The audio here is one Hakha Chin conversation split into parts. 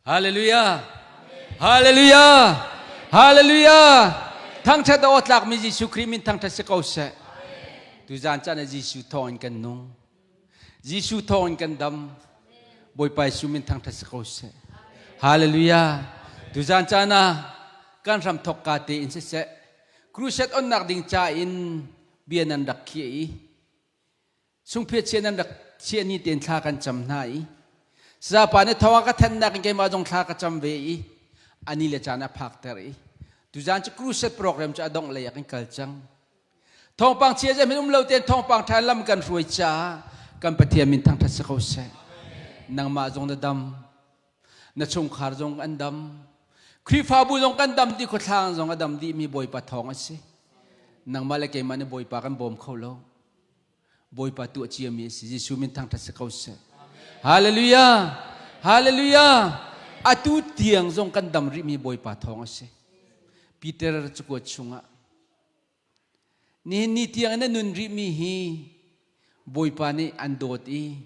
Hallelujah. Hallelujah. Hallelujah. Thangṭhat aw tlakmi Jesuh Khrih min thangṭhat si ko seh. Tuzaan caan ah Jesuh thawng in kan nung. Jesuh thawng in kan dam. Bawipa Jesuh min thangṭhat si ko seh. Hallelujah. Tuzaan caan ah kan hram thok ka te in siseh crusade onnak ding ca in bia nan rak khiah i Sungphiat chia nan rak chiah ni tein thla kan cam hna i Sazapa nih thawng a ka thannak in keimah zong thla ka cam ve i ani le caan a phakter i tuzaan cu crusade program cu a dongh lei ah kan kal cang. Thawngpang chia zeihmanh um lo tein thawngpang ṭha lam kan hruai caah kan Pathian min thangṭhat si ko seh. Nangmah zong na dam, na chungkhar zong an dam, Khrihfabu zong kan dam dih, khuathlang zong a dam dihmi Bawipa thawng a si. Nangmah le keimah nih Bawipa kan bawm kho lo. Bawipa tuah ciami a si. Jesuh min thangṭhat si ko seh. Hallelujah! Hallelujah! Atu tiang zong kan dam rihmi Bawipa thawng a si. Peter cakuat chungah nihin ni tiang in a nun rihmi hi Bawipa nih an dawt i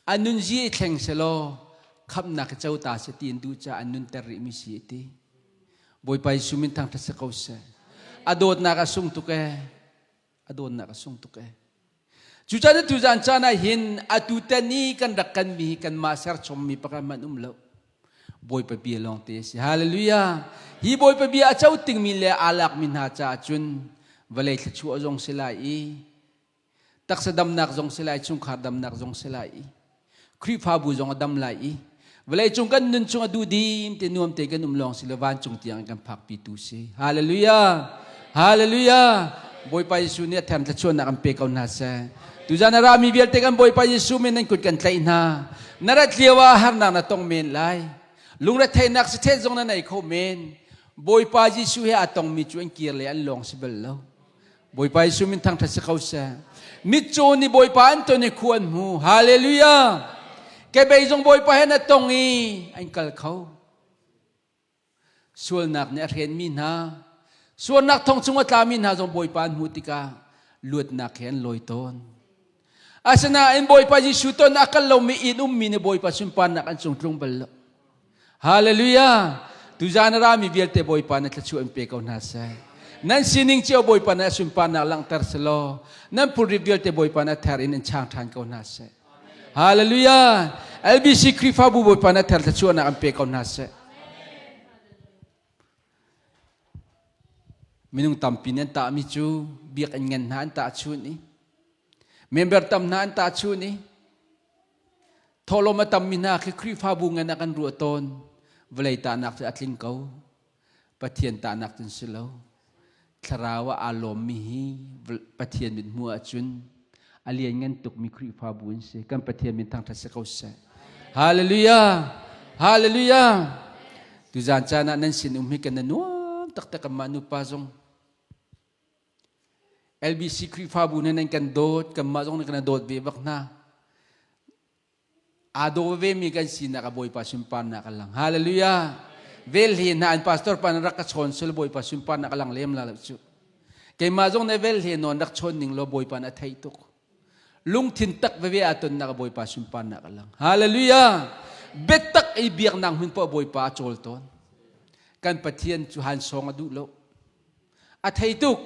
an nunzia i thleng selaw khamhnak i co ta seh ti an duh caah an nunter rihmi si a ti. Bawipa Jesuh min thangṭhat si ko seh. A dawtnak a sung tuk ee. A dawtnak a sung tuk ee. Cucaah tuzaan caan ah hin atu tan i kan rak kan mi hi kanmah serchommi pakhat hmanh um lo. Bawipa bia lawng te a si. Hallelujah. Hi Bawipa bia a co tingmi le aa lakmi hna caah cun vawlei thluachuah zong si lai i taksa damnak zong si lai, chungkhar damnak zong si lai i Khrihfabu zong a dam lai i vawlei cung kan nun chung a duhdim te nuam te kan um lawng si lo vancung tiang kan phakpi tu si. Hallelujah. Hallelujah. Bawipa Jesuh nih a therm thluachuahnak an pe ko hna seh. Tuzan a rami vialte kan Bawipa Jesuh min nan kut kan tlaih hna. Na rat lio ah harnak na tong men lai. Lungretheihnak si thet zong na nei kho men. Bawipa Jesuh he aa tongmi cu an kir le an lawng si bal lo. Bawipa Jesuh min thangṭhat si ko seh. Mitcaw nih Bawipa an ton i khu an hmu. Hallelujah. Kebei zong Bawipa he na tong i an kal kho. Sualnak nih a hrenmi hna, sualnak thong chung a tlami hna zong Bawipa an hmuh tikah luatnak he an lawi tawn. Asinain Bawipa Jesuh ton a kal lomi inn ummi nih Bawipa sunparnak an cung tlung bal lo. Hallelujah! Tuzaan a rami vialte Bawipa na thluachuah in pe ko hna seh. Nan sining cio Bawipa na sunparnak langhter selaw, nan phurrit vialte Bawipa na ther in in chang ṭhan ko hna seh. Hallelujah! LBC Khrihfabu Bawipa na ther thluachuahnak an pe ko hna seh. Minung tampi nih an tahmi cu biakinn ngan hna an tah chun i member tam hna an tah chun i Thawhlawm a tammi hna khi Khrihfabu ngan ah kan ruah tawn. Vawlei tahnak cu a tling ko. Pathian tahnak cun si lo. Thlarau ah aa lawmmi hi Pathian mit hmuh ahcun a lianngan tukmi Khrihfabu an si. Kan Pathian min thangṭhat si ko seh. Hallelujah! Hallelujah! Tuzaan caan ah nan sin um hi kan na nuam taktak kanmah nupa zong. LBC Khrihfabu nih nan kan dawt, kanmah zong nih kan dawt ve bak hna. Aa daw vemi kan sinak a Bawipa sunparnak a lang. Hallelujah. Vel hi hna an pastor pa rak ka chawn sul Bawipa sunparnak a lang lem la lo cu. Keimah zong ne vel he non rak chawn ning lo Bawipa na theih tuk. Lungthin tak veve aa tonnak a Bawipa sunparnak a lang. Hallelujah. Biatak i biaknak hmun poah Bawipa a cawl tawn. Kan Pathian cu han song a duh lo. A thei tuk.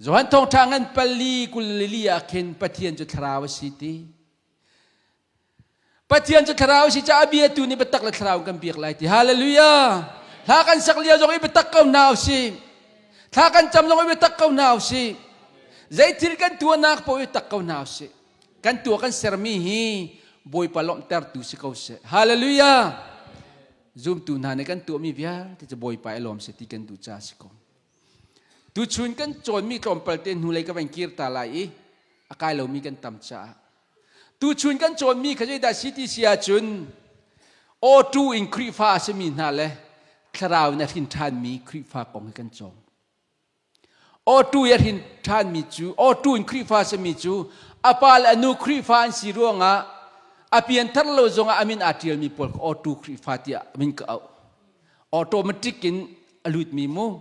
Johan thawngṭha ngan pali kul lili ah khin Pathian cu thlarau a si ti. Pathian cu thlarau a si caah bia tu nih biatak le thlarau kan biak lai ti. Hallelujah. Hla kan sak lio zong i biatak ko hna usih. Thla kan cam zong i biatak ko hna usih. Zeithil kan tuahnak paoh i tak ko hna usih. Kan tuah kan sermi hi Bawipa lawmhtertu si ko seh. Hallelujah. Zumtu hna nih kan tuahmi vialte cu Bawipa i lawm seh ti kan duh caah si ko. Tuchun kan cawnmi tlawmpal te hnulei ka van kir ta lai i a kai lomi kan tam caah. Tuchun kan cawnmi kha zeidah si ti si ahcun awtu in Khrihfa a simi hna le thlarau in a hrin ṭhanmi Khrihfa kong hi kan cawng. Awtu i a hrin ṭhanmi cu awtu in Khrihfa a simi cu a pa le a nu Khrihfa an si ruangah a pianthar lo zongah a min aa ṭialmi pawl kha awtu Khrihfa tiah min ka auh. Automatic in a lutmi mu.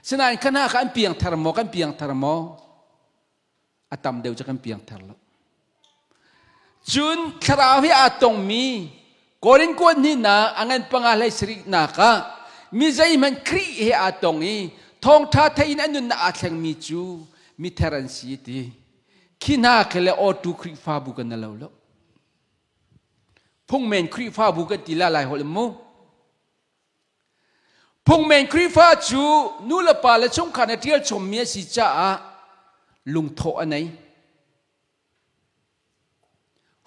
Sinain kha hna kha an piangthar maw kan piangthar maw? A tam deuh cu kan piangthar lo. Cun thlarau he aa tongmi Korin kuat hnihnak a ngan panga hlei sarihnak ah mi zeihmanh Khrih he aa tong i thawngṭha thei in an nunnak aa thlengmi cu mither an si ti. Khi hna khi le awtu Khrihfabu kan na lo lo. Phungmen Khrihfabu kan ti la lai holh mu. Phungmen Khrihfa cu nu le pa le chungkhar na ṭial chommi a si caah lungthawh a nei.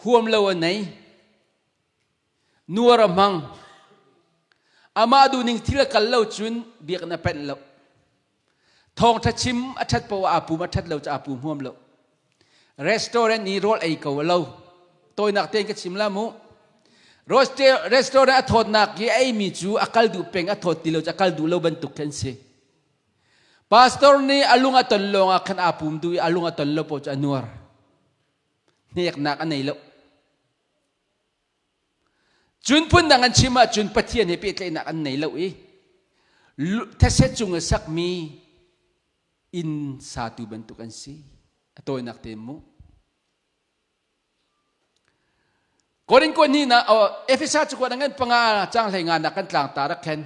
Huam lo a nei. Nuar a hmang. Amah duhning thil a kal lo cun biakinn a penh lo. Thawngṭha chim a ṭhat paoh ah aa pum, a ṭhat lo cu aa pum huam lo. Restaurant i rawl ei ko a lo. Tawinak tein ka chim la mu. Restaurant a thawtnak i a eimi cu a kal duh peng, a thawt ti lo cu a kal duh lo bantuk khi an si. Pastor nih a lung a ton lawng ah khan aa pum duh i a lung a ton lo paoh cu a nuar. Hneknak a nei lo. Cun phundang an chim ahcun Pathian he pehtlaihnak an nei lo i these cung i sakmi inn satu bantuk an si. A tawinak te mu. Korin kuat ni na Efesa cu kuat ngan panga cang hlei nga nak kan tlang ta rak khen.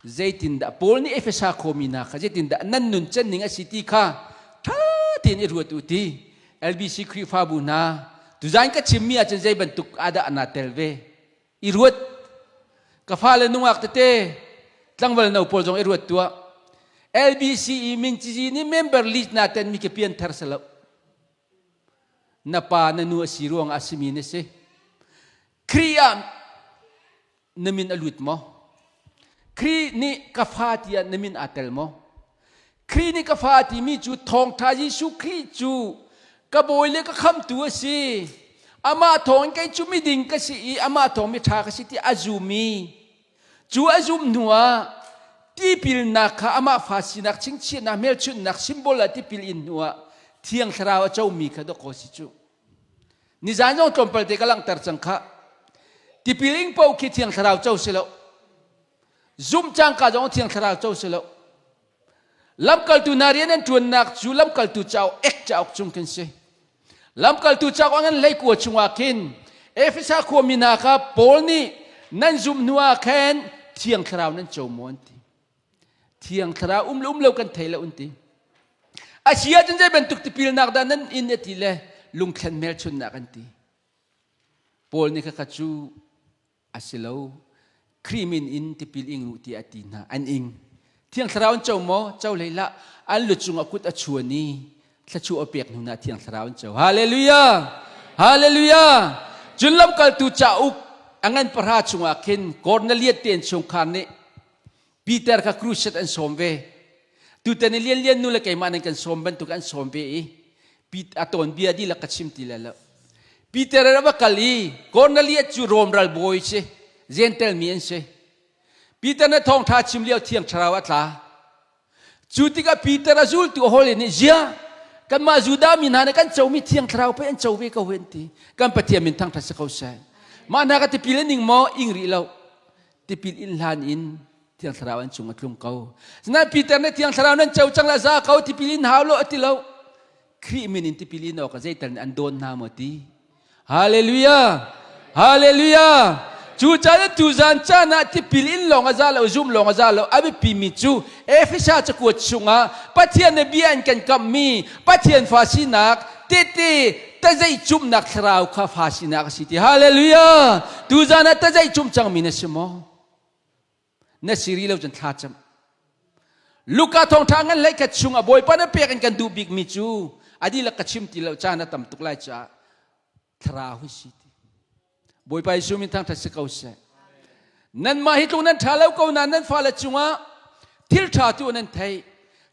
Zeitindah Paul nih Efesa khuami hna kha zeitindah nan nun can ning a si ti kha ṭha tein i ruat u ti. LBC Khrihfabu hna tuzan ka chimmi ahcun zei bantuk ah dah naa tel ve? I ruat. Ka fale nungak tete tlangval no pawl zong i ruat tuah. LBC i min cizi nih member list na ten mi ke pian thar selo. Na pa na nu a si ruangah a simi na si. Khrih ah na min a lut maw? Khrih nih ka fa tiah na min aa tel maw? Khrih nih ka fa timi cu thawngṭha Jesuh Khrih cu ka bawi le ka khamtu a si. Amah thawngin kei cu miding ka si i amah thawng miṭha ka si ti a zumi Cu a zumh hnuah tipilnak kha amah fa sinak chingchiahnak hmelchunhnak symbol ah tipil in hnuah Thiang Thlarau a comi kha dawkaw si cu. Nizan zong tlawmpal te ka langhter cang kha. Tipil ing paoh khi Thiang Thlarau co si lo. Zumh cangka zong Thiang Thlarau co si lo. Lamkaltu hna rian an ṭuannak cu lamkaltu cauk ek cauk chung khin si. Lamkaltu cauk a ngan hleikua chungah khin Efesa khuami hna kha Paul nih nan zumh hnu ah khan Thiang Thlarau nan co maw an ti. Thiang Thlarau um le um lo kan thei lo an ti. A si ahcun zei bantuk tipilnak dah nan in a ti le lungthlen hmelchunhnak an ti. Paul nih khakha cu A si lo. Khrih min in tipil ing u tiah a ti hna. An ing. Thiang Thlarau an co maw? Co hlei hlah. An lu cungah kut a chuan i thluachuah a pek hnu ah Thiang Thlarau an co. Hallelujah! Hallelujah! Cun lamkaltu cauk a ngan pahra chungah khin Kornelias te chungkhar nih Peter kha crusade an sawm ve. Tutan i Lianlian nu le keimah nan kan sawm bantuk an sawm ve i a tawn bia dihlak ka chim ti lai lo. Peter a va kal i Cornelius cu Rom ralbawi si, Gentel mi an si. Peter na thawngṭha chim lio thiang thlarau a tla. Cu tikah Peter a zultu a hawile nih zia kanmah Judah mi hna nih kan comi thiang thlarau pei an co ve ko an ti. Kan Pathian min thangṭhat si ko seh. Mah hna ka tipil an ing maw? Ing rih lo. Tipil in hlan in Thiang Thlarau an cung a tlung ko. Sinain Peter nih Thiang Thlarau nan co cang la za ko tipil in hau lo a ti lo. Khrih min in tipil in awk zeital nih an dawn hna maw ti. Hallelujah! Hallelujah! Cu caan tu zan caan ah tipil in lawng a za lo, zum lawng a za lo. A biapi mi cu Efesa cakuat chungah Pathian nih bia in kan kamhmi Pathian fa sinak tehte tazeih cumnak thlarau kha fa sinak a si ti. Hallelujah! Tu zan ah tazeih cum cangmi na si maw? Na si rih lo cun thla cam. Luka thawngṭha ngan hleikhat chung a Bawipa na pek in kan duh bikmi cu a dihlak ka chim ti lo caan a tam tuk lai caah thlarau hi si ti. Bawipa Jesuh min thangṭhat si ko seh. Nanmah hi tluk nan ṭha lo ko nain nan fale cungah thil ṭha tu nan theih.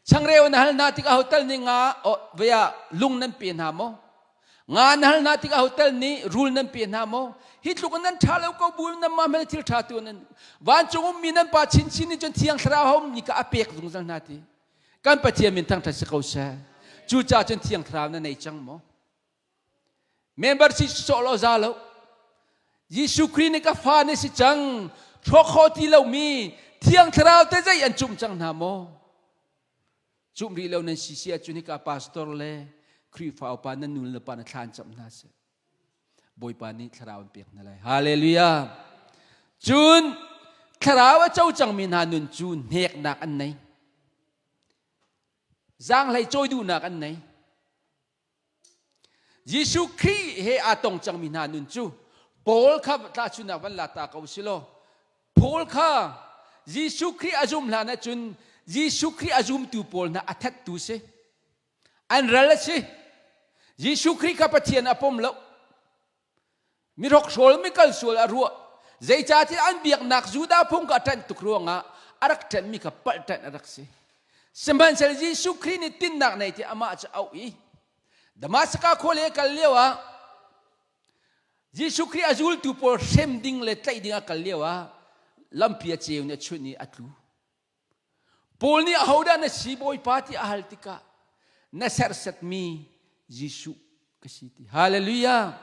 Changreu na hal hna tikah hotel nih nga vei ah lung nan pe hna maw? Nga na hal hna tikah hotel nih rul nan pe hna maw? Hi tluk in nan ṭha lo ko bu nan mah hmel thil ṭha tu nan vancung ummi nan pa chinchin nih cun thiang thlarau hommi kha a pek zungzal hna ti. Kan Pathian min thangṭhat si ko seh. Cucaah cun thiang thlarau na nei cang maw? Member si sawh lo za lo. Jesuh Khrih nih ka fa na si cang. Hrawk khawh ti lomi thiang thlarau te zei an cumh cang hna maw? Cumh rih lo nan si si ahcun hika pastor le Khrihfa upa nan nu le pa na thla an camh hna seh. Bawipa nih thlarau an pek hna lai. Hallelujah. Cun thlarau a co cangmi hna nun cu hneknak an nei. Zaanghlei cawi duhnak an nei. Jesuh Khrih he aa tong cangmi hna nun cu Paul kha tlachunak van la ta ko si law Paul kha Jesuh Khrih a zum hlan ahcun Jesuh Khrih a zumtu pawl hna a thattu si. An ral a si. Jesuh Khrih kha Pathian a pom lo. Mi hrokhrawl mi kalsual a ruah. Zeicahtiah an biaknak Judah phung kha a ṭanh tuk ruangah a rak ṭanhmi kha palh ṭanh a rak si. Sihmanhsehlaw Jesuh Khrih nih tinnak nei tiah amah cu a auh i Damaskas khua lei a kal lioah Jesuh Khrih a zultu pawl hrem ding le tlaih ding a kal lioah lampi a ceu nih a chunh i a tlu. Paul nih ahodah na si Bawipa ti a hal tikah na serhsatmi Jesuh ka si ti. Hallelujah.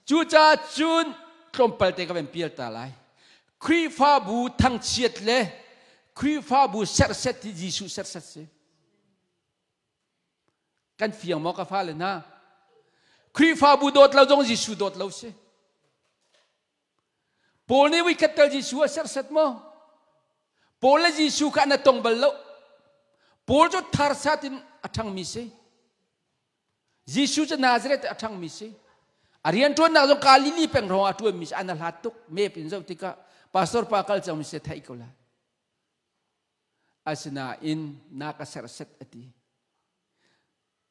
Cucaah cun tlawmpal te ka van pial ta lai. Khrihfabu thangchiat le Khrihfabu serhsat hi Jesuh serhsat si. Kan fiang maw ka fale hna? Khrihfabu dawt lo zong Jesuh dawt lo si. Paul nih voikhat tal Jesuh a serhsat maw? Paul le Jesuh kha an a tong bal lo. Paul cu tharsat in a ṭhangmi si. Jesuh cu Nazareth a ṭhangmi si. A rianṭuannak zong Galilee peng hrawng a ṭuanmi si. An a hlat tuk. Map in zoh tikah pastor pa kal cangmi si theih ko lai. Asinain na ka serhsat a ti.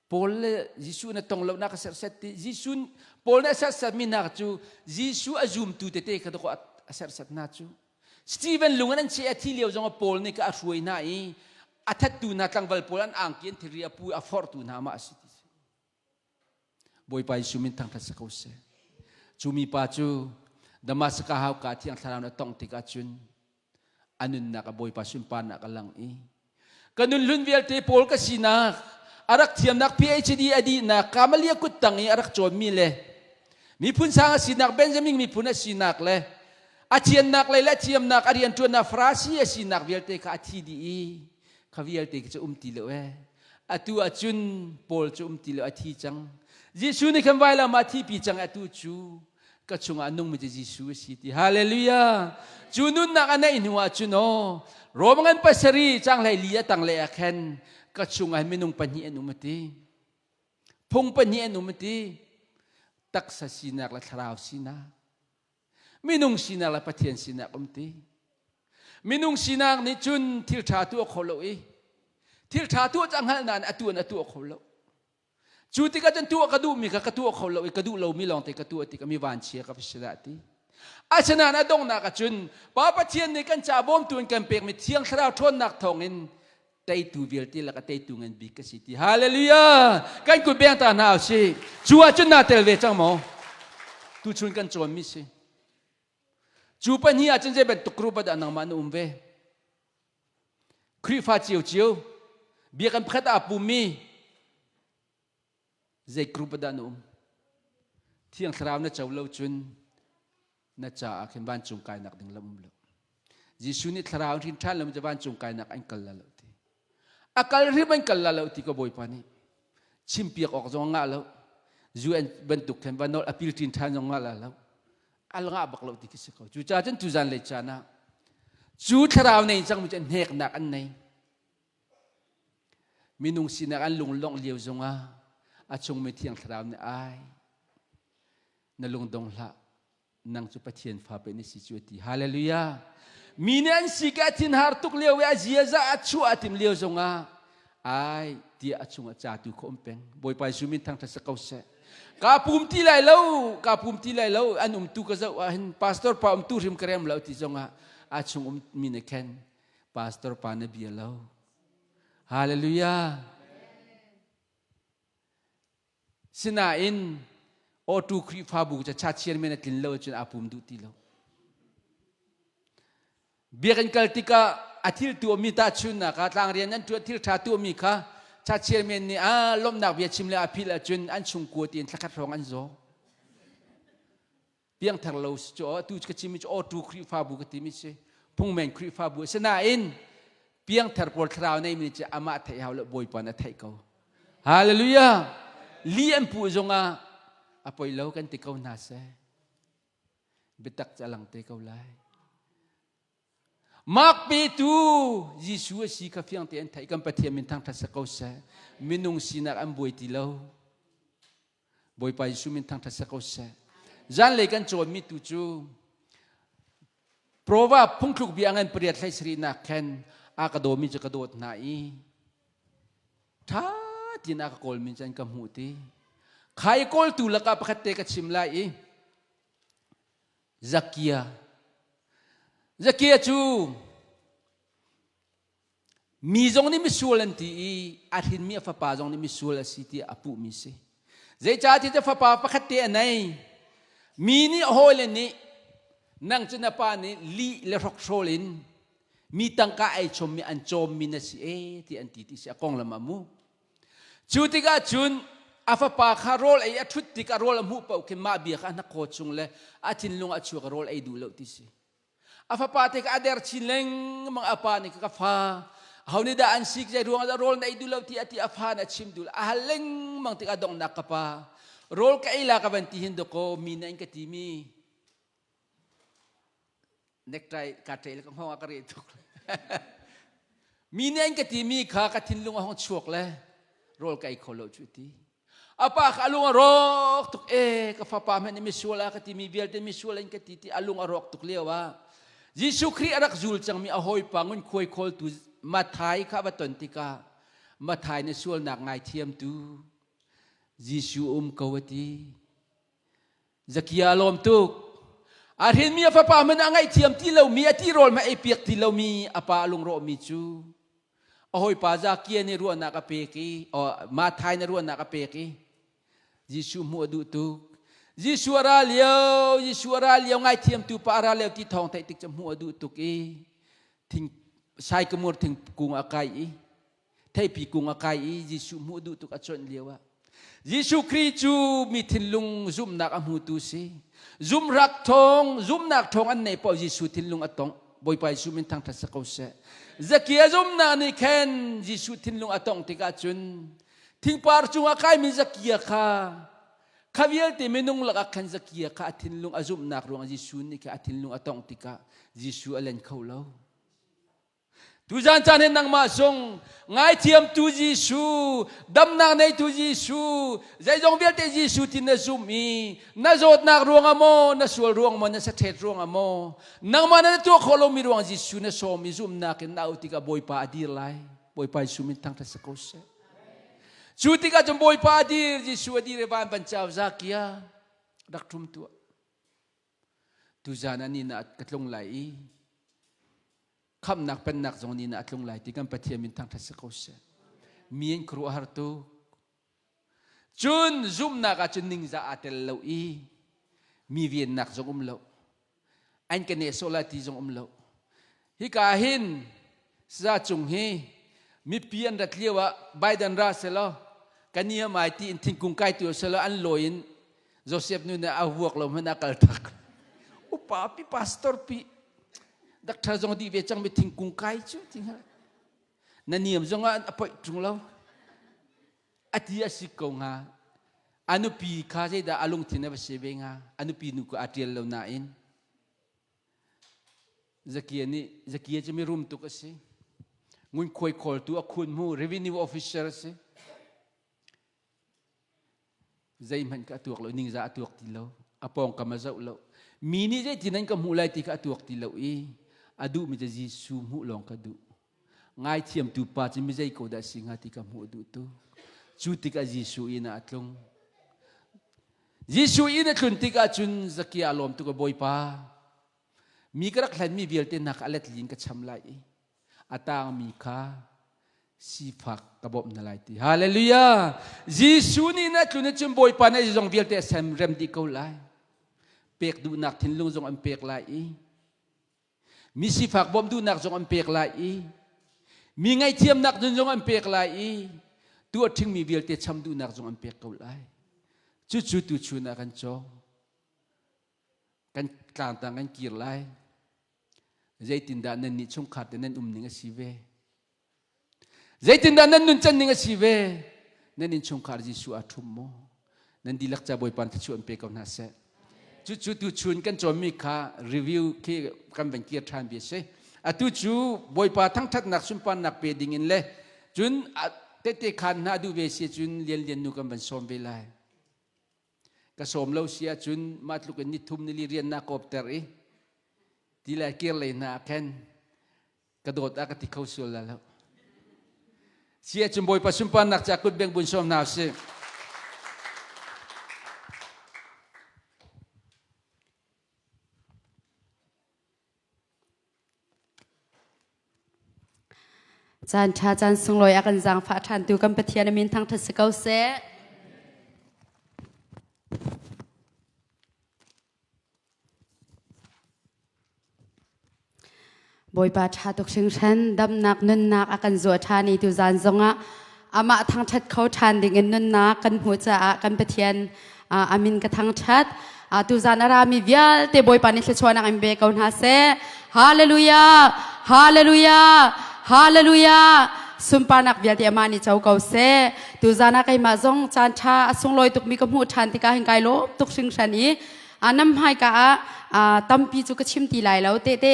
Paul le Jesuh na tong lo na ka serhsat ti Jesuh Paul nih a serhsatmi hna cu Jesuh a zumtu tete kha dawkaw a serhsat hna cu Stephen lung in an cheh a thi lio zong ah Paul nih ka a hruai hna i a thattu hna tlangval pawl an angki an thilri a pu a forhtu hna mah a si ti Bawipa Jesuh min thangthat si ko seh cu mipa cu Damascus hauka thiang thlarau na tongh tikah cun a nunnak a Bawipa sunparnak a lang i ka nun hlun vialte pawl ka sinak a rak thiamnak PhD a dihnak Kamalia kuttang i a rak cawnmi le miphun sang a sinak Benjamin miphun a sinak le a thiannak lei le a thiamnak a rianṭuannak Farasi a sinak vialte kha a thi dih i kha vialte cu um ti lo ee atu ahcun Paul cu um ti lo a thi cang Jesuh nih khan vailam ah thipi cang atu cu ka chungah nungmi cu Jesuh a si ti hallelujah cu nunnak a neih hnu ah cun aw Rom ngan pasarih canghlei li a tang le ah khan ka chungah minung pahnih an um a ti phung pahnih an um a ti taksa sinak le thlarau sinak minung sinak le Pathian sinak um ti minung sinak nih cun thil ṭha tuah kho lo i thil ṭha tuah cu a hngalh nain a tuan a tuah kho lo Cu tikah cun tuah ka duhmi kha ka tuah kho lo i ka duh lomi lawngte ka tuah tikah mi vanchia ka si dah ti. Asinain a donghnak ah cun Pa Pathian nih kan ca bawmtu in kan pekmi Thiang Thlarau ṭhawnnak thawngin teitu vialte lak a teitu ngan bik ka si ti. Hallelujah! Kan kut beng ta hna usih. Cu ah cun naa tel ve cang maw? Tuchun kan cawnmi si. Cu pahnih ah cun zei bantuk group ah dah nangmah na um ve? Khrihfa ciocio biakinn pakhat ah pummi zei group dah na um? Thiang Thlarau na co lo cun na caah khin vancung kainak ding lam um lo. Jesuh nih Thlarau hrin ṭhan lo cu vancung kainak an kal la lo ti. A kal hrim an kal la lo ti ka Bawipa nih chimpiak awk zong ngah lo. UN bantuk khin va nawl apil ṭin ṭhan zong ngah la lo. Al ngah bak lo ti khi si ko. Cucaah cun tuzan lei caan ah cu thlarau nei cangmi cu hneknak an nei. Minung sinak an lunglawngh lio zongah a chungmi thiang thlarau nih ai na lungdong hlah nang cu Pathian fa pe na si cu a ti. Hallelujah. Mi nih an si ka thin har tuk lio i a ziaza a chuah a tim lio zongah ai tiah a chungah ca tu kha um peng. Bawipa Jesuh min thangṭhat si ko seh. Ka pum ti lai lo, ka pum ti lai lo, an umtu ka zoh ah hin pastor pa umtu hrim ka rem lo ti zongah a chung um mi na khen pastor pa na bia lo. Hallelujah. Sinain awtu Khrihfabu ca cha chian men a tlin lo cun aa pum duh ti lo. Biakinn kal tikah a thil tuahmi tahchunnak ah tlangrian an ṭuan thil ṭha tuahmi kha cha chairman nih a lawmhnak bia chim le a philh ahcun an chungkua tiin thlakhat hrawng an zaw. Piangthar lo si cu atu ka chimmi cu awtu Khrihfabu ka timi si phungmen Khrihfabu a si nain piangthar pawl thlarau neimi cu amah theih hau lo Bawipa na theih ko. Hallelujah! Li an puh zongah a poi lo kan ti ko hna seh. Biatak cu a lang te ko lai. Mark petu Jesuh a si kha fiang tein theih kan Pathian min thangṭhat si ko seh. Minung sinak an buai ti lo. Bawipa Jesuh min thangṭhat si ko seh. Zanlei kan cawnmi tu cu Proverb phungthluk bia ngan pariat hlei sarihnak khan a ka dawmi cu ka dawt hna i ṭha tiin a ka kawlmi cu an ka hmuh ti. Khai kawltu lakah pakhat te ka chim lai i Zakia. Zakia cu mi zong nih misual an ti i a hrinmi a fapa zong nih misual a si tiah a puhmi si. Zeicahtiah cu fapa pakhat te a nei. Mi nih a hawile nih nang cu na pa nih lih le hrokhrawl in mi tangka ei chommi an cawmmi na si e ti an ti ti si a konglam a mu. Cu tikah cun a fapa kha rawl ei a ṭhut tikah rawl a hmuh paoh khin mah bia kha a hnakhaw chung le a thinlung a chuak rawl ei duh lo ti si. A fapa te kha a der chin lengmang a pa nih ka fa aho nih dah an sik zei ruangah dah rawl na ei duh lo ti a ti a fa nih a chim duh a hal lengmang tikah donghnak ka pa rawl ka ei la ka van ti hin dawkaw mi nih an ka ti mi necktie ka ṭe le ka hngawng ah ka reh tuk mi nih an ka timi kha ka thinlung a hong chuak le rawl ka ei kho lo cu ti a pa kha a lung a rawk tuk e ka fapa hmanh nih misual a ka timi vialte misual in ka ti ti a lung a rawk tuk lio ah Jesuh Khrih a rak zul cangmi a hawipa ngunkhuai khawltu Mathai kha va ton tikah Mathai na sualnak ngaithiamtu Jesuh um ko a ti Zakia a lawm tuk. A hrinmi a fapa hmanh a ngaihthiam ti lomi, a tirawl hmanh ei piak ti lomi a pa a lungrawhmi cu a hawipa Zakia nih ruahnak a pek i Mathai nih ruahnak a pek i Jesuh hmuh a duh tuk. Jesuh a ra lio, Jesuh a ra lio, ngaithiamtu pa a ra lio ti thawng theih tik cu hmuh a duh tuk i thing saikamur thingkung a kai i theipi kung a kai i Jesuh hmuh duh tuk a cuanh lio ah Jesuh Khrih cu mi thinlung zumhnak a hmutu si. Zumhrak thawng, zumhnak thawng an neih paoh Jesuh thinlung a tongh. Bawipa Jesuh min thangṭhat si ko seh. Zakia zumhnak nih khan Jesuh thinlung a tongh tikah cun thingpar cungah kaimi Zakia kha kha vialte minung lakah khan Zakia kha a thinlung a zumhnak ruangah Jesuh nih khan a thinlung a tongh tikah Jesuh a len kho lo. Tuzan caan hin nangmah zong ngaithiamtu Jesuh, damnak neitu Jesuh, zeizong vialte Jesuh ti na zumh i na zawtnak ruangah maw, na sual ruang maw, na saṭhet ruangah maw, nangmah na tuah khawh lomi ruang Jesuh na sawm i zumhnak in na auh tikah Bawipa a dir lai. Bawipa Jesuh min thangṭhat si ko seh. Cu tikah cun Bawipa a dir, Jesuh a dir i van van cau Zakia rak ṭum tuah. Tuzan ah ni na ka tlung lai i khamhnak pennak zong ni na a tlung lai ti kan Pathian min thangṭhat si ko seh. Mi in khuaruahhar tuk. Cun zumhnak ah cun ningzah aa tel lo i mi vennak zong um lo. An ka nehsawh lai ti zong um lo. Hika hin Saza Cung hi mipi an rat lio ah Biden ra selaw kan niam ai ti in thingkung kai tu selaw an lawi in Joseph nu nih a vuak lo hmanh a kal tak. Upa pi pastor pi doctor zong dih ve cang mi thingkung kai cu ti na niam zong ah a poih ṭung lo. A ti a si ko hnga. A nupi kha zeidah a lungthin a va si ve hnga. A nupi nu kha a ṭial lo nain Zakia nih Zakia cu mirum tuk a si. Ngunkhuai khawltu a khun hmu revenue officer a si. Zeihmanh ka a tuak lo, ningzah a tuak ti lo. A pawngkam a zoh lo. Mi nih zeitin an ka hmuh lai ti kha a tuak ti lo i a duhmi cu Jesuh hmuh lawng ka duh. Ngaithiamtu pa cu mi zei ko dah si hnga ti ka hmuh duh tu. Cu tikah Jesuh inn ah a tlung. Jesuh inn a tlun tikah cun Zakia a lawm tuk i Bawipa, mi ka rak hlenmi vialte hna kha a let li in ka cham lai i a tangmi kha sifak ka bawmh hna lai ti. Hallelujah! Jesuh nih na tlun ahcun Bawipa nih zeizong vialte a sem rem dih ko lai. Pek duhnak thinlung zong an pek lai i Mi sifak bawmh duhnak zong an pek lai i mi ngaihthiamnak nun zong an pek lai i tuah ṭhingmi vialte cham duhnak zong an pek ko lai. Cucu tuchun ah kan cawng. Kan tlangtang kan kir lai. Zeitindah nan nih chungkhar te nan um ning a si ve? Zeitindah nan nuncan ning a si ve? Nan innchungkhar Jesuh aa ṭhum maw? Nan dihlak ca Bawipa thluachuah an pe ko hna seh. Cucu tuchun kan cawnmi kha review khi kan van kir ṭhan bia si. Atu cu Bawipa thangṭhatnak sunparnak pe ding in le cun tehte khaan hna duh ve si cun Lianlian nu kan van sawm ve lai. Ka sawm lo si ahcun mah tluk in nithum nili rian na kawpter i ti le kir lei hna ah khan ka dawt a ka ti kho sual la lo. Si ahcun Bawipa sunparnak ca kut beng bun sawm hna usih. Caan ṭha caan sunglawi a kan zaangfah ṭhantu kan Pathian a min thangṭhat si ko seh. Bawipa ṭha tuk hringhran damnak nunnak a kan zuah ṭhan i tuzaan zongah amah thangṭhat kho ṭhan dingin nunnak kan hmuh caah kan Pathian a min ka thangṭhat. Tuzaan a rami vialte Bawipa nih thluachuahnak in pe ko hna seh. Hallelujah! Hallelujah! Hallelujah! Sunparnak vialte amah nih co ko seh. Tuzaan ah keimah zong caan ṭha a sunglawi tukmi ka hmuh ṭhan tikah hin kai lawm tuk hringhran i nam hmaika ah tampi cu ka chim ti lai lo tete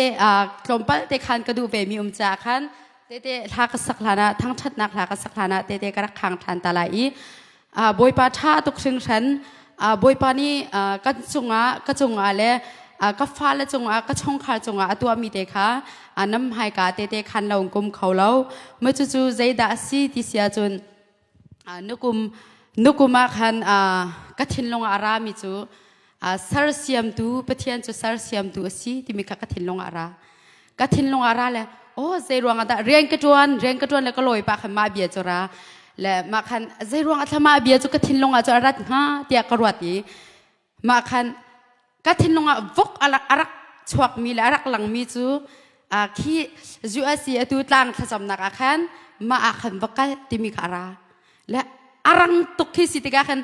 tlawmpal te khan ka duh ve mi um caah khan tete hla ka sak hlan ah thangṭhatnak hla ka sak hlan ah tete ka rak khang ṭhan ta lai i Bawipa ṭha tuk hringhran Bawipa nih kan cungah ka cungah le ka fale cungah ka chungkhar cungah a tuahmi te kha nam hmaika tete khan lo kum kho lo ma cucu zeidah a si ti si ahcun Nukum nukum ah khan ka thinlung ah a rami cu sersiamtu Pathian cu sersiamtu a si timi kha ka thinlung ah a ra. Ka thinlung ah a ra le oh zei ruang ah dah rian ka ṭuan rian ka ṭuan le ka lawi pah khan mah bia cu ra le mah khan zei ruang ah thla mah bia cu ka thinlung ah cu a rat hnga tiah ka ruat i Mah khan ka thinlung ah vok a rak chuakmi le a rak langmi cu khi US i atu tlang thlacamnak ah khan mah ah khan va kal timi kha a ra. Le a rang tuk khi si tikah khan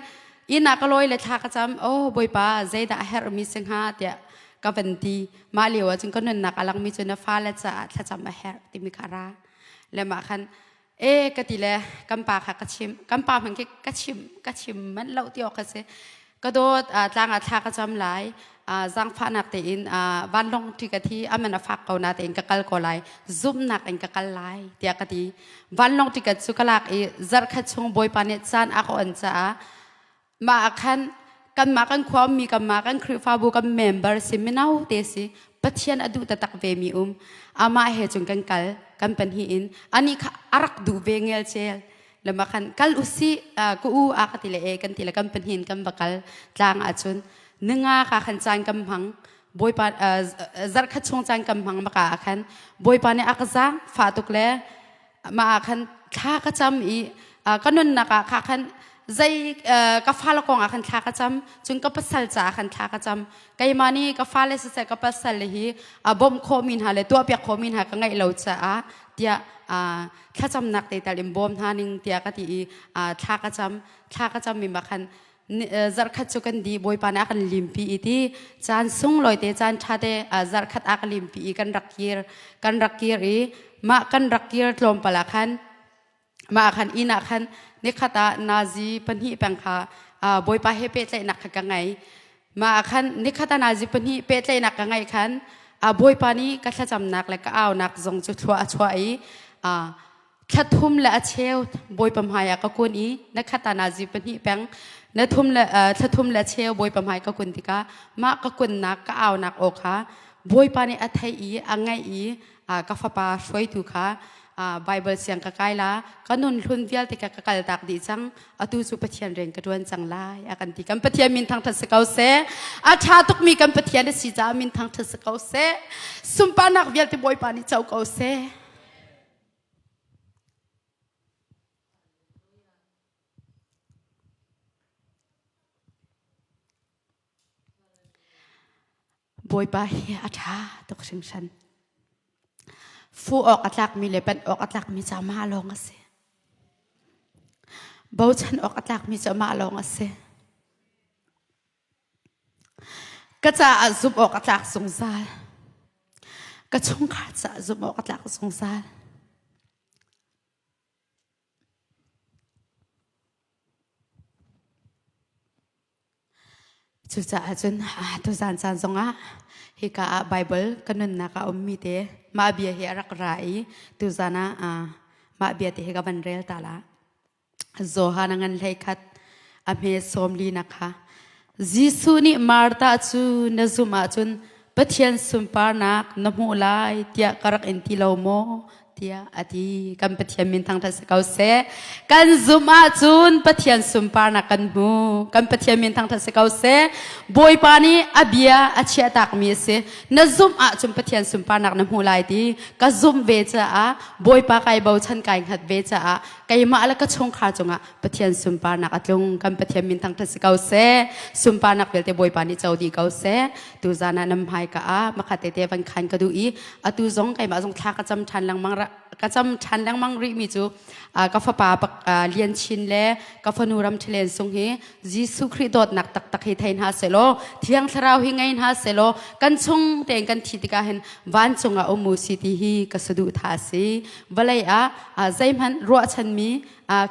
inn ah ka lawi le thla ka cam oh bawipa zeidah a herhmi si hnga tiah ka van ti. Mah lio ah cun ka nunnak a langmi cu na fale caah thlacam a herh timi kha a ra. Le mah khan e ka ti le kan pa kha ka chim kan pa hmanh khi ka chim ka chim manh lo ti awk ka si ka dawt tlang ah thla ka cam lai zaangfahnak tein vanlawng ticket hi aman a fak ko na tein ka kal ko lai zumhnak in ka kal lai tiah ka ti vanlawng ticket cu ka lak i zarhkhat chung bawipa nih caan a ka on caah Mah ah khan kanmah kan khuami kanmah kan Khrihfabu kan member si mino te si Pathian a duh taktak ve mi um amah he cun kan kal kan pahnih in ani kha a rak duh ve ngelcel le mah khan kal usih ka u a ka ti le e kan ti le kan pahnih in kan va kal tlang ahcun ninga ka khan caan kan hmang Bawipa zarhkhat chung caan kan hmang maka ah khan Bawipa nih a ka zaang fah tuk le mah ah khan thla ka cam i ka nunnak ah kha khan zei ka fale kong ah khan thla ka cam cun ka pasal caah khan thla ka cam keimah nih ka fale siseh ka pasal le hi bawmh khawhmi hna le tuahpiak khawhmi hna ka ngeih lo caah tiah thlacamnak te tal in bawm hna ning tiah ka ti i thla ka cam thla ka cam mi ma khan zarhkhat cu kan di bawipa nih a kan limpi i ti caan sunglawi te caan ṭha te zarhkhat a ka limpi i kan rak kir kan rak kir i mah kan rak kir tlawmpal ah khan mah ah khan inn ah khan nikhat ah nazi pahnih peng kha bawipa he pehtlaihnak kha ka ngei mah ah khan nikhat ah nazi pahnih pehtlaihnak ka ngeih khan bawipa nih ka thlacamnak le ka aunak zong cu thlua a chuah i Thla thum le a cheu Bawipa hmai ah ka kun i na khat ah nazi pahnih peng na thum le thla thum le a cheu Bawipa hmai ka kun tikah mah ka kunnak ka aunak aw kha Bawipa nih a theih i a ngaih i ka fapa hruaitu kha Bible siang ka kai la ka nun hlun vialte ka ka kaltak dih cang atu cu Pathian rian ka ṭuan cang lai a kan ti kan Pathian min thangṭhat si ko seh a ṭha tukmi kan Pathian a si caah min thangṭhat si ko seh sunparnak vialte Bawipa nih co ko seh Bawipa hi a ṭha tuk hringhran. Fuh awk a tlakmi le panh awk a tlakmi cu amah lawng a si. Bochan awk a tlakmi cu amah lawng a si. Ka caah zumh awk a tlak zungzal. Ka chungkhar caah zumh awk a tlak zungzal. Cucaah cun tuzan caan zongah hika ah Bible ka nunnak ah ummi te mah bia hi a rak ra i tuzan ah mah bia te hi ka van rel ta la. Johan a ngan hlei khat a hme sawmli nak kha Jesuh nih Martha cu na zumh ahcun Pathian sunparnak na hmuh lai tiah ka rak in ti lo maw tiah a ti. Kan Pathian min thangṭhat si ko seh. Kan zumh ahcun Pathian sunparnak kan hmu. Kan Pathian min thangṭhat si ko seh. Bawipa nih a bia a chiahtakmi a si. Na zumh ahcun Pathian sunparnak na hmuh lai ti ka zumh ve caah Bawipa kai bochan kai hngat ve caah keimah le ka chungkhar cungah Pathian sunparnak a tlung. Kan Pathian min thangṭhat si ko seh. Sunparnak vialte Bawipa nih co dih ko seh. Tuzan ah nam hmai ka ah makhat tete van khan ka duh i atu zong keimah zong thla ka cam ṭhan lengmang ka cam ṭhan lengmang rih mi cu ka fapa Lian Chin le ka fanu Ram Ṭhilen Sung hi Jesuh Khrih dawtnak taktak hi thei hna selaw Thiang Thlarau hi ngei hna selaw kan chung tein kan thi tikah hin vancung ah um u si ti hi ka saduhthah a si. Vawlei ah zeihmanh ruahchanmi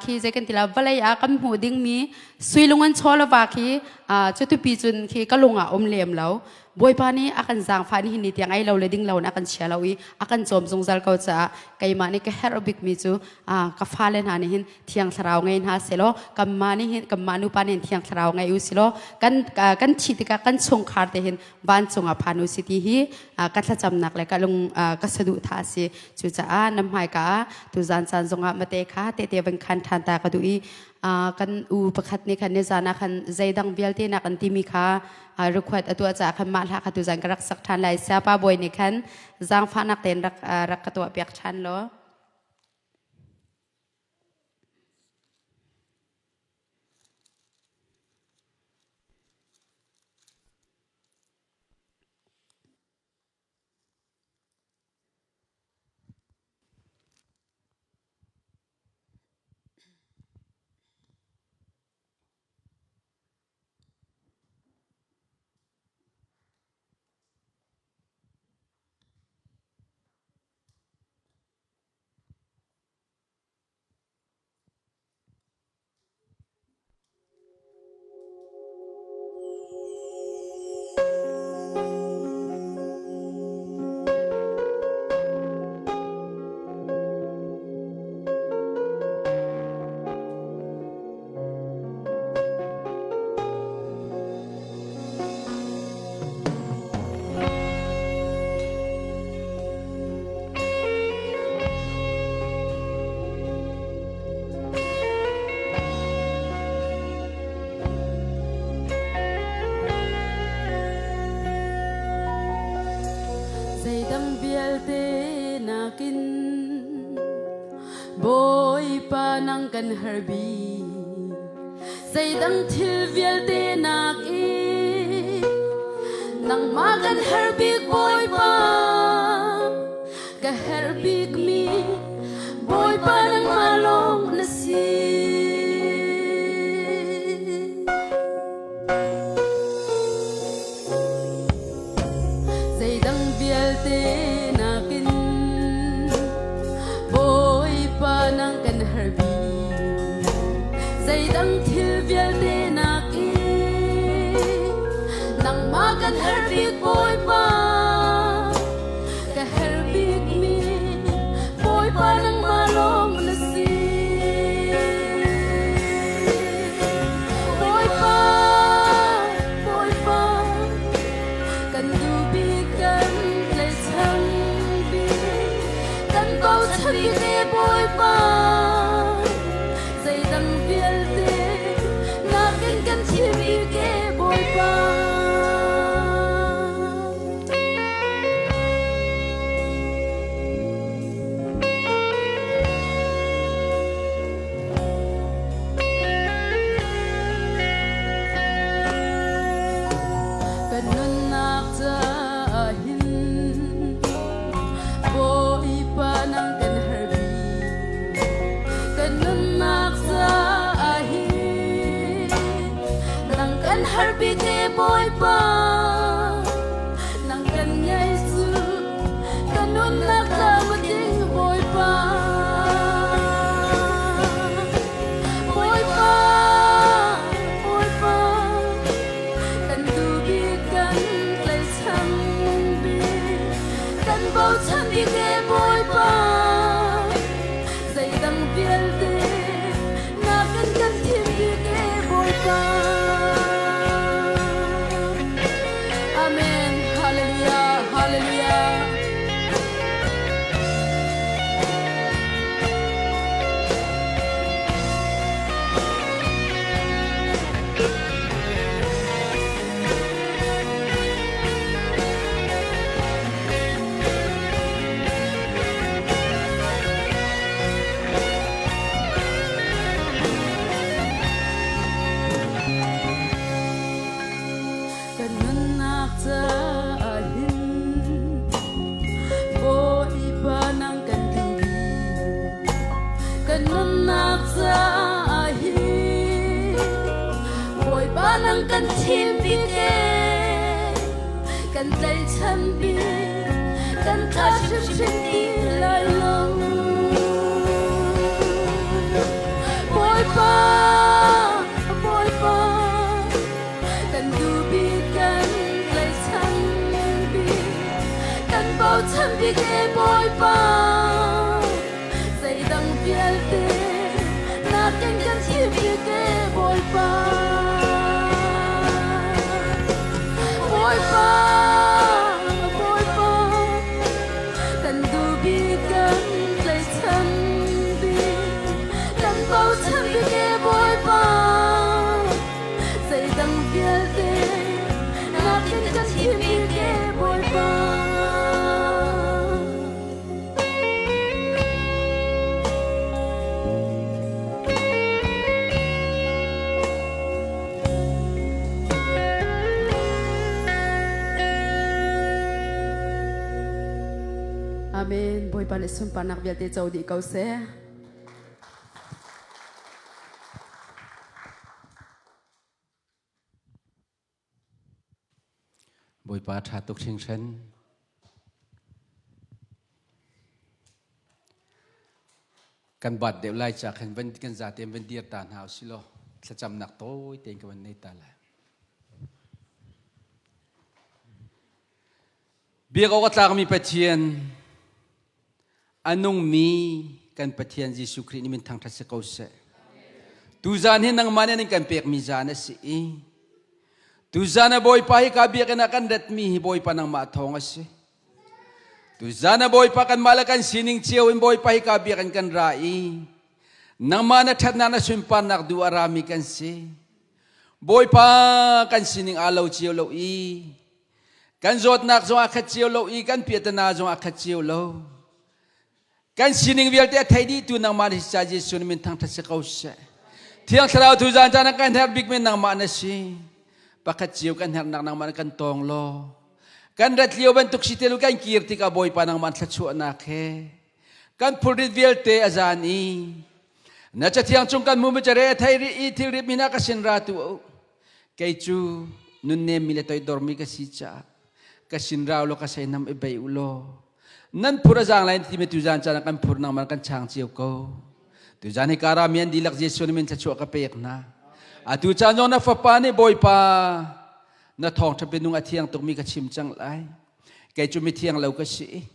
khi zei kan ti la vawlei ah kan hmuh dingmi suilung an chaw lova khi cutupi cun khi ka lung ah um lem lo. Bawipa nih a kan zaangfah ni hin ni tiang ei lo le ding lo in a kan chia lo i a kan cawm zungzal ko caah keimah nih ka herh bikmi cu ka fale hna nih hin Thiang Thlarau ngei hna selaw kanmah nih hin kanmah nupa nih hin Thiang Thlarau ngei u silaw kan kan thih tikah kan chungkhar te hin vancung ah phan u si ti hi ka thlacamnak le ka lung ka saduhthah a si. Cucaah na hmaika ah tuzan caan zongah mate kha tehte van khan ṭhan ta ka duh i kan u pakhat nih khan nizan ah khan zeidang vialte nak an timi kha request a tuah caah khan mah hla kha tuzan ka rak sak ṭhan lai. Siapa bawi nih khan zaangfahnak tein rak rak ka tuah piak ṭhan law. Zeidang vialte nakin Bawipa nang kan har bik. Zeidang thil vialte nakin nangmah kan har bik Bawipa. Ka herh bikmi Bawipa nangmah lawng na si. Zeidang vialte nakin Bawipa nang kan har bik. Zeidang thil vialte nakin nangmah kan har bik Bawipa. Ka herh bikmi Bawipa nangmah lawng na si. Bawipa, Bawipa, kan duh bik kan tlaihchan bik, kan bochan bik e Bawipa, zeidang vialte nakin kan thim bik e Bawipa. Kan nunnak caah hin Bawipa nang kan har bik. Kan nunnak caah hin nang kan har bik e Bawipa. Nang kan ngei cu ka nunnak tlam a ding Bawipa. Bawipa, Bawipa, kan duh. Bawipa. Amen. Hallelujah. Hallelujah. Kan nunnak caah hin Bawipa nang kan duh Kan nunnak caah hin Bawipa nang kan thim bik ee Kan tlaihchan bik kan tla hrimhrim ti lai lo. Bawipa, Bawipa, kan duh bik kan tlaihchan bik kan bochan bik e Bawipa zeidang vialte nakin kan thim bik e Bawipa. Bawipa, Bawipa, kan duh bik kan tlaihchan bik kan bochan bik e Bawipa zeidang vialte nakin kan thim bik e Bawipa. Amen. Bawipa nih sunparnak vialte co dih ko seh. Bawipa ṭha tuk hringhran. Kan bat deuh lai ca khan van kan zaten van dir ta hna usih law thlacamnak tawi tein ka van nei ta lai. Biak awk a tlakmi Pathian a nungmi kan Pathian Jesuh Khrih nih min thangṭhat si ko seh. Tuzaan hi nangmah nih an kan pekmi zaan a si i tuzaan a Bawipa hi ka biakinn ah kan ratmi hi Bawipa nangmah thawng a si. Tuzaan a Bawipa kanmah le kan sining cio in Bawipa hi ka biakinn kan ra i nangmah na ṭhatnak na sunparnak duh a rami kan si. Bawipa kan sining aa lo cio lo i Kan zawtnak zong a khat cio lo i kan piatana zong a khat cio lo. Kan sining vialte a thei dihtu nangmah na si ca Jesuh na min thangṭhat si ko seh. Thiang Thlarau tu zan caan ah kan herh bikmi nangmah na si. Pakhat cio kan herhnak nangmah na kan tawng law. Kan rat lio bantuk si te lu kan kir tikah Bawipa nangmah thluachuahnak he kan phurrit vialte a zan i na cathiang chung kan hmu care a thei rih i thil rip mi na ka sin ra tu Kei cu nunnemmi le toidormi ka si caah ka sin ra law ka seinam i bei u law nan phur a zaang lai timi tuzaan caan ah kan phur nangmah kan chang cio ko. Tuzaan hi kara mi an dihlak Jesuh nih min thluachuah ka pek hna. Atu caan zong na fapa nih Bawipa na thawngṭha bianung a thiang tukmi ka chim cang lai. Kei cu mithiang lo ka si.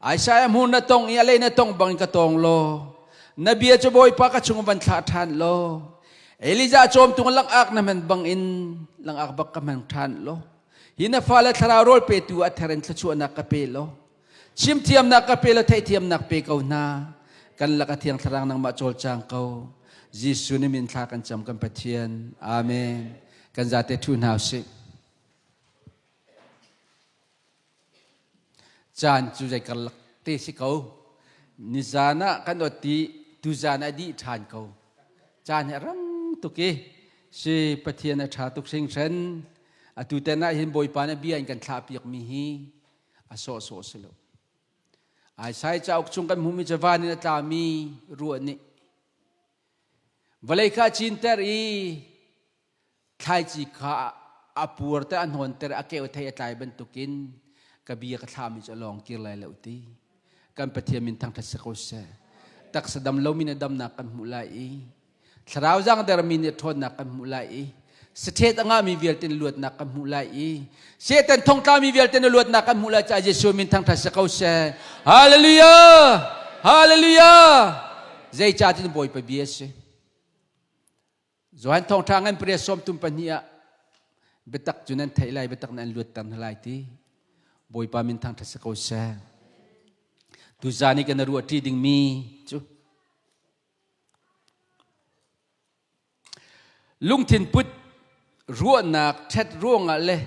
Isaiah hmur na tong i a lei na tong bangin ka tong law na bia cu Bawipa ka chung van thlah ṭhan law Elijah cawmtung langak na hman bangin langak bak ka hmang ṭhan law hi na fale thlarau rawl petu a ther in thluachuahnak ka pe law chimthiamnak ka pe law theihthiamnak pe ko hna kan lak a thiang thlarang nangmah cawlcang ko Jesuh nih min thla kan cam kan Pathian amen kan zate ṭhu hna usih Caan cu zei karlak te si ko. Nizaan ah kan ot i tuzaan ah dih ṭhan ko. Caan hi a rang tuk i si Pathian a ṭha tuk hringhran. Atu tan ah hin Bawipa nih bia in kan thlahpiakmi hi a sawhsawh si lo. Isaiah cauk chung kan hmuhmi cu van in a tlami ruah nih vawlei kha a cinter i Thlaici kha a puar te a hnawnter a keu thei a tlai bantukin ka bia ka thlahmi cu a lawng kir lai lo ti. Kan Pathian min thangṭhat si ko seh. Taksa dam lomi nih damnak kan hmuh lai i thlarau zangdermi nih ṭhawnnak kan hmuh lai i saṭhet a ngahmi vialte nih luatnak kan hmuh lai i Satan thongtlami vialte nih luatnak kan hmuh lai caah Jesuh min thangṭhat si ko seh. Hallelujah! Hallelujah! Zeicahtiah Bawipa bia a si. Johan thawngṭha ngan pariat 32 ah biatak cu nan theih lai, biatak nan luatter hna lai ti. Bawipa min thangṭhat si ko seh. Tuzaan i kan ruah ṭi dingmi cu lungthin put ruahnak ṭhat ruangah le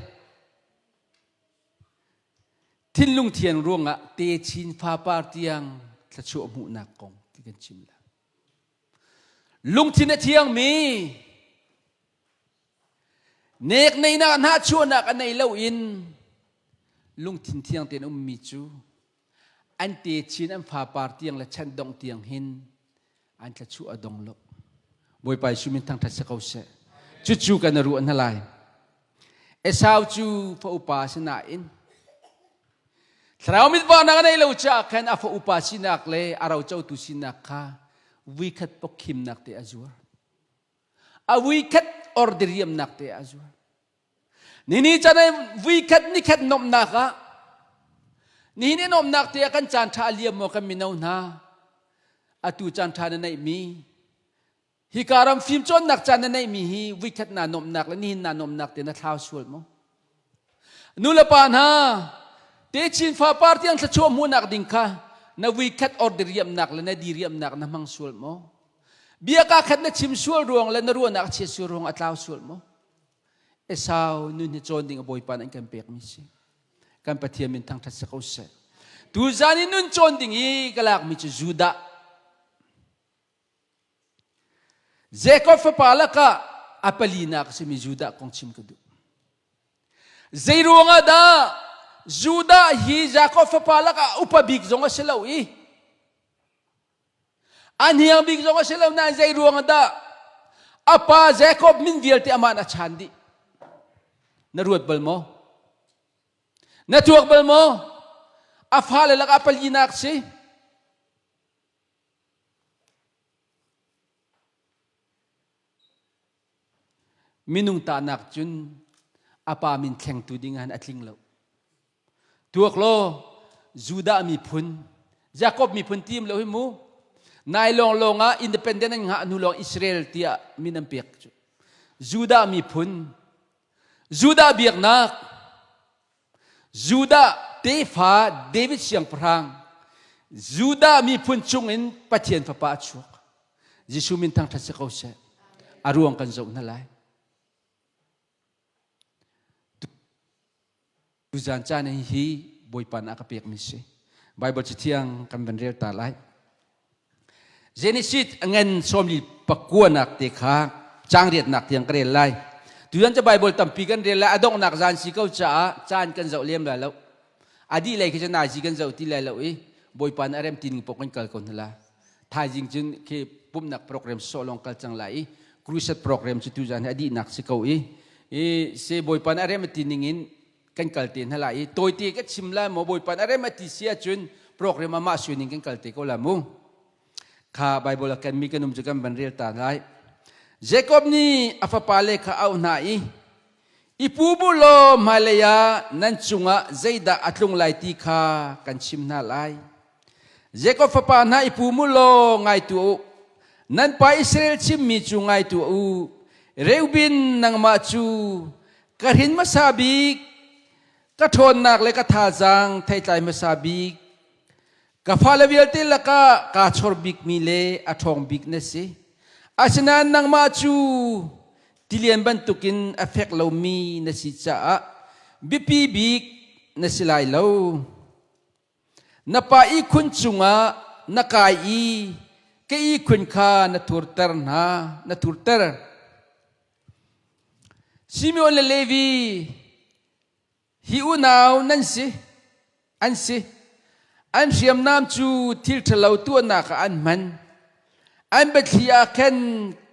thinlung thian ruangah techin fapar tiang thluachuah hmuhnak kong ti kan chim la. Lungthin a thiangmi nek neinak hnahchuahnak a nei loin lungthin thiang tein ummi cu an techin an fapar tiang le chan dongh tiang hin an thluachuah a dong lo. Bawipa Jesuh min thangṭhat si ko seh. Cucu kan ruah hna lai. Esau cu fa upa si nain Thlarau mitvarnak a neih lo caah khan a fa upa sinak le a rocotu sinak kha vuikhat pokkhimnak te a zuar. A vuikhat ordiriamnak te a zuar. Nini chan ai vuikhat nikhat nomnak ah nihin i nomnak te ah kan caan ṭha a liam maw kan mino hna atu caan ṭha na neihmi Hika ram fimcawnnak caan na neihmi hi vuikhat naa nuamhnak le nihin naa nuamhnak te na thlau sual maw? Nu le pa hna, techin fapar tiang thluachuah hmuhnak ding kha na vuikhat or diriamnak le na diriamnak na hmang sual maw? Bia kaa khat na chim sual ruang le na ruahnak chiat sual ruang a tlau sual maw? Esau nun hi cawn ding a Bawipa nih an kan pekmi si. Kan Pathian min thangṭhat si ko seh. Tuzan i nun cawn ding i ka lakmi cu Judah Jakob fapa lakah a palinak a simi Judah kong chim ka duh. Zei ruangah dah Judah hi Jakob fapa lakah upa bik zong a si lo i a hniang bik zong a si lo nain zei ruangah dah a pa Jakob min vialte amah a chan dih. Na ruat bal maw? Na tuak bal maw? A fale lakah palinak si. Minung tahnak cun a pa min thlengtu ding ah a tling lo. Tuak law Judah miphun, Jakob miphun tim lo hi mu. Nai lawng lawng ah independent an ngah hnu lawng Israel tiah min an pek cu. Judah miphun, Judah biaknak, Judah tefa David siangpahrang Judah miphun chungin Pathian fapa a chuak. Jesuh min thangṭhat si ko seh. A ruang kan zoh hna lai. Tuzan caan hi Bawipa nih a ka pekmi si. Bible cathiang kan van rel ta lai. Genesis ngan sawmli pakuanak te kha caang riatnak tiang ka rel lai. Tutan cu Bible tampi kan rel lai. A donghnak zan si ko caah caan kan zoh lem lai lo. A dih lei khi cu nazi kan zoh ti lai lo i Bawipa nih a rem ti ning paoh kan kal ko hna la. Thaizing cun khi pumhnak program sawh lawng kal cang lai i crusade program cu tuzan hi a dihnak si ko i i se Bawipa nih a rem a ti ning in kan kal te hna lai i tawite ka chim lai maw Bawipa a rem a ti si ahcun program amah suining kan kal te ko la mu kha Bible a kenmi kan um cu kan van rel ta lai Jacob nih a fapale kha auh hna i i pu bu law hmailei ah nan cungah zeidah a tlung lai ti kha kan chim hna lai Jacob fapa hna i pu mu law ngai tuah u. Nan pa Israel chimmi cu ngai tuah u. Reuben nangmah cu ka hrin hmasa bik, ka ṭhawnnak le ka thazaang theitlai hmasa bik, ka fale vialte lakah kaa chor bikmi le a ṭhawng bik na si. Asinain nangmah cu tilian bantukin a fek lomi na si caah biapi bik na si lai lo. Na pa ihkhun cungah na kai i ka ihkhun kha na thurter hna, na thurter. Simeon le Levi hi unau nan si, an si. An hriamnam cu thil ṭhalo tuahnak ah an hman. An biathli ah khan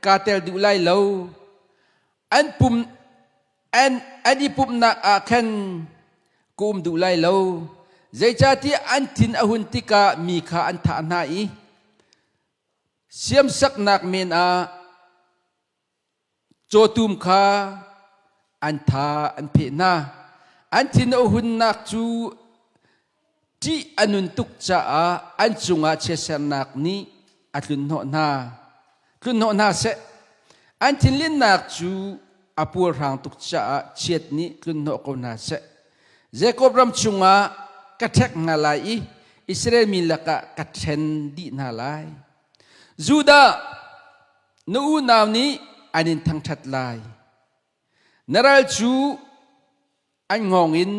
kaa tel duh lai lo. An pum An an i pumhnak ah khan ka um duh lai lo. Zeicahtiah an thin a hun tikah mi kha an thah hna i siamsaknak men ah cawtum kha an tha an pheh hna. An thin a hunnak cu ṭih a nun tuk caah an cungah chiatsernak nih a tlunhnawh hna. Tlunhnawh hna seh. An thinlinnak cu a puarhrang tuk caah chiat nih tlunhnawh ko hna seh. Jakob ram chungah ka ṭhek hna lai i Israel mi lakah ka ṭhen dih hna lai. Judah, na unau nih an in thangṭhat lai. Na ral cu an hngawng in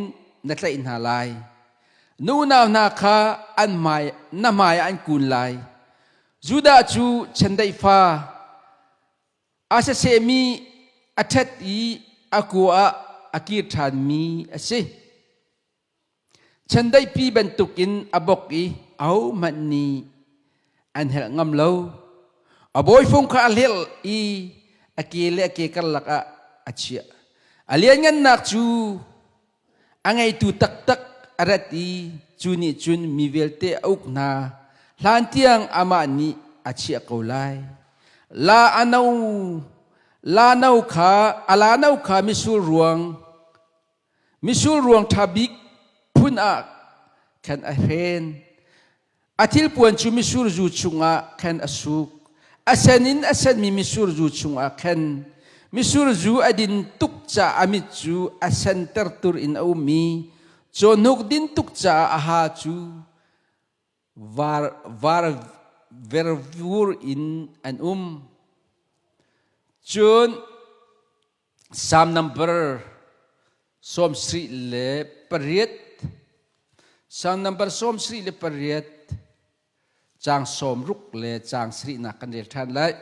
na tlaih hna lai. Na unau hna kha an hmai, na hmai ah an kun lai. Judah cu chiandeih fa a sasehmi a ṭhet i a kua ah a kir ṭhanmi a si. Chiandeihpi bantukin a bok i ahohmanh nih an helh ngam lo. A bawifung kha a hlirh i a ke le a ke karlak ah a chiah. A lianngannak cu a ngeitu taktak a rat i cu nih cun mi vialte a uk hna hlan tiang amah nih a chiah ko lai. La a no la no kha a la no kha mitsur ruang Mitsur ruang ṭha bik phun ah khan a hren. A thilpuan cu mitsur zu chungah khan a suk. A sen in a senmi mitsur zu chungah khan mitsur zu a din tuk caah a mit cu a senter tur in a um i cawhnuk din tuk caah a ha cu var, var vervur in an um. Cun Psalm number 78 Psalm number 78 caang 60 le caang sarihnak kan rel ṭhan lai.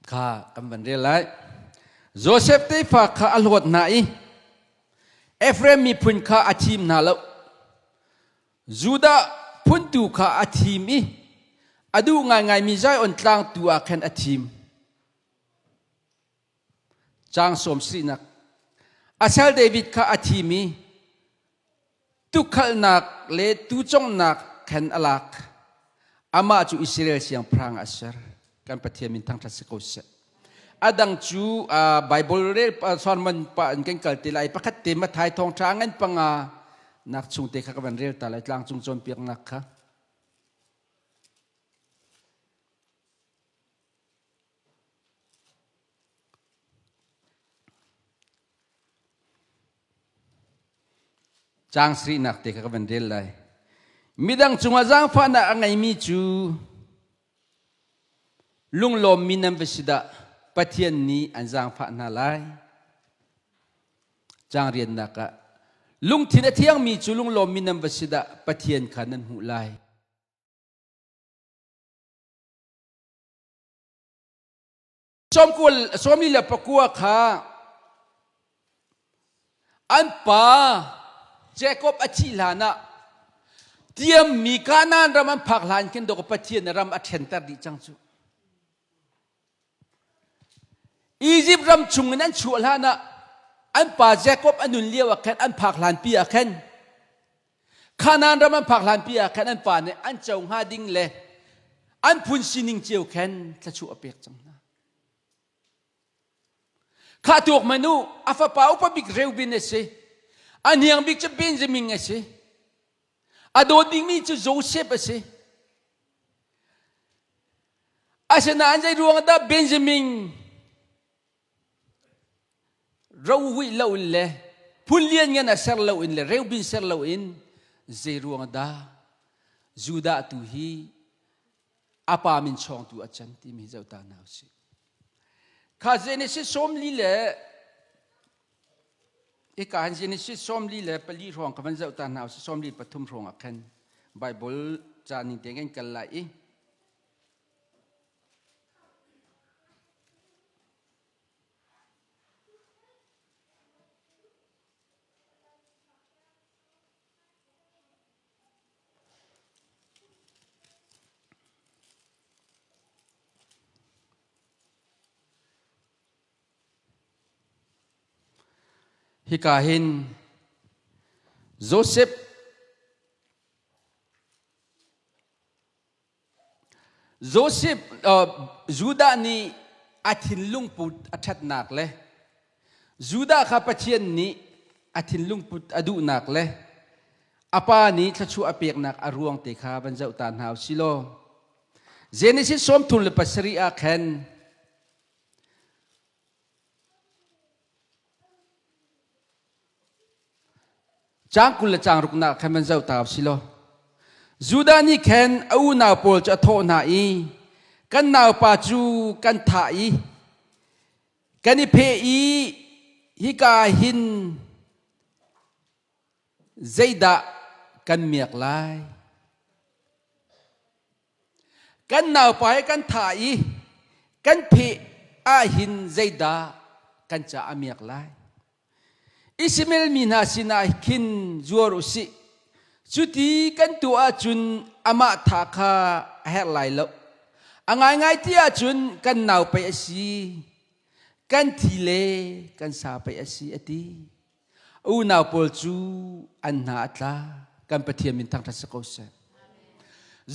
Kha kan van rel lai. Josef tefa kha a hlawt hna i Efraim miphun kha a thim hna lo. Judah phun tu kha a thim i a duh ngaingaimi Zion tlang tu ah khan a thim. Caang sawm sarihnak. A sal David kha a thim i tukhalnak le tuconghnak khan a lak. Amah cu Israel siangpahrang ah a ser. Kan Pathian min thangṭhat si ko seh. A dang cu Bible rel sermon pa in kan kal te lai. Pakhat te Matthai thawngṭha ngan panga nak chung te kha ka van rel ta lai tlangcung cawnpiaknak kha. Caang sarihnak te kha ka van rel lai. Midang cungah zaangfahnak a ngeimi cu lunglawmmi nan va si dah Pathian nih an zaangfah hna lai. Caang riannak ah lungthin a thiangmi cu lunglawmmi nan va si dah Pathian kha nan hmuh lai. Sawmkul sawmli le pakua kha an pa Jacob a thih hlan ah tiammi Kanaan ram an phak hlan khin dawk Pathian ram a ṭhenter dih cang cu. Egypt ram chung in an chuah hlan ah an pa Jacob a nun lio ah khan an phak hlan pi ah khan Kanaan ram an phak hlanpi ah khan an pa nih an co hnga ding le an phun sining cio khan thluachuah a pek cang hna. Kha tuak manu a fapa upa bik Reuben a si. A hniang bik cu Benjamin a si. A dawt bikmi cu Joseph a si. Asinain zei ruang dah Benjamin rovuih lo in le phun lianngan a ser lo in le reubin ser lo in zei ruang dah Judah tu hi a pa min chawngtu a can timi hi zoh ta hna usih. Kha Genesis sawmli le hika han Genesis 44 hrawng ka van zoh ta hna usih 43 hrawng ah khan Bible ca ning te kan kal lai i Hika hin Joseph. Joseph Judah nih a thinlung put a ṭhatnak le Judah kha Pathian nih a thinlung put a duhnak le a pa nih thluachuah a peknak a ruang te kha van zoh ta hna u si law Genesis 37 ah khan Caang 20 le caang ruknak khan van zoh ta u si law Judah nih khan a unau pawl cu a thawh hna i kan naupa cu kan thah i kan i pheh i hika hin zeidah kan miak lai? Kan naupa hi kan thah i kan pheh ahhin zeidah kan ca a miak lai? Ishmael mi hna sinah khin zuar u sih. Cuti kan tuah ahcun amah tha kha a herh lai lo. A ngaingai ti ahcun kan nau pei a si, kan thi le kan sa pei a si a ti. Unau pawl cu an hna a tla. Kan Pathian min thangṭhat si ko seh.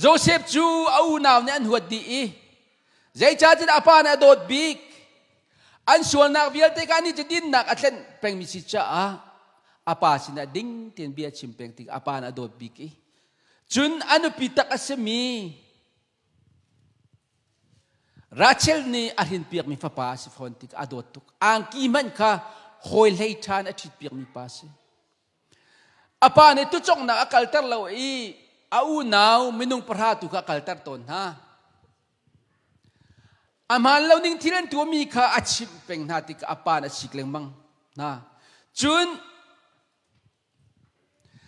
Joseph cu a unau nih an huat dih i zeicahtiah a pa nih a dawt bik. An sualnak vialte kha nih cu dinnak a tlenh pengmi si caah a pa sinah ding tein bia a chim peng tik a pa nih a dawt bik i cun a nupi tak a simi Rachel nih a hrinpiakmi fapa a si fawn tik a dawt tuk. Angki hmanh kha hawi hlei ṭhan a ṭhitpiakmi pa a si. A pa nih tucongnak a kalter lo i a unau minung pahra tu kha a kalter tawn hna. A hmaan lo ning thil an tuahmi kha a chimh peng hna tikah a pa nih a sik lengmang hna. Cun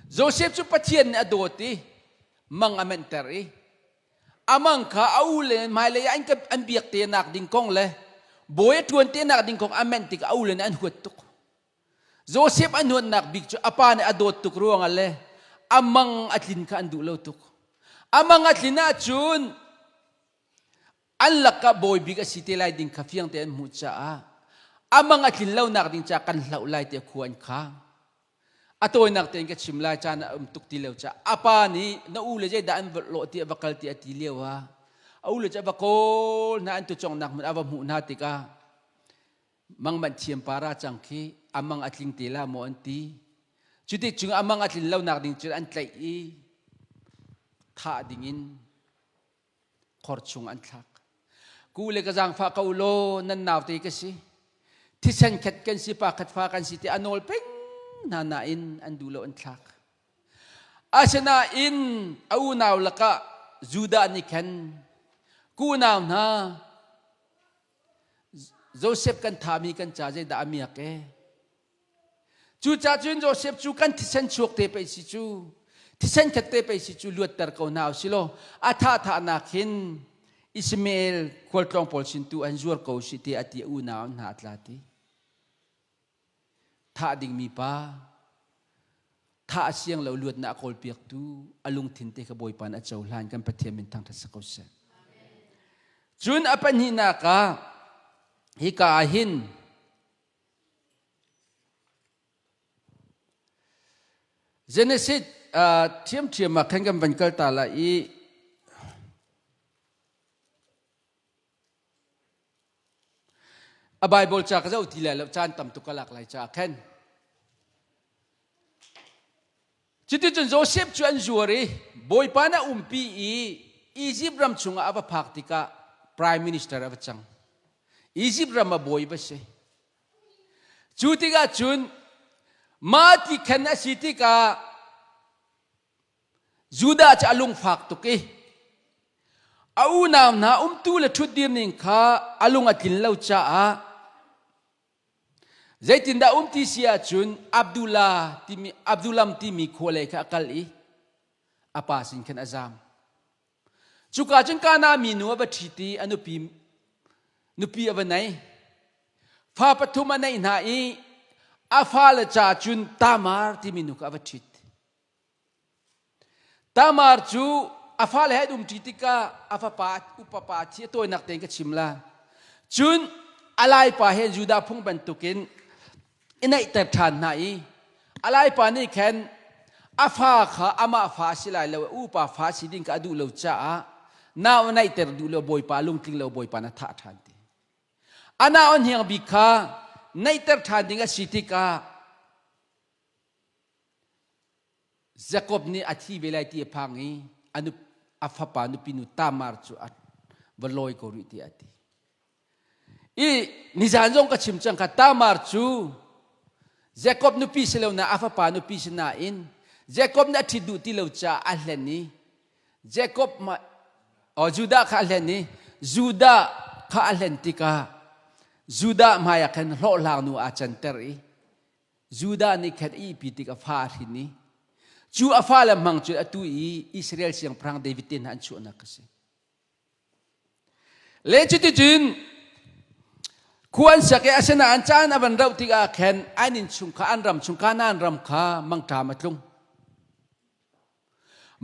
Josef cu Pathian nih a dawt i mang a menhter i a mang kha a u le hmailei ah an biak te nak ding kong le bawi a ṭuan te nak ding kong a menh tikah a u le nih an huat tuk. Josef an huatnak bik cu a pa nih a dawt tuk ruangah le a mang a tlin kha an duh lo tuk. A mang a tlin ahcun an lakah bawi bik a si te lai ding kha fiang te an hmuh caah a mang a tlin lonak ding caah kan hloh lai tiah khua an khang. A tawinak tein ka chim lai caan a um tuk ti lo caah a pa nih na u le zeidah an lawh ti a va kal ti a ti lio ah a u le cu a va kawl hna an tucongnak hmun a va hmuh hna tikah mangmanh thiam para cang khi a mang a tling te la maw an ti. Cuti cung a mang a tlin lonak ding cun an tlaih i thah dingin khor chung an thlak. Ku le ka zaangfah ko law nan naute ka si. Thisen khat kan si, pa khat fa kan si ti a nawl peng hna nain an duh lo an thlak. Asinain a unau lakah Judah nih khan ku unau hna Joseph kan thami kan ca zeidah a miak e? Cucaah cun Josef cu kan thisen chuak te pei si cu, thisen khat te pei si cu luatter ko hna u si law a thahthahnak hin Ishmael khualtlawng pawl sin tu an zuar ko si ti a ti unau an hna a tla ti. Thah dingmi pa, thah a siang lo luatnak a kawlpiaktu a lungthin te kha Bawipa nih a cohlan kan Pathian min thangṭhat si ko seh. Cun a pahnihnak ah hika ah hin Genesis ṭhiamṭhiam ah khan kan van kal ta lai i a Bible ca ka zoh ti lai lo caan tam tuk ka lak lai caah khan Cuticun Josef cu an zuar i Bawipa nih a umpi i Izipt ram chungah a va phak tikah prime minister a va cang. Izipt ram a bawi va si. Cu tikah cun mah ti khan a si tikah Judah cu a lungfak tuk i a unau hna umtu le ṭhutdir ning kha a lung a tlin lo caah Zeitindah um ti si ahcun Abdullah timi Abdullam timi khua lei kha a kal i a pa sin khan a zaam. Cuka cun Kana minu a va ṭhit i a nupi nupi a va nei. Fa pathum a neih hna i a fale ca cun Tamar timi nu kha a va ṭhit. Tamar cu a fale he an umṭi tikah a fapa upa pa thi a tawinak tein ka chim la. Cun a laipa he Judah phung bantukin i naihter ṭhan hna i a laipa nih khan a fa kha amah fa a si lai lo upa fa si ding kha a duh lo caah Nau a naihter duh lo Bawipa lungtling lo Bawipa na thah ṭhan ti. A nau a hniang bik kha naihter ṭhan ding a si tikah Jakob nih a thi ve lai ti a phang i a, nu, a fapa nupi nu Tamar cu a va lawi ko rih tiah a ti. I nizan zong ka chim cang kha Tamar cu Jakob nupi si lo na a fapa nupi si nain Jakob nih a ṭhit duh ti lo caah a hlen i Jakob ma oh, Judah kha a hlen i Judah kha a hlen tikah Judah hmaiah khan hlawhhlang nu aa canter i Judah nih khan a ihpi tik a fa a hrin i cu a fale hmang cu atu i Israel siangpahrang David te hna an chuahnak a si. Le cuticun khua an sak i asinain caan a van rauh tikah khan an innchung kha an ram chung Kanaan ram kha mangṭam a tlung.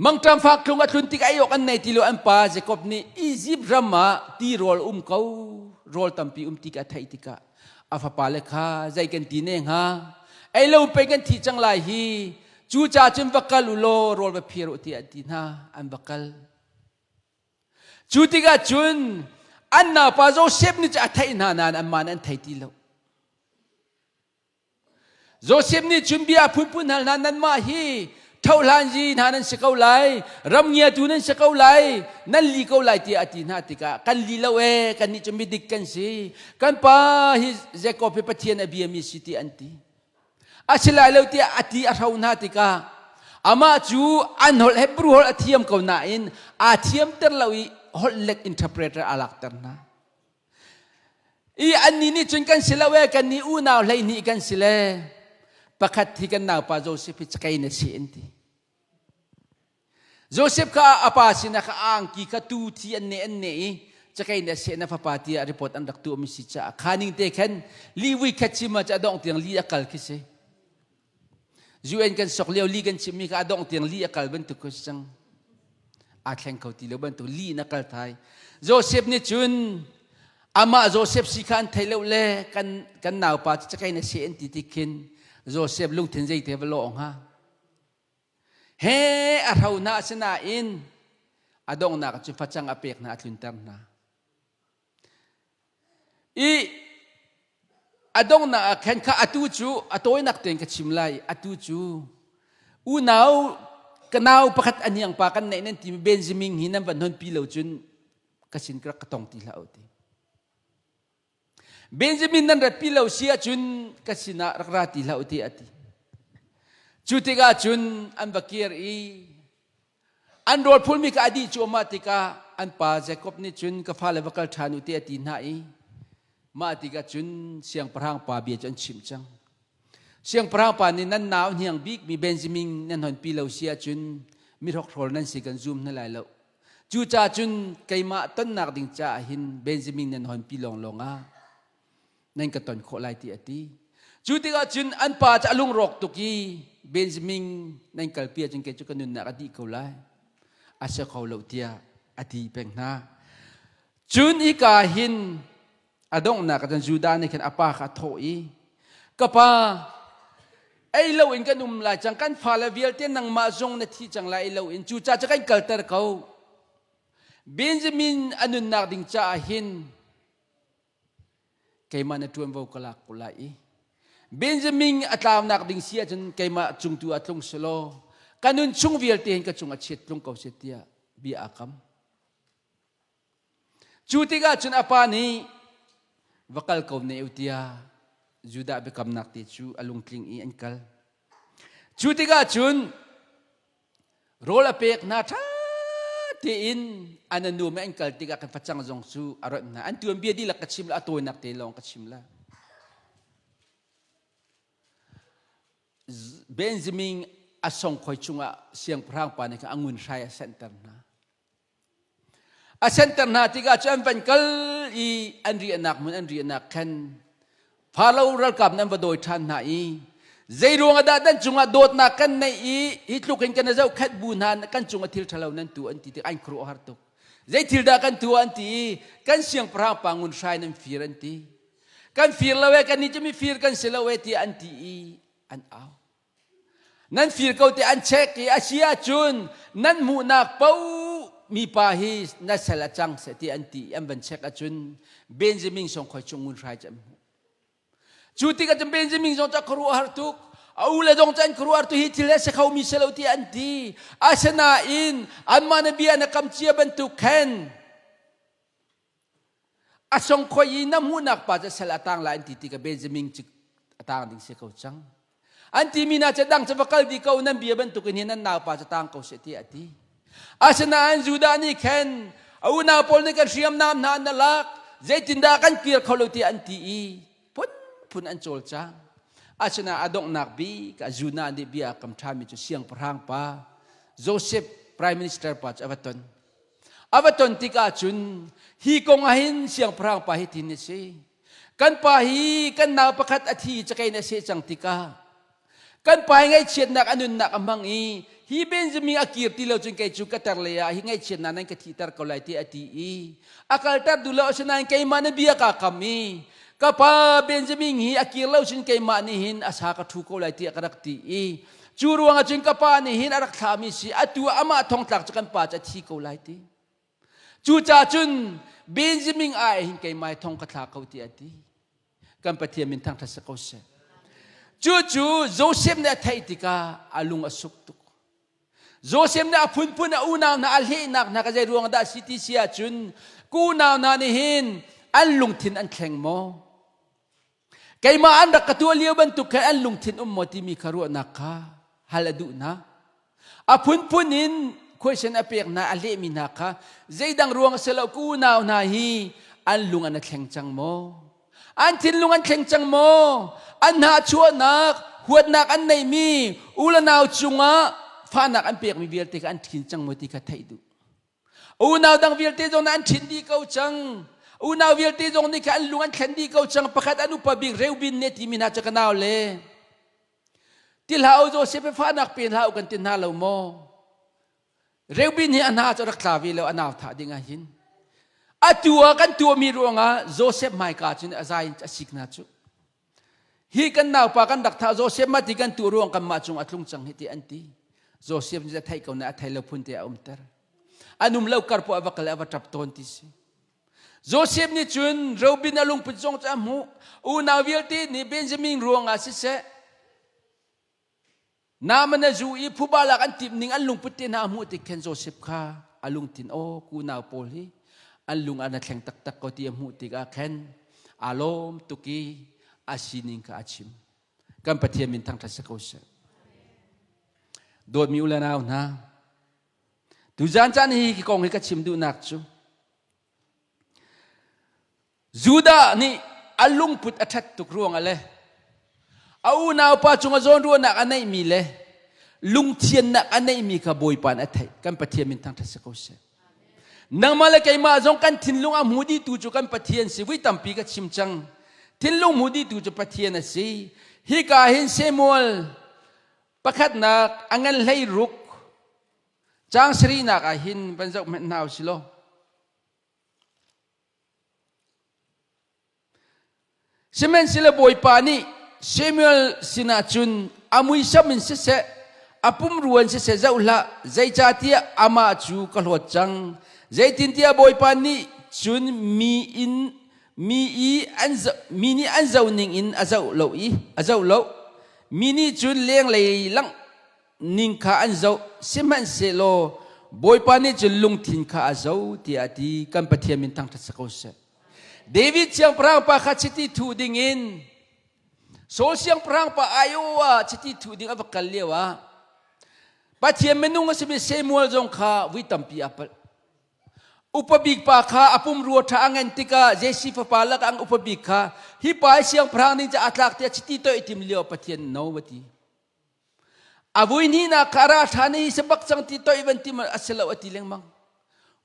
Mangṭam fak tlung a tlun tik ei awk an nei ti lo an pa Jakob nih Izipt ram ah tirawl um ko rawl tampi um ti a theih tikah a fapale kha zei kan ti ne hnga ei lo pei kan thi cang lai hi cu ca cun va kal u law rawl va phir u tiah an ti hna an va kal cu tikah cun an naupa Josef nih cu a theih hna nain anmah nih an thei ti lo Josef nih cun bia a phunphun hal hna nanmah hi thohhlanzi hna nan si ko lai ram ngiatu nan si ko lai nan li ko lai tiah a ti hna tikah kan li lo ee kannih cu midik kan si kan pa hi Jakob hi Pathian a biami si ti an ti a si lai lo tiah a ti a hro hna tikah amah cu an holh Hebrew holh a thiam ko nain aa thiamter lo i holh let interpreter a lakter hna I annih nih cun kan si lo ee kan nih unau 12 kan si le pakhat hi kan naupa Joseph hi cakei na si an ti. Joseph kha a pa sinah kha angki kha tu thi an ne an ne i cakei na seh na fapa tiah report an rak tuahmi si caah kha ning te khan li vui khat chim ah a dongh tiang li a kal khi si. UN kan sok lio li kan chimmi kha a dongh tiang li a kal bantuk ko si cang. Aa thleng kho ti lo bantuk li in a kal thai. Joseph nih cun amah Joseph si kha an thei lo le kan kan naupa cu cakei na si an ti ti khin Joseph lungthin zeite va lawh hnga. He a hro hna asinain a donghnak cu facang a pek hna a tlunter hna. I a donghnak ah khan kha atu cu a tawinak tein ka chim lai. Atu cu unau ka nau pakhat a hniang pa kan neih nan timi Benjamin hi nan van honpi lo cun ka sin ka rak ka tong ti hlah u ti. Benjamin nan ratpi lo si ahcun ka sinah rak ra ti hlah u ti a ti. Cu tikah cun an va kir i An rawl phulmi kha a dih cuahmah tikah an pa Jakob nih cun ka fale va kal ṭhan u ti a ti hna i mah tikah cun siangpahrang pa bia cu an chimh cang. Siangpahrang pa nih nan nau hniang bikmi Benjamin nan honpi lo si ahcun mihrokhrawl nan si kan zum hna lai lo. Cucaah cun keimah tonnak ding caah hin Benjamin nan honpi lawnglawng ah nan ka ton khawh lai ti a ti. Cu tikah cun an pa cu a lungrawk tuk i Benjamin nan kalpi ahcun kei cu ka nunnak a dih ko lai. A si kho lo tiah a ti peng hna. Cun hika hin a donghnak ah cun Judah nih khan a pa kha a thawh i ka pa ei loin kan um lai cang kan fale vialte nangmah zong na thi cang lai ei loin cucaah cu kan kalter ko Benjamin a nunnak ding caah hin keimah na ṭuanvo ka lak ko lai i Benjamin a tlaunak ding si ahcun keimah cung tu ah tlung selaw ka nun chung vialte hin ka cung a chiat tlung ko seh tiah bia aa kam. Cu tikah cun a pa nih va kal ko ne u tiah Judah biakamnak te cu a lungtling i an kal. Cu tikah cun Rawl a pek hna ṭha tein an anu an kal tikah kan facang zong cu a ronh hna. An tuanbia dihlak ka chim la, a tawinak te lawng ka chim la. Benjamin a songkhoi chungah siangpahrang pa nih khan a ngun hrai a senhter hna. A senter hna tikah cu an van kal i an riahnak hmun an riahnak khan Faro ralkap nan va dawi ṭhan hna i zei ruangah dah nan cungah dawtnak kan neih i hi tluk in kan zohkhenh bu hna kan cungah thil ṭhalo nan tu an ti tik an khuaruah har tuk. Zei thil dah kan tu an ti i kan siangpahrang pa ngun hrai nan fir an ti. Kan fir lo e kannih cu mifir kan si lo e tiah an ti i an au. Nan fir ko ti an check i a si ahcun nan hmuhnak paoh Mipa hi na sal a cang seh ti an ti an van check ahcun Benjamin songkhoi chung ngun hrai cu an hmuh. Cu tikah cun Benjamin zong cu a khuaruahhar tuk. A u le zong cu an khuaruahhar tuk hi thil a si khomi si lo tiah an ti. Asinain anmah na bia na kam cia bantuk khan a songkhoi i na hmuhnak pa cu sal a tang lai an ti tikah Benjamin cu a tang ding si ko cang. An timi hna cu dang cu va kal dih ko nan bia bantukin hin nan naupa cu tang ko seh tiah a ti. Asinain Judah nih khan a unau pawl nih kan hriamnam hna na lak zeitindah kan kir kho lo tiah an ti i phunphun an cawlcang. Asinain a donghnak bik ah Judah nih bia a kam ṭhanmi cu siangpahrang pa Joseph Prime Minister pa cu a va ton. A va ton tikah cun hi kong ah hin siangpahrang pa hi tin a si. Kan pa hi kan nau pakhat a thi cakei na seh cang tikah kan pa hi ngaihchiatnak a nunnak a hmang i hi Benjamin a kir ti lo cun kei cu ka ter lei ah hi ngaihchiatnak nan ka thihter ko lai ti a ti i a kalter duh lo asinain keimah na bia kaa kam i ka pa Benjamin hi a kir lo cun keimah nih hin a sa ka ṭhu ko lai tiah ka rak ti i cu ruangah cun ka pa nih hin a rak thlahmi si atu amah thongtlak cu kan pa cu a thi ko lai ti. Cucaah cun Benjamin ai hin keimah thong ka thla ko tiah a ti. Kan Pathian min thangṭhat si ko seh. Cucu Joseph nih a theih tikah a lung a suk tuk. Joseph nih a phunphun a unau hna a hlehnak hna ka zei ruang dah si ti si ahcun ku unau hna nih hin an lungthin an thleng maw? Keimah an rak ka tuah lio bantuk khan an lungthin um maw timi kha ruahnak kha hal a duh hna. A phunphun in question a pek hna, a lehmi hna kha zeidang ruang a si lo, ka unau hna hi an lung an a thleng cang maw? An thinlung an thleng cang maw? An hnahchuahnak, huatnak an neihmi u le nau cungah fahnak an pekmi vialte kha an ṭhin cang maw ti kha theih duh. Unau dang vialte zong nih an ṭhinh dih ko cang. Unau vialte zong nih khan an lung an thlen dih ko cang. Pakhat an upa bik Reuben nih a timi hna cu ka nau le ti hlah u Joseph fahnak pe hlah u kan ti hna lo maw? Reuben hi a hna cu rak tla ve lo a nau thah ding ah hin. Atu ah kan tuahmi ruangah Joseph hmaika cun a zai a sik hna cu. Hi kan naupa kan rak thah Joseph mah ti kan tuah ruang kanmah cung a tlung cang hi ti an ti. Joseph nih a theih ko na a thei lo phun te a umter. An um lo kar poah a va kal a va ṭap tawn ti si. Joseph nih cun Reuben a lungput zong cu a hmuh. Unau vialte nih Benjamin ruangah siseh Naaman a zu i phuba lak an timh ning an lungput te hna a hmuh tik khan Joseph kha a lungthin aw kunau pawl hi an lung an a thleng taktak ko ti a hmuh tikah khan aa lawm tuk i a sining kha a chim. Kan Pathian min thangṭhat si ko seh. Dawtmi u le nau hna, tuzan caan hi hi kong hi ka chim duhnak cu Judah nih a lungput a ṭhat tuk ruangah le a unaupa cungah zawnruahnak a neihmi le lungthiannak a neihmi kha Bawipa nih a theih. Kan Pathian min thangṭhat si ko seh. Nangmah le keimah zong kan thinlung a hmu dihtu cu kan Pathian si. Vui tampi ka chim cang. Thinlung hmu dihtu cu Pathian a si. Hika hin Samuel pakhatnak a ngan 16 caang sarihnak ah hin van zoh hmanh hna u si law. Sihmanhsehlaw Bawipa nih Samuel sinah cun a muisam in siseh, a pumrua in siseh zoh hlah, zeicahtiah amah cu ka hlawt cang. Zeitintiah Bawipa nih cun mi in mi i an mi nih an zoh ning in a zoh lo i a zoh lo. Mi nih cun lenglei langh ning kha an zoh sihmanhsehlaw Bawipa nih cun lungthin kha a zoh tiah a ti. Kan Pathian min thangṭhat si ko seh. David siangpahrang pa kha chiti thuh dingin Saul siangpahrang pa aiawh ah chiti thuh ding a va kal lio ah Pathian minung a simi Samuel zong kha vui tampi a palh. Upa bik pa kha a pumrua ṭha a ngan tikah Jesse fapa lakah an upa bik kha hi pa hi siangpahrang ding caah a tlak tiah chiti toih tim lio Pathian no va ti. A vui hnihnak kha a ra ṭhan i sabak cang ti toih van ti a si lo a ti lengmang.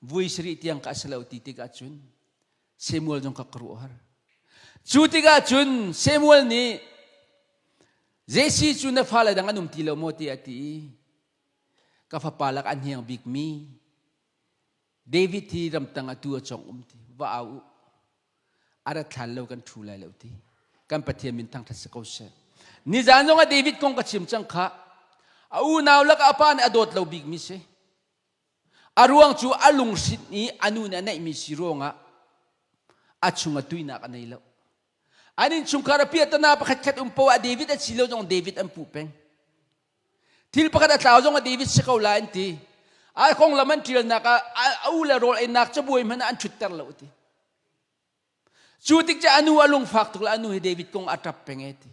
Vui sarih tiang ka a si lo ti tikah cun Samuel zong kha ka ruah har. Cu tikah cun Samuel nih Jesse cu na fale dang an um ti lo maw tiah a ti i ka fapa lak an hniang bikmi David hi ramtang atu a cong um ti va au u. A rat hlan lo kan ṭhu lai lo ti. Kan Pathian min thangṭhat si ko seh. Nizan zong ah David kong ka chim cang kha. A unau lakah a pa nih a dawt lo bikmi si. A ruang cu a lunghrinh i a nu nih a neihmi si ruangah a chung a tuinak a nei lo. An innchungkhar a piahtana pakhat khat um poah David a si lo zong David an puh peng. Thil pakhat a tlau zong ah David si ko lai an ti. A konglam an ṭialnak ah a u le rawl einak cabuai hmanh ah an ṭhutter lo ti. Cu tik cu a nu a lungfak tuk le a nu hi David kong a ṭap peng e ti.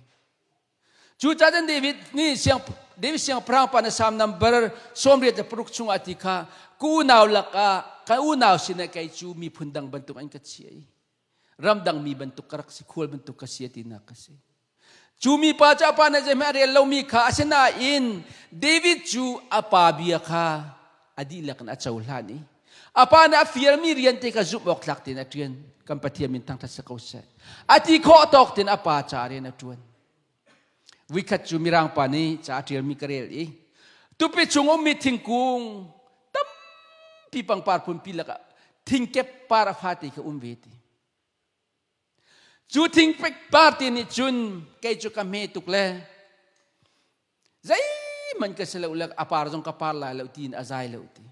Cucaah cun David nih siang David siangpahrang pa na Salm number 86 chungah ti kha ka unau lakah ka unau sinah kei cu miphun dang bantuk an ka chia i ramdang mi bantuk ka rak si khual bantuk ka si tinak ka si. Cu mipa cu a pa nih zeihmanh a rel lomi kha asinain David cu a pa bia kha a dihlak in a cohlan i a pa nih a fialmi rian te kha zumh awk tlak tein a ṭuan. Kan Pathian min thangṭhat si ko seh. A ti khawh tawk tein a pa ca rian a ṭuan. Vuikhat cu Mirang pa nih ca a ṭialmi ka rel i tupi chung ummi thingkung tampi pangpar phunpi lakah thingkep par a fate kha um ve ti. Cu thingpek party nih cun kei cu ka hme tuk le zeihmanh ka si lo le a par zong ka par lai lo tiin a zai lo ti.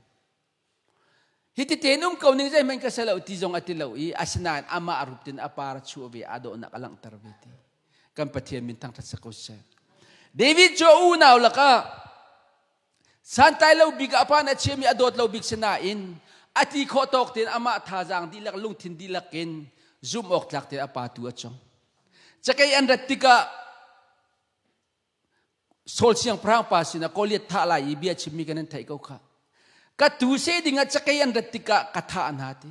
Hi ti tein um ko ning zeihmanh ka si lo ti zong a ti lo i asinain amah a rup tin a par a chuah ve a dawhnak a langhter ve ti. Kan Pathian min thangṭhat si ko seh. David cu a unau lakah Santlai lo bik ah a pa nih a chiami a dawt lo bik si nain a ti khawh tawk tein amah thazaang dihlak lungthin dihlak in zumh awk tlak tein a pa tu a cong. Cakei an rat tikah Saul siangpahrang pa sinah Goliath thah lai i bia chimmi kan in theih ko kha. Ka tu seh dingah cakei an rat tikah ka thah hna ti.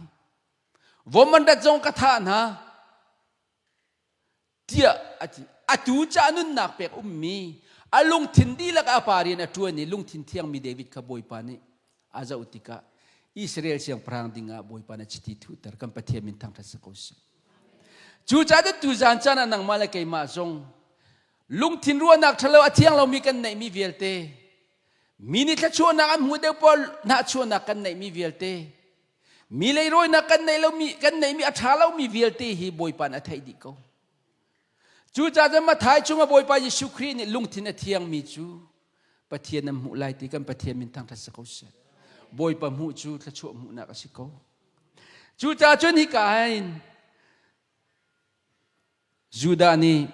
Vom an rat zong ka thah hna. tiah a ti. Atu ca nunnak pek ummi a lungthin dihlak a pa rian a ṭuan i lungthin thiangmi David kha Bawipa nih a zoh tikah Israel siangpahrang dingah Bawipa nih chiti thuhter kan Pathian min thangṭhat si ko seh. Cucaah cun tuzan caan ah nangmah le keimah zong lungthin ruahnak ṭhalo a thiang lomi kan neihmi vialte mi nih thluachuahnak an hmuh deuh pawl hnahchuahnak kan neihmi vialte Mi leirawinak kan neih lomi kan neihmi a ṭha lomi vialte hi Bawipa nih a theih dih ko. Cucaah cun Matthai chungah Bawipa Jesuh Khrih nih lungthin a thiangmi cu Pathian an hmuh lai ti kan Pathian min thangṭhat si ko seh. Bawipa hmuh cu thluachuah hmuhnak a si ko. Cucaah cun hika hin Judah nih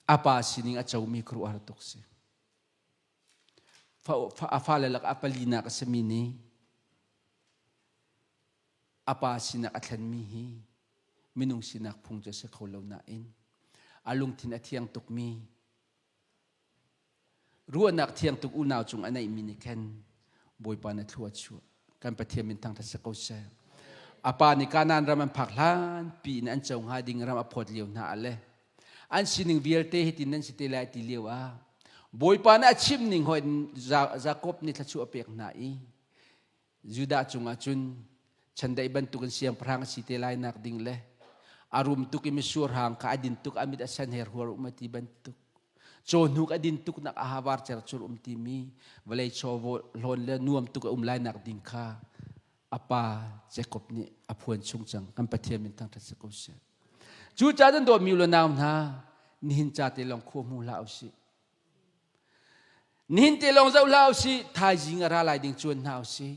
a pa sining a comi khuaruahhar tuk si. A fale lakah a palinak a simi nih a pa sinak a thlenmi hi minung sinak phung cu a si kho lo nain a lungthin a thiang tukmi ruahnak thiang tuk unau cung a neihmi nih khan Bawipa na thlua chuah kan Pathian min thangṭhat si ko seh. A pa nih Kanaan ram an phak hlan pi in an co hnga ding ram a phawt lio hna ah le an sining vialte hitin nan si te lai ti lio ah Bawipa nih a chim ning hoi Jakob nih thluachuah a pek hna i Judah cungah cun chandaih bantukin siangpahrang a si te lai nak ding le a rum tuk i misur hang kha a din tuk a mit a sen her huar um a ti bantuk cawhnuk a din tuk nak a havar cer cur um timi vawlei chaw hlawn le nuam tuk a um lai nak ding kha a pa Jacob nih a phuan chung cang kan Pathian min thangṭhat si ko seh Cucaah nan dawtmi u le nau hna, nihin ca te lawng khua hmu hlah usih. Nihin te lawng zoh hlah usih, thaizing a ra lai ding cuan hna usih.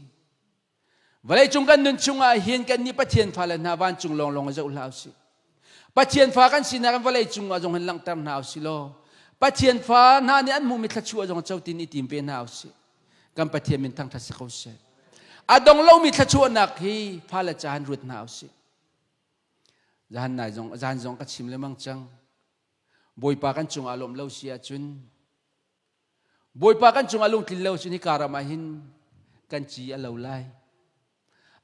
Vawleicung kan nun chungah hin kan nih Pathian fale hna vancung lawnglawng zoh hlah usih. Pathian fa kan sinak in vawleicung ah zong hin langhter hna usih law Pathian fa hna nih an hmuhmi thluachuah zong co tin i tim ve hna usih. Kan Pathian min thangṭhat si ko seh. A dong lomi thluachuahnak hi fale cahan ruat hna usih. Zan nai zong zan zong ka chim lemang cang. Bawipa kan cungah lawmh lo si ahcun Bawipa kan cungah lungtlin lo cun hika ram ah hin kan ci a lo lai.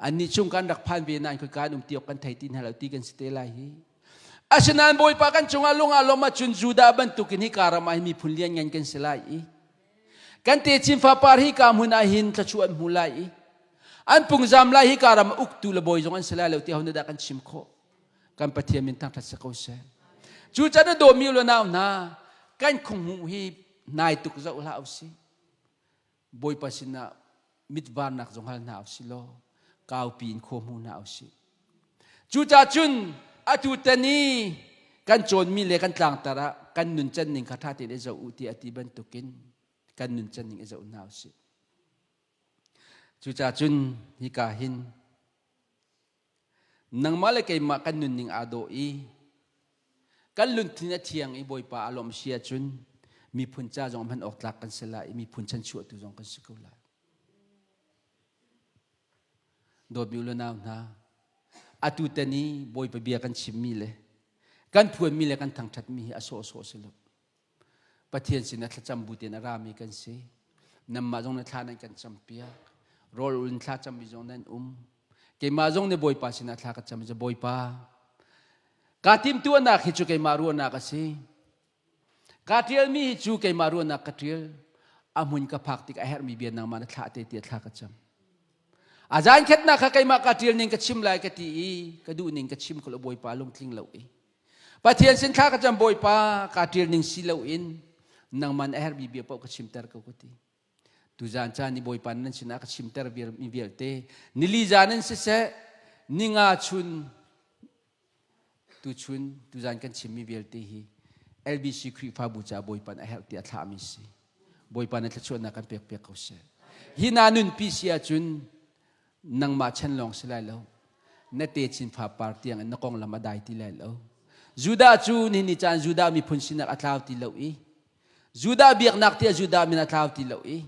Annih chung kan rak phan ve nain khoi kan um ti awk kan thei ti hna lo ti kan si te lai hi. Asinain Bawipa kan cungah lung aa lawm ahcun Judah bantukin hika ram ah hin miphun lianngan kan si lai i kan techin fapar hika hmun ah hin thluachuah an hmu lai i An pungzam lai hi ka ram uktu le bawi zong an si lai lo ti ho dah kan chim khawh. Kan Pathian min thangṭhat si ko seh. Cu can a dawmi le nau hna kan khunghmuh hi nai tuk zoh hlah usih. Bawipa sinah mitvarnak zong hal hna usih law kaupi in khua hmu hna usih. Cucaah cun atu tan i kan cawnmi le kan tlangtar ah kan nuncan ning kha ṭha tein i zoh u ti a ti bantukin kan nuncan ning i zoh hna usih. Cucaah cun hika hin nangmah le keimah kan nunning aa dawh i kan lungthin a thiang i Bawipa a lawmh si ahcun miphun ca zong hman awk tlak kan si lai i miphun chanchuahtu zong kan si ko lai. Dawtmi u le nau hna, atu tan i Bawipa bia kan chimmi le kan phuanmi le kan thangṭhatmi hi a sawhsawh si lo. Pathian sinah thlacam bu tein a rami kan si. Nanmah zong na thla nan kan campiak. Rawl ul in thla cammi zong nan um. Keimah zong nih Bawipa sinah thla ka cam. Bawipa, kaa timhtuahnak hi cu keimah ruahnak a si. Kaa ṭialmi hi cu keimah ruahnak ka ṭial. A hmun ka phak tik a herhmi bia nangmah na thlah te tiah thla ka cam. A zan khatnak kha keimah kaa ṭial ning ka chim lai ka ti i ka duh ning ka chim kho lo Bawipa lungtling lo i. Pathian sin thla ka cam Bawipa kaa ṭial ning si loin nangmah na herhmi bia paoh ka chimter ko ka ti. Tuzaan caan i Bawipa nan sinah ka chimter mi vialte nili zan in siseh ninga chun tuchun tuzaan kan chimmi vialte hi LBC Khrihfabu caah Bawipa a herh tiah thlahmi si. Bawipa na thluachuahnak kan pek piak ko seh. Hi na nunpi si ahcun nangmah chan lawng si lai lo na techin fapar tiang in na konglam a dai ti lai lo Judah cu nihin ni caan Judah miphun sinak a tlau ti lo i Judah biaknak tiah Judah min a tlau ti lo i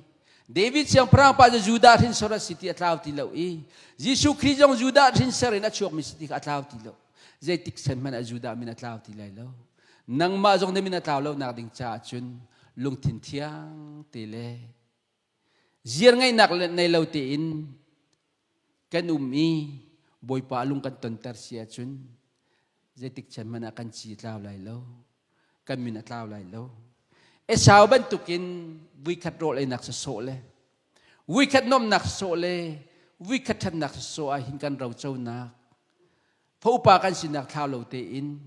David siangpahrang pa cu Judah hrinsor a si ti a tlau ti lo i Jesuh Khrih zong Judah hrinsor in a chuakmi si ti kha a tlau ti lo zeitik sen hmanh ah Judah min a tlau ti lai lo nangmah zong na min a tlau lo nak ding caah cun lungthin thiang te le Ziar ngeihnak le nei lo tein kan um i Bawipa lung kan tonter si ahcun zeitik chan hmanh ah kan ci a tlau lai lo, kan min a tlau lai lo. Esau bantukin vuikhat rawl einak sawsawh le vuikhat nuamhnak sawsawh le vuikhat ṭhatnak sawsawh ah hin kan roconak fa upa kan sinak thlau lo tein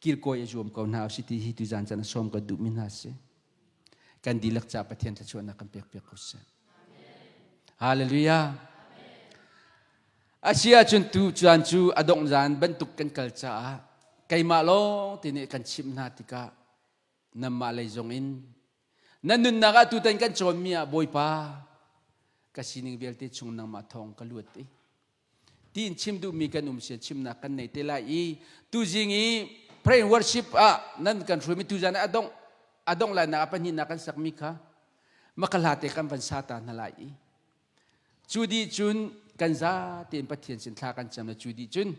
kilkawi a zuam ko hna usih ti hi tuzan caan a sawm kan duhmi hna si. Kan dihlak ca Pathian thluachuahnak kan pek piak ko seh. Hallelujah. Asi ahcun tu caan cu a dongh zan bantuk kan kal caah keimah lawng te nih kan chimh hna tikah nanmah lei zong in nan nunnak ah tutan kan cawnmi ah Bawipa ka sining vialte chung nangmah thawng ka luat i tiin chim duhmi kan um sia chimnak kan nei te lai i tuzing i pray and worship ah nan kan hruaimi tuzan ah adongh adongh lai nak a pahnihnak kan sakmi kha makahla te kan van sa ta hna lai i cu dih cun kan za tein Pathian sin thla kan cam le cu dih cun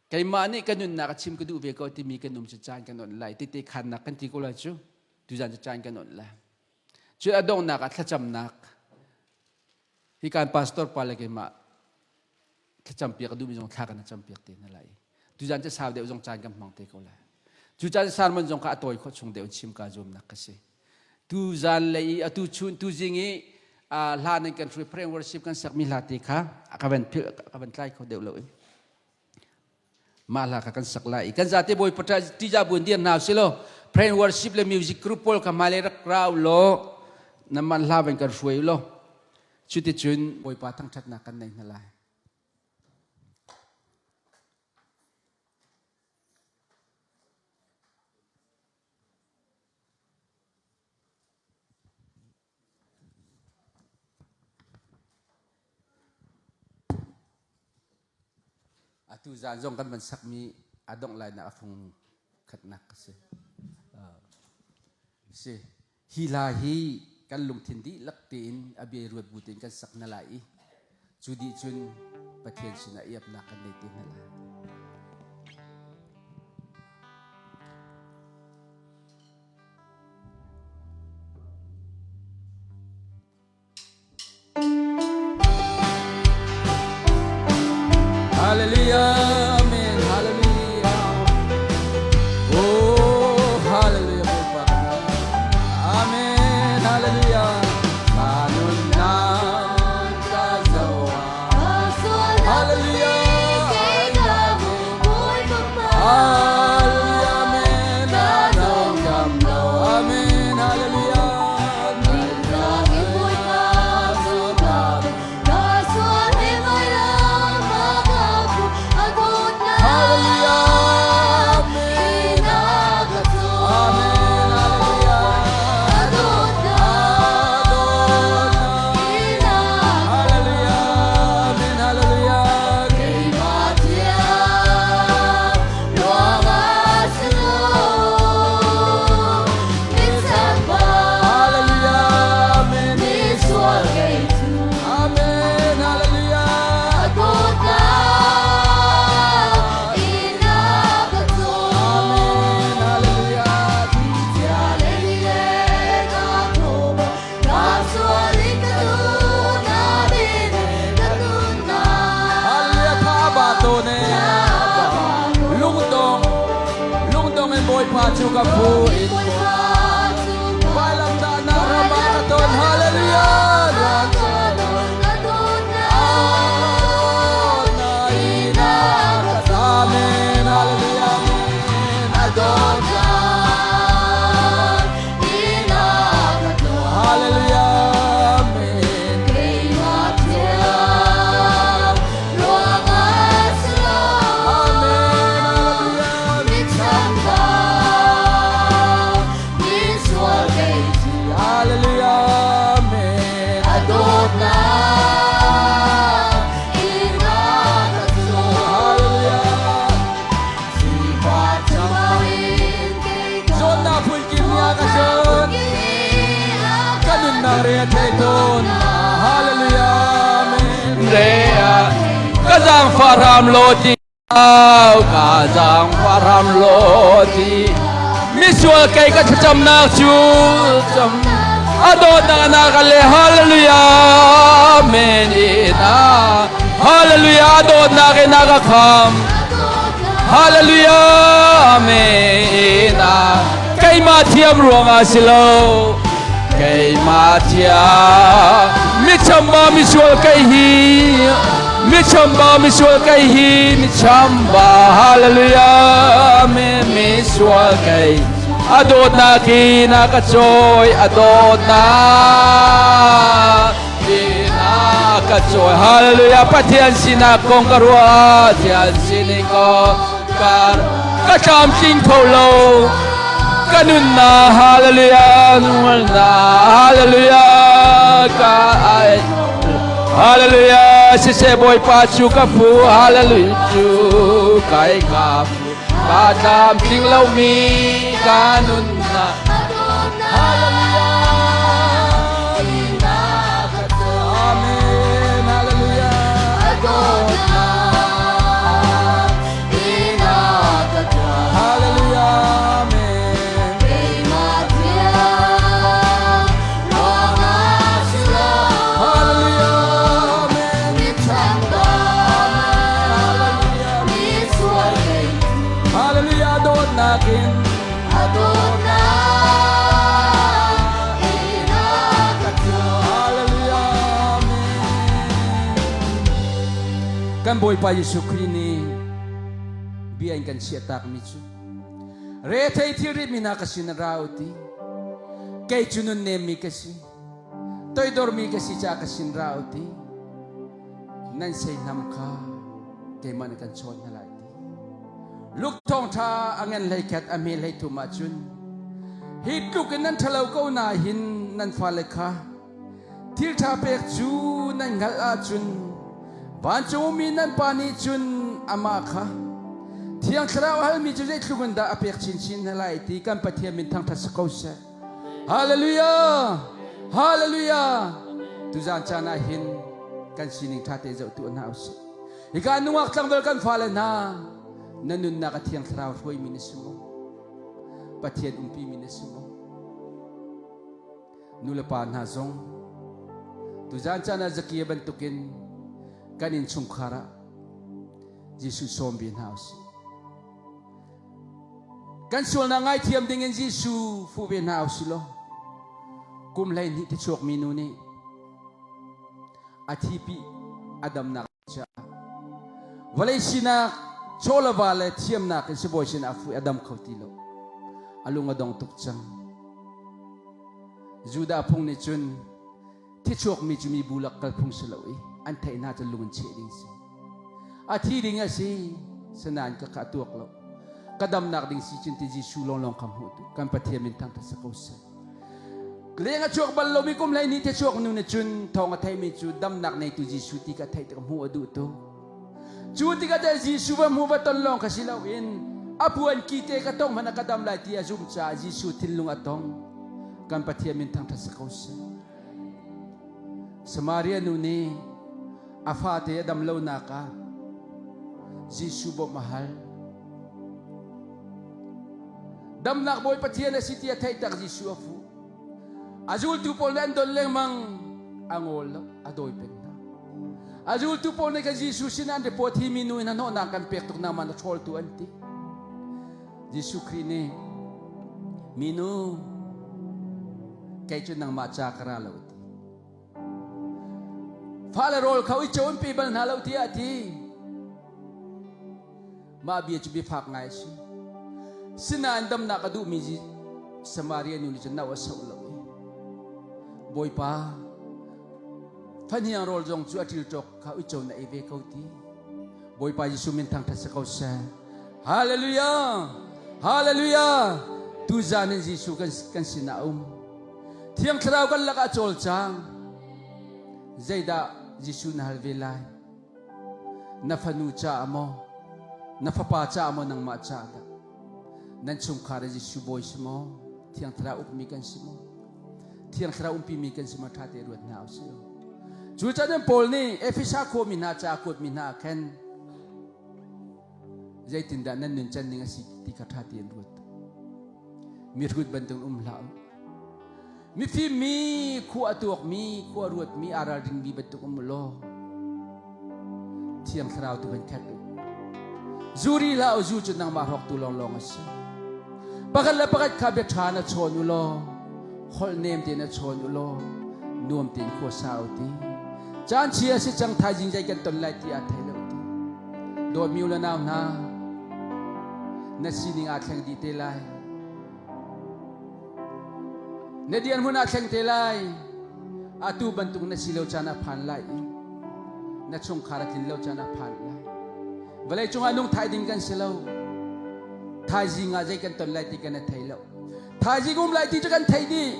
keimah nih ka nunnak a chim ka duh ve ko timi kan um cu caan kan onh lai tete khannak kan ti ko lai cu tuzan cu caan kan onh lai cu a donghnak ah thlacamnak Hi kan pastor pa le keimah thlacam piak a duhmi zong thla kan campiak te hna lai. Tuzan cu sau deuh zong caan kan hmang te ko lai. Cu caan sermon zong kha a tawi khawh chung deuh chim ka zuamnak ka si. Tuzan le i atu chun tuzing i hla nan kan hruai prayer worship kan sakmi hla te kha ka van philh ka van tlai kho deuh lo i mah hla kha kan sak lai i kan zate bawi pata tija buin dir hna si law prayer worship le music group pawl kha hmailei rak rau law nan man hla van kan hruai law cuticun bawipa thangṭhatnak kan nei hna lai Atu zan zong kan van sakmi a dongh lainak a fung khatnak a si. Si. Hi hla hi kan lungthin dihlak tein a bia ruat bu tein kan sak na lai i cu dih cun Pathian sinah i apnak kan nei te hna lai. Hallelujah, amen, hallelujah. Oh, hallelujah, Bawipa. Amen, hallelujah. Ka nunnak ka zoh ah. Hallelujah. Bawipa cu ka phu in Vailamtahnak ram ah ka ton. Hallelujah. Amen. Hallelujah. Amen. Hallelujah. Amen. Amen. Hallelujah. Hallelujah. Amen. Hallelujah. Zawnnak phunkim ni a ka zawn. Ka nunnak re a thei tawn. Hallelujah. Amen. Re a ka zaangfah hram law ti ka zaangfah hram law ti misual kei ka thlacamnak cu cam a dawtnak na ka le hallelujah amen ina hallelujah a dawtnak in a ka kham Hallelujah Amen Keimah thiam ruangah si lo Keimah thiam Michamba misual kei hi Michamba misual kei hi Michamba Hallelujah Amen misual kei A dawtnak in a ka cawi A dawtnak Ina ka cawi Hallelujah Pathian sinak kong ka ruah Pathian sining kong ka ka tlamtling kho lo ka nunnak Hallelujah nunnak Hallelujah ka ai Hallelujah siseh Bawipa cu ka phu Hallelujah cu kai ka phu ka tlamtling lomi ka nunnak Amen. Hallelujah. Hallelujah. Amen. Hallelujah. Amen. Hallelujah. Dawtnak in Hallelujah. Amen. Kan Bawipa Jesuh Khrih nih bia in kan chiahtakmi cu rethei thilrit mi hna ka sin ra u ti kei cu nunnemmi ka si toidormi ka si caah ka sin ra u ti nan seihnam kha keimah nih kan chawn hna lai ti Luke thawngṭha a ngan hleikhat a hme hleithum ahcun hi tluk in nan ṭhalo ko na hin nan fale kha thil ṭha pek cu nan hngalh ahcun vancung ummi nan pa nih cun amah kha Thiang Thlarau halmi cu zeitluk in dah a pek chinchin hna lai ti kan Pathian min thangṭhat si ko seh. Hallelujah! Hallelujah! Tuzaan caan ah hin kan sining ṭha te zoh tu hna usih. Hika nungak tlangval kan fale hna na nunnak a thiang thlarau hruaimi na si maw? Pathian umpimi na si maw? Nu le pa hna zong tuzaan caan ah Zakia bantukin kan innchungkhar ah Jesuh sawm ve hna usih. Kan sualnak ngaithiam dingin Jesuh fuh ve hna usih law kum 12 ti chuakmi nu nih a thipi a damnak caah vawlei sinak chaw le va le thiamnak in sibawi sinah a fuh a dam kho ti lo a lung a dong tuk cang Judah phung nih cun thichuakmi cu mibu lak kal phung si lo i an theih hna cu lung in cheh ding si a thi ding a si sanain ka kha tuak lo ka damnak ding si cun ti Jesuh lawnglawng kha hmuh tu kan Pathian min thangthat sa ko seh Leng a chuak bal lomi kum 12 te chuak nu nih cun thawng a theimi cu damnak neitu Jesuh ti ka theih tik hmuh a duh tuk. Cu tikah te Jesuh va hmu va ton lawng kha si loin a puan ki te ka tong hmanh a ka dam lai ti a zumh caah Jesuh thinlung a tong. Kan Pathian min thangṭhat si ko seh. Samaria nu nih a fate a dam lonak ah Jesuh bawmh a hal. Damnak Bawi Pathian a si ti a theih tak Jesuh a fuh. A zultu pawl nih an don lengmang, a ngawl lo, a dawi peng hna. A zultu pawl nih khan Jesuh sin an report hi mi nu in hnahnawhnak kan pek tuk nangmah na ṭhawltu an ti. Jesuh Khrih nih. Minu, kei cu nangmah ca ka ra lo ti. Fa le rawl kha uico in pe bal hna lo tiah a ti. Mah bia cu biafak ngai a si. Sinain damnak a duhmi Samaria nu nih cun no a soh lo i Bawipa, fahniang rawl zong cu a ṭilṭawk kha uico na ei ve ko ti. Bawipa Jesuh min thangṭhat si ko seh. Hallelujah! Hallelujah! Tuzan in Jesuh kan, kan sinah a um. Thiang Thlarau kan lakah a cawlcang. Zeidah Jesuh na hal ve lai? Na fanu caah maw? Na fapa caah maw nangmah caah dah? Nan chungkhar ah Jesuh bawi si maw? Thiang Thlarau ukmi kan si maw? Thiang Thlarau umpimi kan si maw? Ṭha te ruat hna usih. Cucaah Paul nih Efesa khuami hna ca a kuatmi hna ah khan zeitindah nan nuncan ning a si ti kha ṭha tein ruat. Mihrut bantuk um hlah u. Mifim mi, khua a tuakmi, khua a ruatmi, aa ralringmi bantuk um u law Thiang Thlarau tu kan khat u. Zu ri hlah u, zu cu nangmah hrawktu lawnglawng a si. Pakhat le pakhat kha bia ṭha na chawn u law holh nem tein a chawn u law nuam tein khua sa u ti. Caan chia si cang thaizing zei kan ton lai ti aa thei lo ti. Dawtmi u le nau hna, na sining aa thleng dih te lai. Na dirhmun aa thleng te lai. Atu bantuk na si lo caan a phan lai i na chungkhar a tlin lo caan a phan lai. Vawlei cungah nung thai ding kan si lo. Thaizing ah zei kan ton lai ti kan i thei lo. Thaizing um lai ti cu kan thei dih.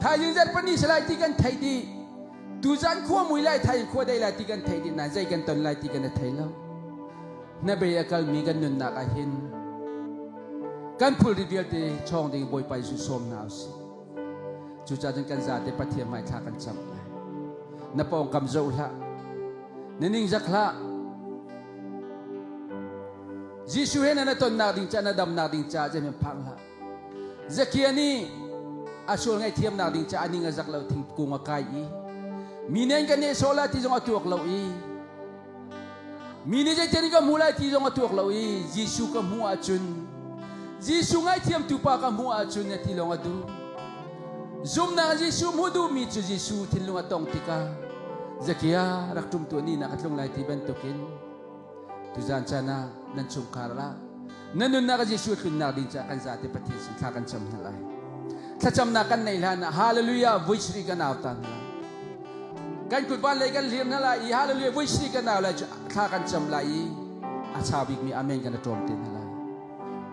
Thaizing zarhpini si lai ti kan thei dih. Tuzan khua mui lai thaizing khua dei lai ti kan thei dih nain zei kan ton lai ti kan i thei lo. Hnabei a kalmi kan nunnak ah hin kan phulri vialte chawng ding Bawipa Jesuh sawm hna usih. Cucaah cun kan zate Pathian hmai thla kan cam lai. Na pawngkam zoh hlah. Na ningzak hlah. Jesuh he na tonnak ding ca na damnak ding caah zeihmanh phang hlah. Zakia nih a sual ngaihthiamnak ding caah a ning a zak lo thingkung a kai i mi nih an ka nehsawh lai ti zong a tuak lo i mi nih zeitin ka hmu lai ti zong a tuak lo i Jesuh ka hmuh ahcun Jesuh ngaihthiamtu pa ka hmuh ahcun a ti lawng a duh. Zumnak Jesuh hmuh duhmi cu Jesuh thinlung a tong tikah Zakia rak ṭum tuah ni na ka tlung lai ti bantukin tuzan caan ah nan chungkhar ah na nunnak ah Jesuh tlunnak ding caah kan zate Pathian sin thla kan cam hna lai. Thlacamnak kan neih hlan ah Hallelujah voi sarih kan au ta hna lai. Kan kut van lei kan hlir hna lai i Hallelujah voi sarih kan au lai cu thla kan cam lai i a cha bikmi Amen kan i ṭawm te hna lai.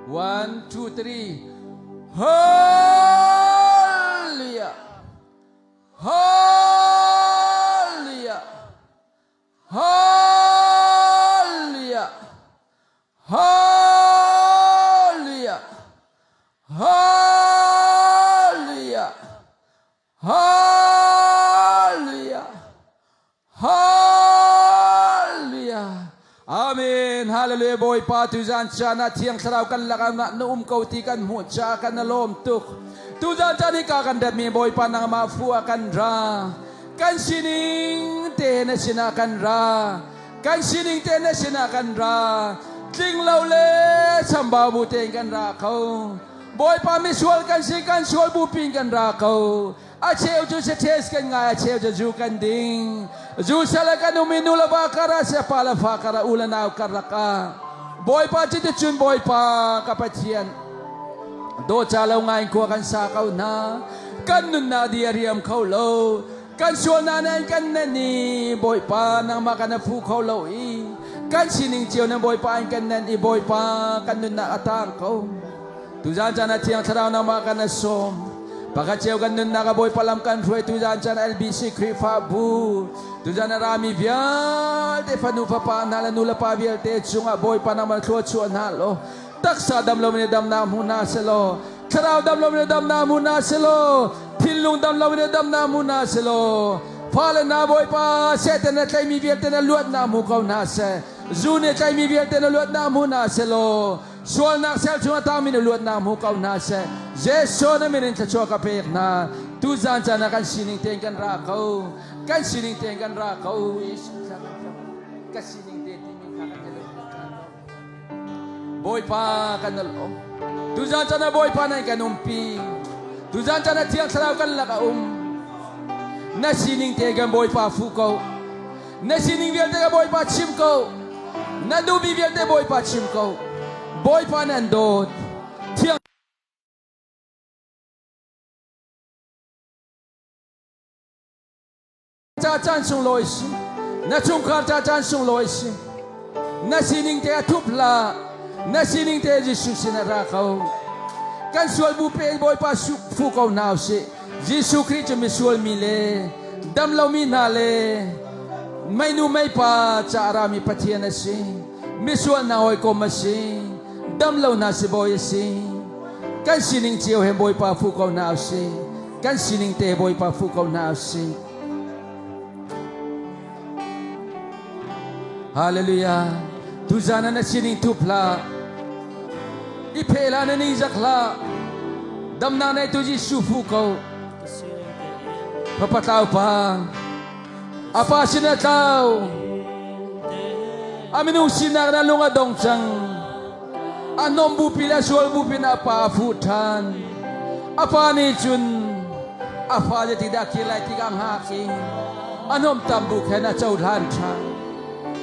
One, two, three. Hallelujah. Hallelujah. Hallelujah. Hallelujah. Hallelujah. Hallelujah. Hallelujah. Amen. Hallelujah. Bawipa tuzan caan ah Thiang Thlarau kan lakah na um ko ti kan hmuh caah kan lawm tuk. Tuzan caan hi ka kan ratmi Bawipa nangmah fu ah kan ra. Kan sining te na sinah kan ra. Kan sining te na sinah kan ra. Tling lo le chambau bu tein kan ra kho. Bawipa misual kan si kan sual bu pin kan ra ko. A cheu cu saṭhes kan ngai, a cheu cu zu kan ding. Zu sal ah kan um i nu le va kar ah seh, pa le fa kar ah, u le nau karlak ah. Bawipa cuticun Bawipa ka Pathian, dawca lo ngai in khua kan sa ko hna. Kan nunnak di a riam kho lo. Kan sualnak nih an kan nenh i Bawipa nangmah kan a phu kho lo i kan sining cio na Bawipa an kan nenh i Bawipa kan nunnak a tang ko. Tuzan caan ah Thiang Thlarau nangmah kan a sawm. Pakhat cio kan nunnak ah Bawipa lam kan hruai tuzan caan LBC Khrihfabu tuzan a rami vialte fanu fapa hna le nu le pa vialte cungah Bawipa nangmah thluachuah hna law taksa dam lo in damnak hmu hna selaw thlarau dam lo in damnak hmu hna selaw thinlung dam lo in damnak hmu hna selaw fale na Bawipa Satan na tlaimi vialte na luatnak hmu ko hna seh zu nih tlaimi vialte na luatnak hmu hna selaw sualnak sel chung a tangmi na luatnak hmu ko hna seh Jesuh na min in thluachuah ka pek hna tuzan caan ah kan sining tein kan ra ko kan sining tein kan ra ko ka sining te timi kha kan Bawipa kan lawm. Tuzan caan ah Bawipa nan kan umpi. Tuzan caan ah Thiang Thlarau kan lak a um. Na sining te kan Bawipa fuh ko. Na sining vialte ka Bawipa chim ko. Na duhmi vialte Bawipa chim ko. Bawipa nan dawt. Thiang Ca caan sunglawi si. Na chungkhar ca caan sunglawi si. Na sining te a thup hlah. Na sining te Jesuh sin a ra ko. Kan sual bu pe Bawipa fu ko hna usih. Jesuh Khrih cu misual mi le dam lomi hna le meinu meipa ca a rami Pathian a si. Misual hna hawikom a si. Dam lo hna sibawi a si. Kan sining cio he Bawipa fu ko hna usih. Kan sining te Bawipa fu ko hna usih. Hallelujah. Tuzan ah na sining thup hlah. I pheh hlah na ning zak hlah. Damnak nei tu Jesuh fu ko. Papa tlau pa. A pa sin a tlau. A minung sinak na lung a dong cang. A nom bupi le sual bupi na pa a fuh ṭhan. A pa nih cun a fa zeitikdah kir lai ti ka hngak i a nom tam bu khan a cohlan ṭhan.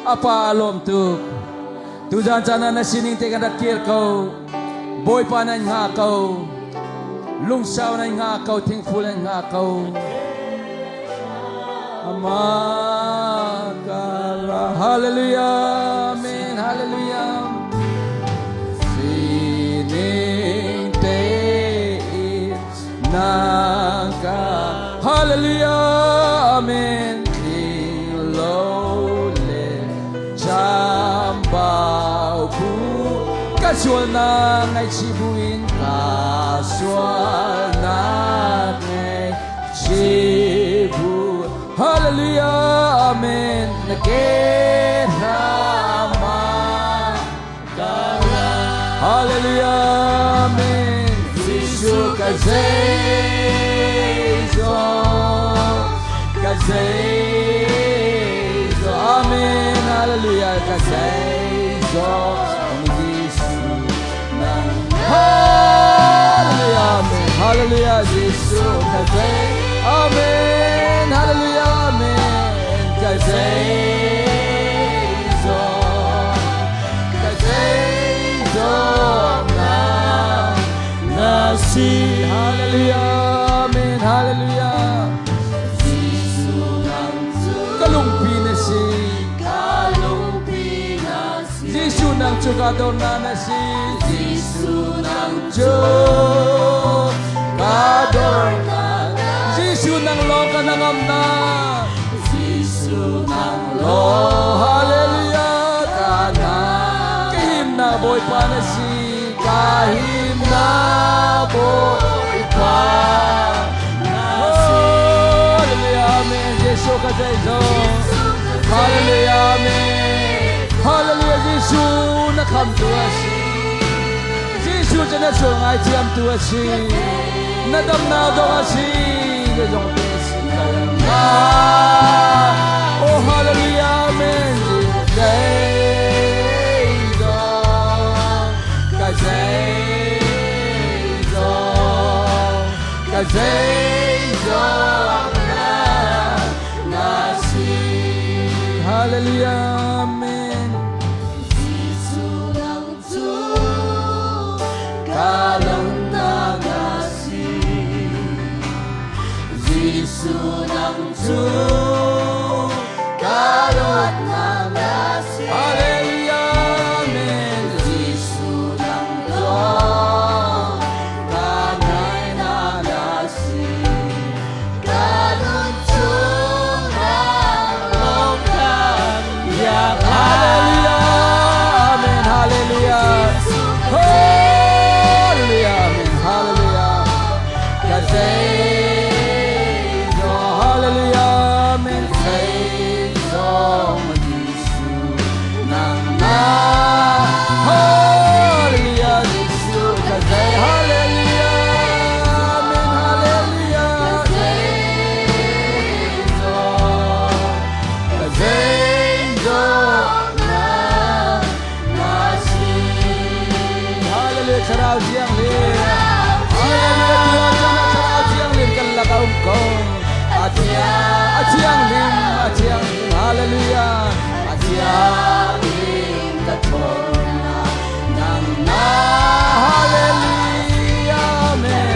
A pa a lawm tuk. Tuzan caan ah na sining te kan rak kir ko. Bawipa nan hngak ko. Lungsau nan hngak ko, thingful nan hngak ko. Ama kara Hallelujah Amen Hallelujah Sining te na ka Hallelujah Amen Tling lo le chambau bu ka sualnak ngaihchih buin ka sualnak ngaihchih bu Hallelujah Amen na ke hrama Hallelujah Amen Jesuh ka zeizo ka zeizo Amen Hallelujah ka zeizo Jesuh nang Hallelujah Amen Hallelujah Jesuh ka zei Amen Hallelujah Amen ka zeizo ka zeizo na na si Hallelujah Amen Hallelujah Ka lungpi na si Jesuh nang cu ka dornak na si Jesuh nang cu ka dornak Jesuh nang lawng ka hnangamnak Jesuh nang lawng Hallelujah ka na ka himnak Bawipa na si ka himnak Bawipa na si Hallelujah Amen Jesuh ka zeizo Hallelujah Amen Hallelujah Jesuh na khamtu a si Jesuh cu na sual ngaithiamtu a si na damnak zong a si zeizong te si Oh hallelujah amen Zeizo ka zeizo ka zeizo na na si Hallelujah amen Jesuh nang cu ka lungnak na si Jesuh nang cu ka luatnak na si Hallelujah amen Jesuh nang lawng ka nainak na si ka nun chung nang lawng ka Hallelujah Thlarau Thianghlim. Hallelujah tu chan ah Thlarau Thianghlim kan lak a um ko. A thiang, a thianghlim, a thianghlim. Hallelujah. A thianghlim ka thawnnak nang na. Hallelujah. Amen.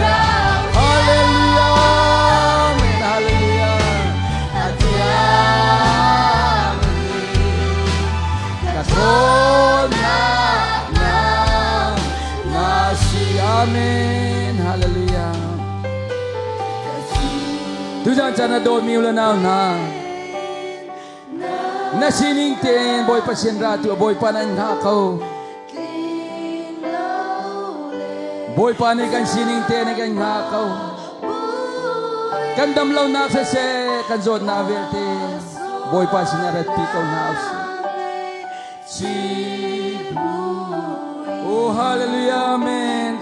Hallelujah. Amen. Hallelujah. A thianghlim ka thawnnak nang na si. Amen. Hallelujah. Tuzan caan na dawtmi u le nau hna, na sining tein Bawipa sin ra tu Bawipa nan hngah ko. Bawipa nih kan sining tein a kan hngah ko. Kan dam lonak siseh, kan zawtnak vialte Bawipa sinah ratpi ko hna usih. Oh hallelujah amen.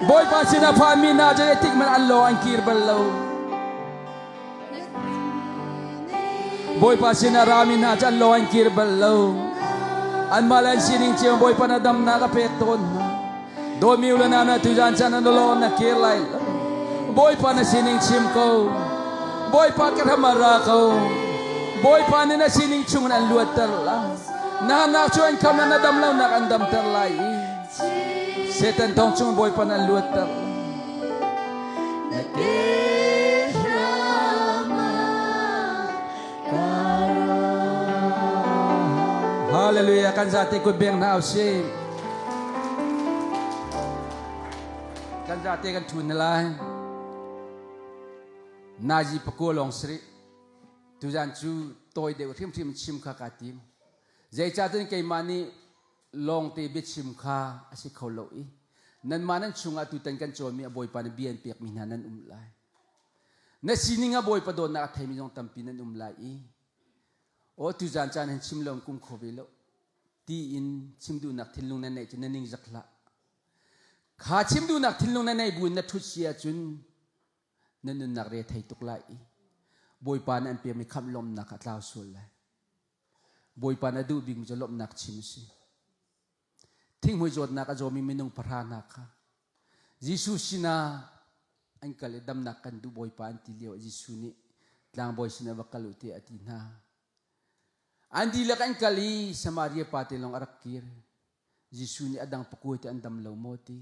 Bawipa sinah phanmi hna cu zeitik hmanh an lo an kir bal lo. Bawipa sinah rami hna cu an lo an kir bal lo. Anmah le an sining cio Bawipa na damnak a pek tawn hna. Dawtmi u le nau na tuzan caan na lo na kir lai lo. Bawipa na sining chim ko. Bawipa ka ram ah ra ko. Bawipa nih na sining chungin an luatter la. Na harnak cu an kham na dam lonak an damter lai i Satan thong chung Bawipa nan luatter. Na ke Hallelujah kan zate kut beng hna usih. Kan zate kan thun na lai. Nazi pakua lawng siri. Tuzan cu tawi deuh hrimhrim chim kha ka tim. Zeicahtiah keimah nih lawngte biachim kha a si kho lo i nanmah nan chungah tutan kan cawnmi a Bawipa nih bia an pekmi hna nan um lai. Na sining ah Bawipa dawtnak a theimi zong tampi nan um lai i aw tuzan caan hin chim lo kum kho ve lo ti in chim duhnak thinlung na neih cu na ning zak hlah. Kha chim duhnak thinlung na neih buin na ṭhut si ahcun na nunnak re thei tuk lai i Bawipa nih an pekmi khamh lawmhnak a tlau sual lai. Bawipa na duh bikmi cu lawmhnak chim a si. Thinghmui zawtnak a zawmi minung pahra hna kha Jesuh sinah an kal i damnak kan duh Bawipa an ti lio ah Jesuh nih tlangbawi sinah va kal u tiah a ti hna. An dihlak an kal i Samaria pa te lawng a rak kir. Jesuh nih a dang pakua te an dam lo maw ti.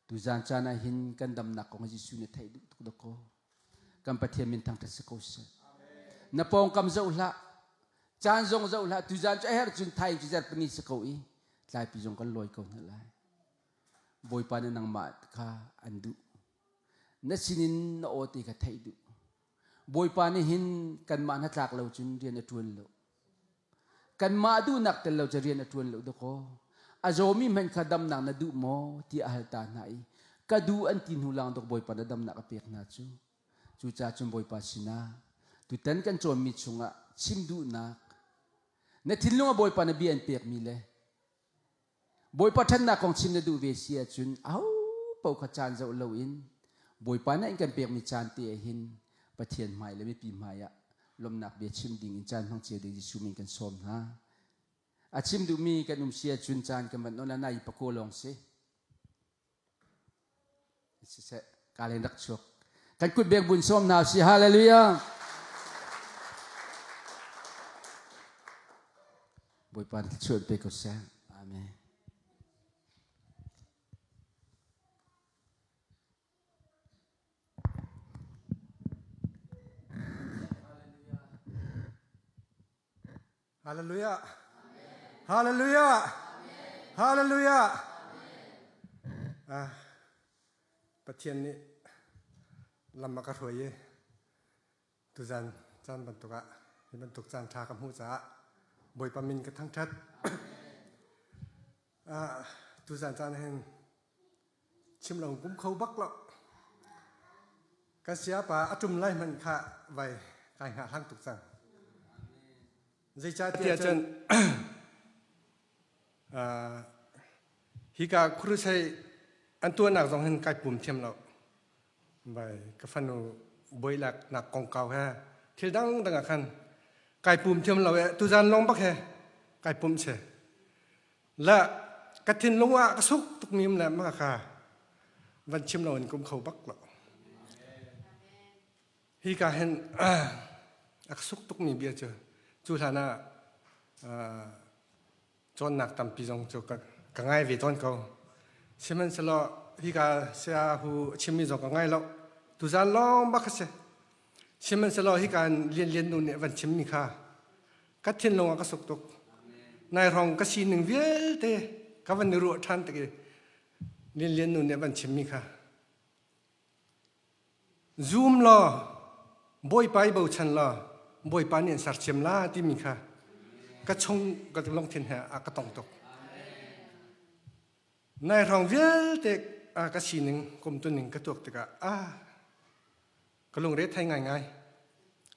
Tuzan caan ah hin kan damnak kong Jesuh nih theih duh tuk dakaw. Kan Pathian min thangṭhat si ko seh. Na pawngkam zoh hlah. Caan zong zoh hlah. Tuzan cu a herh cun thaing cu zarhpini si ko i tlaipi zong kan lawi ko hna lai. Bawipa nih nangmah kha an duh. Na sinin na aw te kha theih duh. Bawipa nih hin kanmah hnatlak lo cun rian a ṭuan lo. Kanmah duhnak tel lo cu rian a ṭuan lo dakaw. A zawmi hmanh kha damnak na duh maw ti a hal ta hna i ka duh an ti hnu lang dok Bawipa na damnak a pek hna cu. Cucaah cun Bawipa sinah tutan kan cawnmi chungah chim duhnak na thinlung ah Bawipa na bia an pekmi le Bawipa ṭhatnak kong chim na duh ve si ahcun aho paoh kha caan zoh loin Bawipa nih an kan pekmi caan te ah hin Pathian hmai le mipi hmai ah lawmhnak bia chim ding in caan hmang cio ding Jesuh min kan sawm hna. A chim duhmi kan um si ahcun caan kan van on nai pakaw lawng si. Siseh, ka len rak chuak. Kan kut bek bun sawm hna si. Hallelujah. Bawipa nih thluachuah pe ko seh. Amen. Hallelujah. Hallelujah. Hallelujah. Ah, Pathian nih lam a ka hruai i tuzan caan bantuk ah hi bantuk caan ṭha ka hmuh caah Bawipa min ka thangṭhat. Ah, tuzan caan hin chim lo kum kho bak lo. Kan siapa a ṭum lai hmanh kha vai kai hngah hlang tuk cang. Zeicahtiah cun hika khurisei an tuahnak zong hin kai pum thiam lo. Vai ka fanu buailak nak kongkau he thil dangdang ah khan kai pum thiam lo e tuzan lawng bak he. Kai pumh che. La ka thinlung ah ka suk tuk mi um le ma ka van chim lo in kum kho bak lo. Hi ka hin a ka suk tuk mi bia cu cu hlan ah cawnnak tampi zong cu ka ngai ve tawn ko. Sihmanhsehlaw hika saya hu a chimmi zong ka ngai lo. Tuzan lawng bak a si. Sihmanhsehlaw hika Lian Lian nu nih a van chimmi kha ka thinlung ah ka suk tuk. Nai hrawng ka sining vialte ka van i ruah ṭhan tik i Lian Lian nu nih a van chimmi kha Zum law Bawipa i bochan law Bawipa nih an sersiam la timi kha ka chung ka lungthin he a ka tong tuk. Nai hrawng vialte ka sining kum tuning ka tuak tikah ah ka lungre thei ngaingai.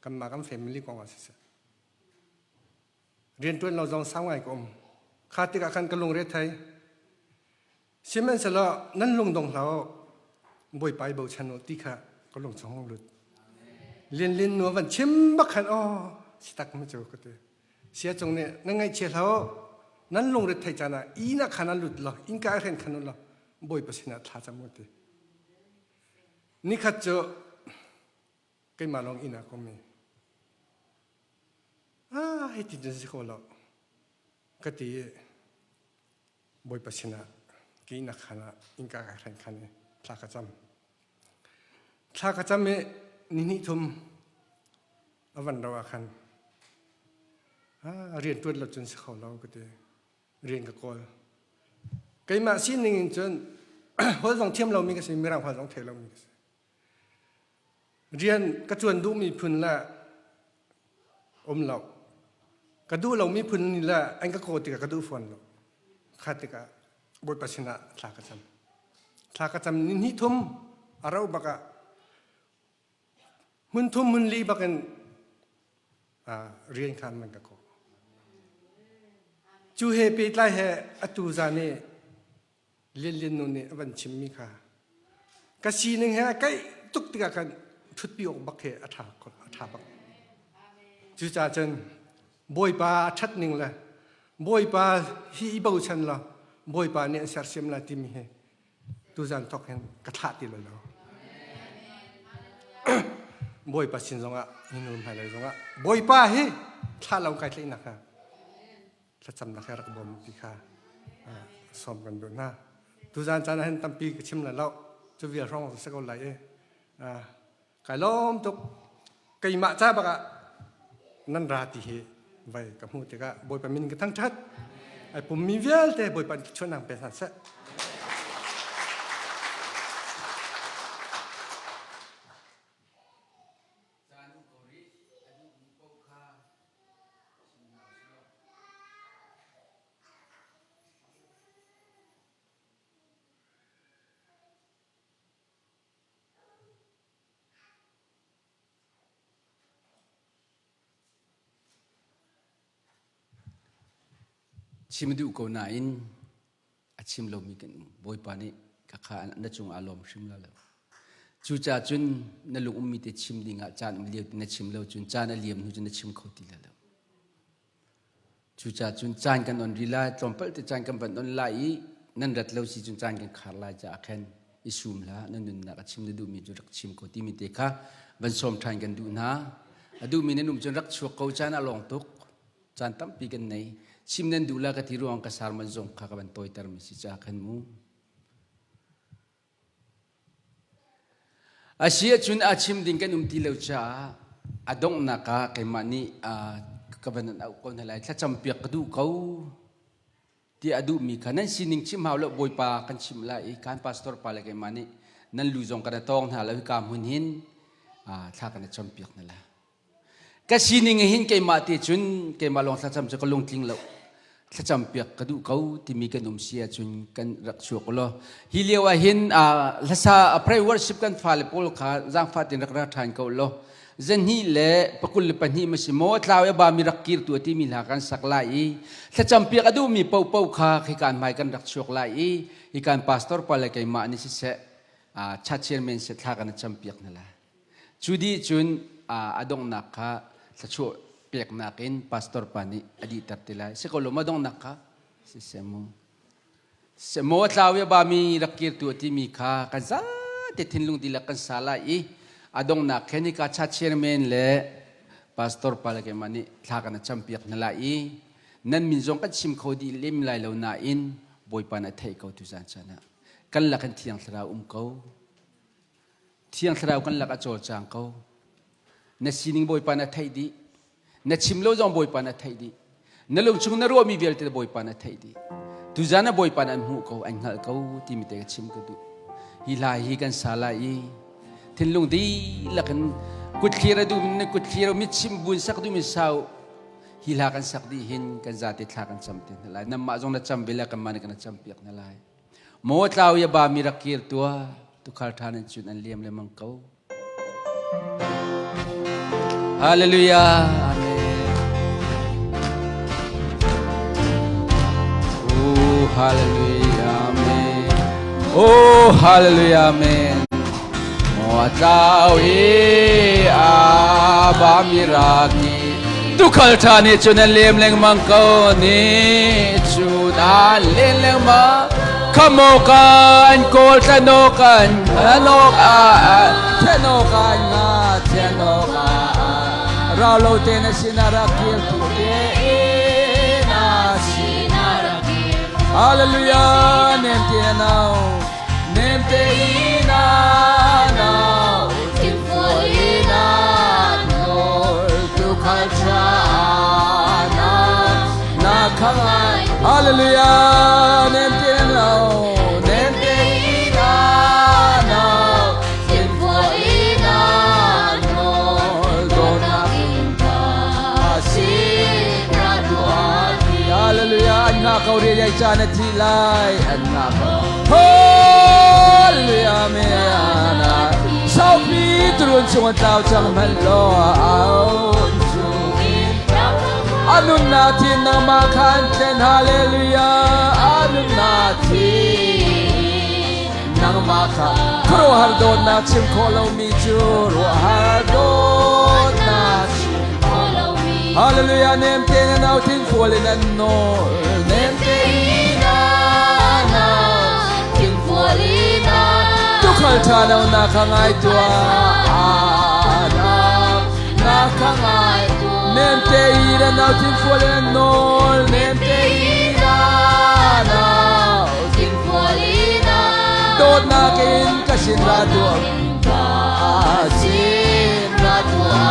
Kanmah kan family kong ah siseh. Rianṭuan lo zong sau ngai ka um. Kha tikah khan ka lungre thei. Sihmanhsehlaw nan lungdong hlah u, Bawipa i bochan u ti kha ka lung chung hung lut. Lin Lin nu a van chim bak khan aw si tak ma cu ka ti. Sia cung nih nan ngaihchia hlah u, nan lungrit thei caan ah inn ah khan an lut law innka i hren khan u law Bawipa sinah thla cam u ti. Nikhat cu keimah lawng inn ah ka um i ah hiti cun si kho lo ka ti i Bawipa sinah kihnak khan ah innka ka hren khan i thla ka cam. Thla ka cam i ni hnih thum a van ro ah khan rian ṭuan lo cun si kho lo ka ti. Rian ka kawl. Keimah sining in cun holh zong thiam lomi ka si, mirang holh zong thei lomi ka si. Rian ka ṭuan duhmi phun le um lo. Ka duh lomi phun nih le an ka kaw tikah ka duh fawn lo. Kha tikah Bawipa sinah thla ka cam. Thla ka cam ni hnih thum a rauh bak ah hmun thum hmun li bak in rian khan man ka kaw. Cu he pehtlai he atu zan i Lianlian nu nih a van chimmi kha ka sining he a kaih tuk tikah khan ṭhutpi awk bak he a ṭha a ṭha bak. Cucaah cun Bawipa a ṭhat ning le Bawipa hi i bochan law Bawipa nih an sersiam lai timi hi tuzan thawk hin ka thlah ti lai lo. Bawipa sin zongah hinu hmailei zongah Bawipa hi thlah lo kai tlaihnak ha thlacamnak he rak bawm ti kha sawm kan duh hna. Tuzan caan ah hin tampi ka chim lai lo. Cu vial hrawng si ko lai i kai lawm tuk. Keimah ca bak ah nan ra ti hi vai ka hmuh tikah Bawipa min ka thangṭhat. Ai pummi vialte Bawipa in chuanang pe hna seh. Caan um ko rih, a duhmi paoh kha chim hna usih law. Chim a duh ko nain a chim lomi kan um. Bawipa nih khakha na cungah a lawm hrim la lo. Cucaah cun na lung ummi te chim dingah caan um lio na chim lo cun caan a liam hnu cun na chim kho ti la lo. Cucaah cun caan kan on rih lai, tlawmpal te caan kan van on lai i nan rat lo si cun caan kan khar lai caah khan i sum hlah, na nunnak a chim na duhmi cu rak chim ko timi te kha van sawm ṭhan kan duh hna. A duhmi nan um cun rak chuak ko caan a lawng tuk. Caan tampi kan nei. Chim nan duh la ka ti ruang ka sermon zong kha ka van tawitermi si caah khan mu. A si ahcun a chim ding kan um ti lo caah a donghnak ah keimah nih ka van an auh ko hna lai. Thlacam piak ka duh ko ti a duhmi kha nan sining chim hau lo Bawipa kan chimh lai i kan pastor pa le keimah nih nan lu zong kan tawng hna lo hika hmun hin thla kan i campiak hna la. Ka sining hin keimah te cun keimah lawng thlacam cu ka lungtling lo. Thlacam piak ka duh ko timi kan um si ahcun kan rak chuak law. Hi lio ah hin hlasa pray worship kan fale pawl kha zaangfah tein rak ra ṭhan ko law. Zanhnih le pakul le pahnih ma si maw tlau e ba mi rak kir tu timi hla kan sak lai i thlacam piak a duhmi paohpaoh kha khikan hmai kan rak chuak lai i hikan pastor pa le keimah nih siseh cha chairman se thla kan cam piak hna lai. Cu dih cun a donghnak kha thluachuah. peknak in pastor pa nih a dihter te lai. Si ko lo ma donghnak kha? Siseh mu. Semo a tlau i a bami rak kir tu a timi kha kan zate thinlung dihlak kan sa lai i a donghnak khen hika cha chairman le pastor pa le keimah nih thla kan campiak hna lai i nan min zong kan chim kho dih lem lai lo nain Bawipa nih a theih ko tu zan caan ah kan lak in Thiang Thlarau um ko. Thiang Thlarau kan lak a cawlcang ko. Na sining Bawipa na theih dih. Na chim lo zong Bawipa na theih dih. Na lungchung na ruahmi vialte Bawipa na theih dih. Tuzan ah Bawipa an hmuh ko, an hngalh ko timi te ka chim ka duh. Hi hla hi kan sa lai i thinlung dihlak in kutthlir a duh na kutthlir mit chim bun sak duh mi sau hi hla kan sak dih hin kan zate thla kan cam te hna lai. Namah zong na cam ve le kanmah nih kan cam piak hna lai. Maw tlau ya ba mi rak kir tua tukhal ṭha nan cun an liam lemang ko. Hallelujah. Amen. Oh, hallelujah. Amen. Oh, hallelujah. Amen. Maw tlau i a ba mi raki tukhal ṭha nih cun an lem lengmang ko ni cun an len lengmang khamo kan kawl tlano kan thanok a thano kan nga thano ka rau lo te na sin rak kir tu te na sin Hallelujah nem te na nau nem te na nau Hallelujah nem te na nem te na nau Hallelujah an nga ko ri yai cha na thi lai an nga ko Hallelujah amen Saupi turun chung an tlau cang hmanh law au Anun na thin nangmah khan tlen Hallelujah anun na thin nangmah kha khuaruahhar dawtnak chim khawh lomi cu ruahhar dawtnak chim khawh lomi Hallelujah nem te na nau thin fual in an nawl nem te na nau thin fual in tukhal tha no na kha ngai tua na kha ngai nem te i na nau thin fual in an nawl nem te i na nau Dawtnak in ka sin ra tuah ka sin ra tuah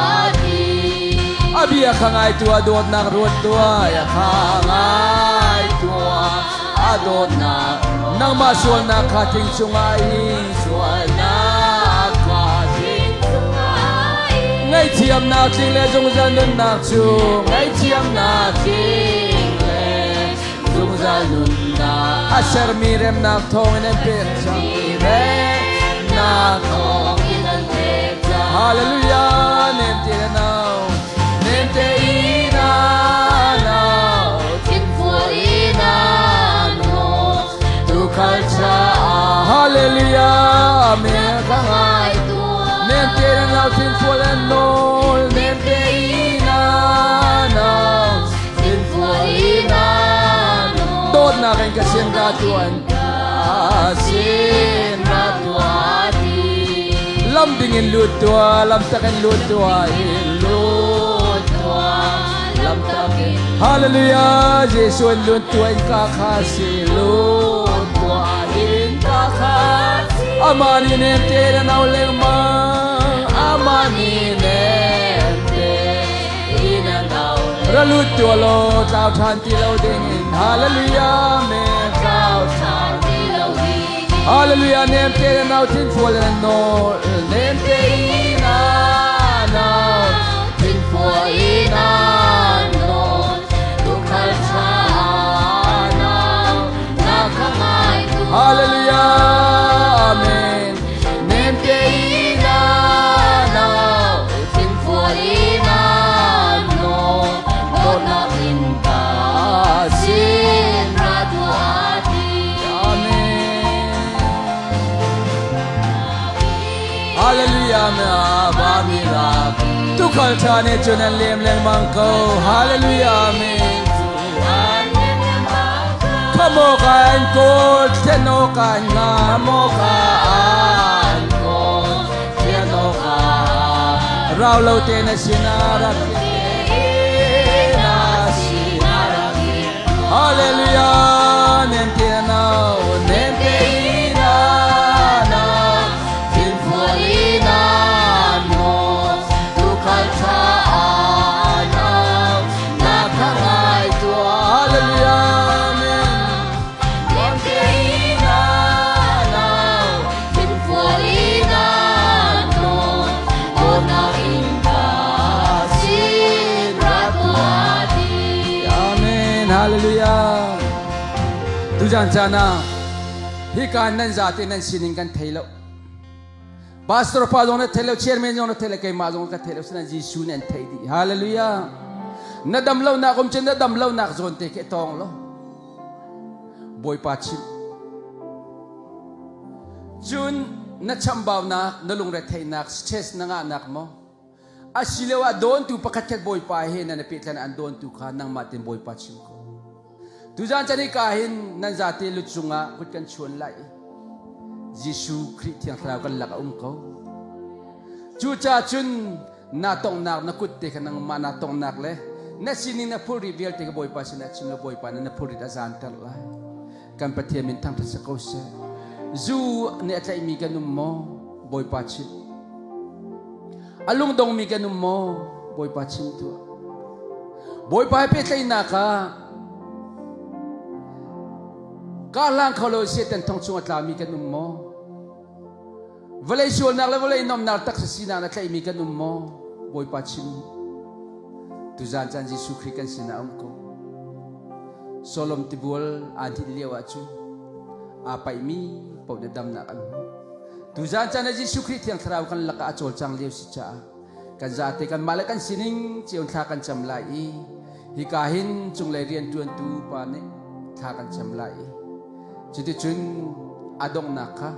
A bia kha ngai tuah dawtnak ruat tuah ya kha ngai tuah a dawtnak nangmah sualnak kha thing cungah i sualnak kha thing Ngaihthiamnak tling le zungzal nunnak cu ngaihthiamnak tling le zungzal nunnak a sermi remnak thawngin an pek cang remnak thawngin an pek cang hallelujah nem te nau nem te ina nau thinfual ina no tu khal cha hallelujah me ka ngai nem te nau thinfual an nol nem te ina nau Dawtnak in ka sin ra tuan sin ra tuan lam ding in lut tua lam tak in lut tua in lut tua lam tak in Hallelujah Jesuh in lut tua in ka kha si lut tua in ka kha amani nem te na nau lengmang amani nem te Ra lut tua law tlau ṭhan ti lo ding in Hallelujah me tlau ṭhan ti lo ding Hallelujah nem te na nau thin fual na nawl nem te na nau thin fual na nawl tu khal tha nau na khangai tu Hallelujah amen nem te na nau Hallelujah me ba mi ra tu Tuukhal ṭha nih cun an lem lengmang ko. Hallelujah, Amen. Khamh awkah an kawl, thlen awkah an ngam awkah an kawl, thian awkah rau lo te na sinah rak Hallelujah, nem te na nem te na na Amen. Hallelujah. Tuzan caan ah hika nan zate nan sining kan thei lo. Pastor pa zong na thei lo, chairman zong na thei lo, keimah zong ka thei lo, sinain Jesuh nih an theih dih. Hallelujah. Na dam lo nak um cun na dam lo nak zawn te khi tawng lo. Bawipa chim. Cun na chambaunak, na lungretheihnak, stress na ngahnak maw? Asiloah dawntu pakhat khat Bawipa he nan i pehtlaih an dawntu kha nangmah tein Bawipa chim ko. Tuzan chan hika hin nan zate lut cungah kut kan chuan lai. Jesuh Khrih Thiang Thlarau kan lak a um ko. Cucaah cun na tonghnak na kut te kha nangmah na tonghnak le na sining na phurri vialte kha Bawipa sinah chim law Bawipa nih na phurrit a zanter lai. Kan Pathian min thangṭhat si ko seh. Zu nih a tlaihmi kan um maw? Bawipa chim. A lungdongmi kan um maw? Bawipa chim tuah. Bawipa he pehtlaihnak ah ka hlang kho lo Satan thong chung a tlami kan um maw? Vawlei sualnak le vawlei nuamhnak taksa sinak na tlaihmi kan um maw? Bawipa chim. Tuzan caan Jesuh Khrih kan sinah um ko. Solom tibual aa dinh lio ah cun aa paihmi paoh nih damnak an hmu. Tuzan caan ah Jesuh Khrih Thiang Thlarau kan lakah a cawlcang lio si caah kan zate kanmah le kan sining cio thla kan cam lai i hika hin cunglei rianṭuantu pa nih thla kan cam lai i cuticun a donghnak kha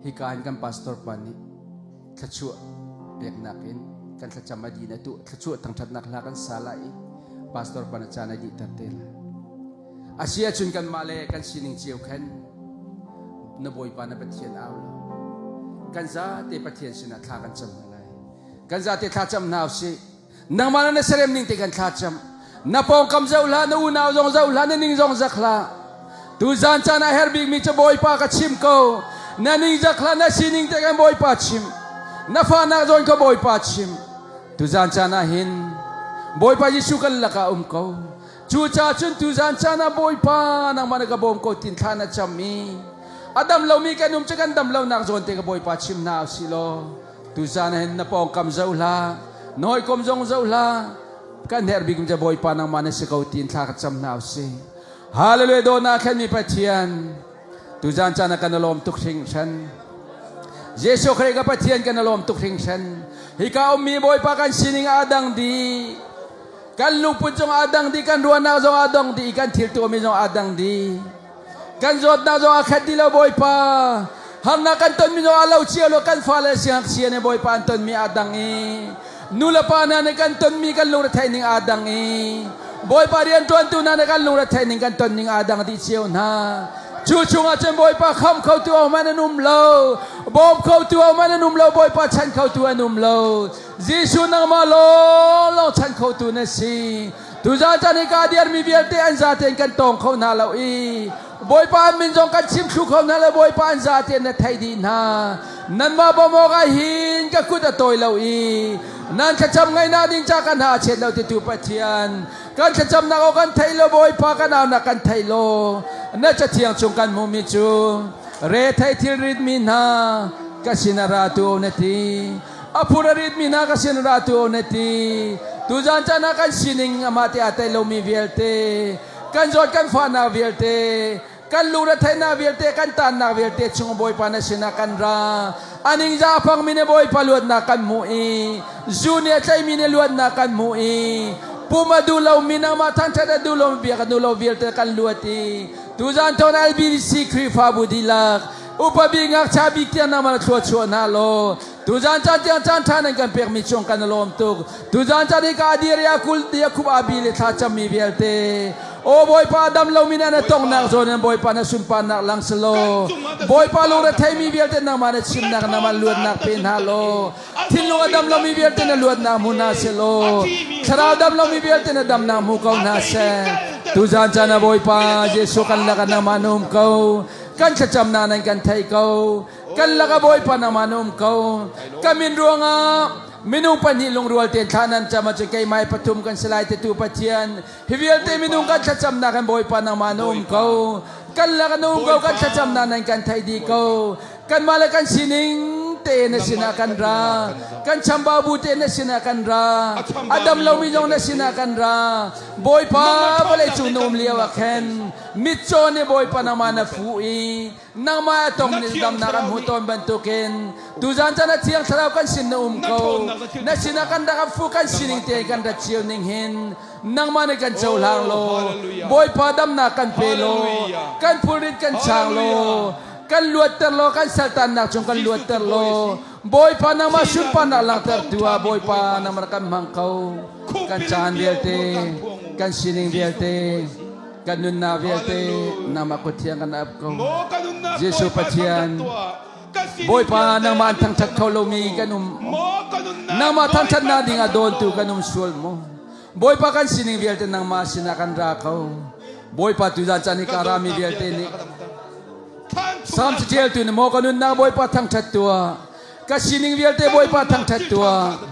hika hin kan pastor pa nih thluachuah peknak in kan thlacam a dih na tu thluachuah thangṭhatnak hla kan sa lai i pastor pa na caan a dihter te lai. A si ahcun kanmah le kan sining cio khan na Bawipa na Pathian au lo. Kan zate Pathian sinah thla kan cam hna lai. Kan zate thla cam hna usih. Nangmah le na serem ning te kan thla cam. Na pawngkam zoh hlah, na unau zong zoh hlah, na ning zong zak hlah. Tuzan caan ah herh bikmi cu Bawipa ka chim ko. Na ning zak hlah, na sining te kan Bawipa chim. Na fahnak zawn ka Bawipa chim. Tuzan caan ah hin Bawipa Jesuh kan lakah um ko. Cucaah cun tuzan caan ah Bawipa nangmah na ka bawm ko tin thla na cam i a dam lomi kan um cu kan dam lonak zawn te ka Bawipa chim hna usih law tuzan ah hin na pawngkam zoh hlah na hawikom zong zoh hlah kan herh bik cu Bawipa nangmah na si ko tin thla ka cam hna usih. Hallelujah dawtnak khenmi Pathian tuzan caan ah kan i lawm tuk hringhran. Jesuh Khrih ka Pathian kan i lawm tuk hringhran. Hika ummi Bawipa kan sining aa dang dih. Kan lungput zong aa dang dih, kan ruahnak zong aa dong dih, kan thil tuahmi zong aa dang dih. Kan zawtnak zong aa khat dih lo Bawipa. Harnak kan tonmi zong aa lo cio lo, kan fale siangngakchia nih Bawipa an tonmi aa dang i nulepa hna nih kan tonmi kan lungretheih ning aa dang i Bawipa rianṭuantu hna nih kan lungretheih ning kan ton ning aa dang dih cio hna. Cu chungah cun Bawipa khamh khotu ahohmanh an um lo, bawm khotu ahohmanh an um lo, Bawipa chan khotu an um lo. Jesuh nangmah lawnglawng chan khotu na si. Tuzan caan hi ka dirmi vialte an zatein kan tawng kho hna lo i Bawipa an min zong kan chim thlu kho hna lo Bawipa an zatein na theih dih hna. Nanmah bawmh awkah hin ka kut a tawi lo i nan thlacam ngaihnak ding ca kan ha a chet lo titu Pathian kan thlacamnak aw kan theih lo Bawipa kan aunak kan theih lo na cathiang chung kan hmuhmi cu rethei thilrit mi hna ka sin a ra tu na ti A phur a ritmi hna ka sin ra tu na ti. Tuzan caan ah kan sining amah te aa tel lomi vialte, kan zawt kan fahnak vialte, kan lungretheihnak vialte, kan taannak vialte chung Bawipa na sinah kan ra. A ningzah a pangmi nih Bawipa luatnak kan hmuh i, zu nih a tlaihmi nih luatnak kan hmuh i, pum a duh lomi nangmah thangṭhat a duh lomi biak a duh lo vialte kan luat i, tuzan thawng LBC Khrihfabu dihlak. Upa bik ngakchia bik tiang nangmah na thlua chuah hna law tuzan caan tiang caan ṭha nan kan pekmi cung kan i lawm tuk. Tuzan caan hi ka dir i a kul Yakub Abi le thla cammi vialte Aw Bawipa dam lomi na na tongnak zawn in Bawipa na sunparnak lang selaw Bawipa lungre theimi vialte nangmah na chimnak nangmah luatnak pe hna law thinlung a dam lomi vialte na luatnak hmu hna selaw thlarau dam lomi vialte na damnak hmu ko hna seh tuzan caan ah Bawipa Jesuh kan lakah nangmah na um ko kan thlacamnak nan kan theih ko kan lakah Bawipa nangmah na um ko ka min ruangah Minung pahnih lungrual tein thla nan cam ahcun keimah i pathum kan si lai titu Pathian. Hi vialte minung kan thlacamnak in Bawipa nangmah na um ko. Kan lak na um ko, kan thlacamnak nan kan theih dih ko. Kanmah le kan sining tein na sinah kan ra. Kan chambau bu tein na sinah kan ra. A dam lomi zong na sinah kan ra. Bawipa vawlei cung na um lio ah khan mitcaw nih Bawipa nangmah na fuh i Nangmah a tong nih damnak an hmuh tawn bantukin tuzan caan ah Thiang Thlarau kan sin na um ko. Na sinah kan rak fu kan sining tein kan rat cio ning hin nangmah nih kan cohlang law Bawipa damnak kan pe law kan phulrit kan chang law kan luatter law kan saltannak chung kan luatter law Bawipa nangmah sunparnak langhtertu ah Bawipa nangmah kan hmang ko kan caan vialte kan sining vialte Kan nunnak vialte nangmah kut thiang kan ap ko. Jesuh Pathian, Bawipa nangmah an thangṭhat kho lomi kan um. Nangmah thangṭhatnak ding ah dawntu kan um sual maw? Bawipa kan sining vialte nangmah sinah kan ra ko. Bawipa tuzan caan hi ka rami vialte nih Salm caṭialtu nih maw ka nunnak Bawipa thangṭhat tuah. Ka sining vialte Bawipa thangṭhat tuah.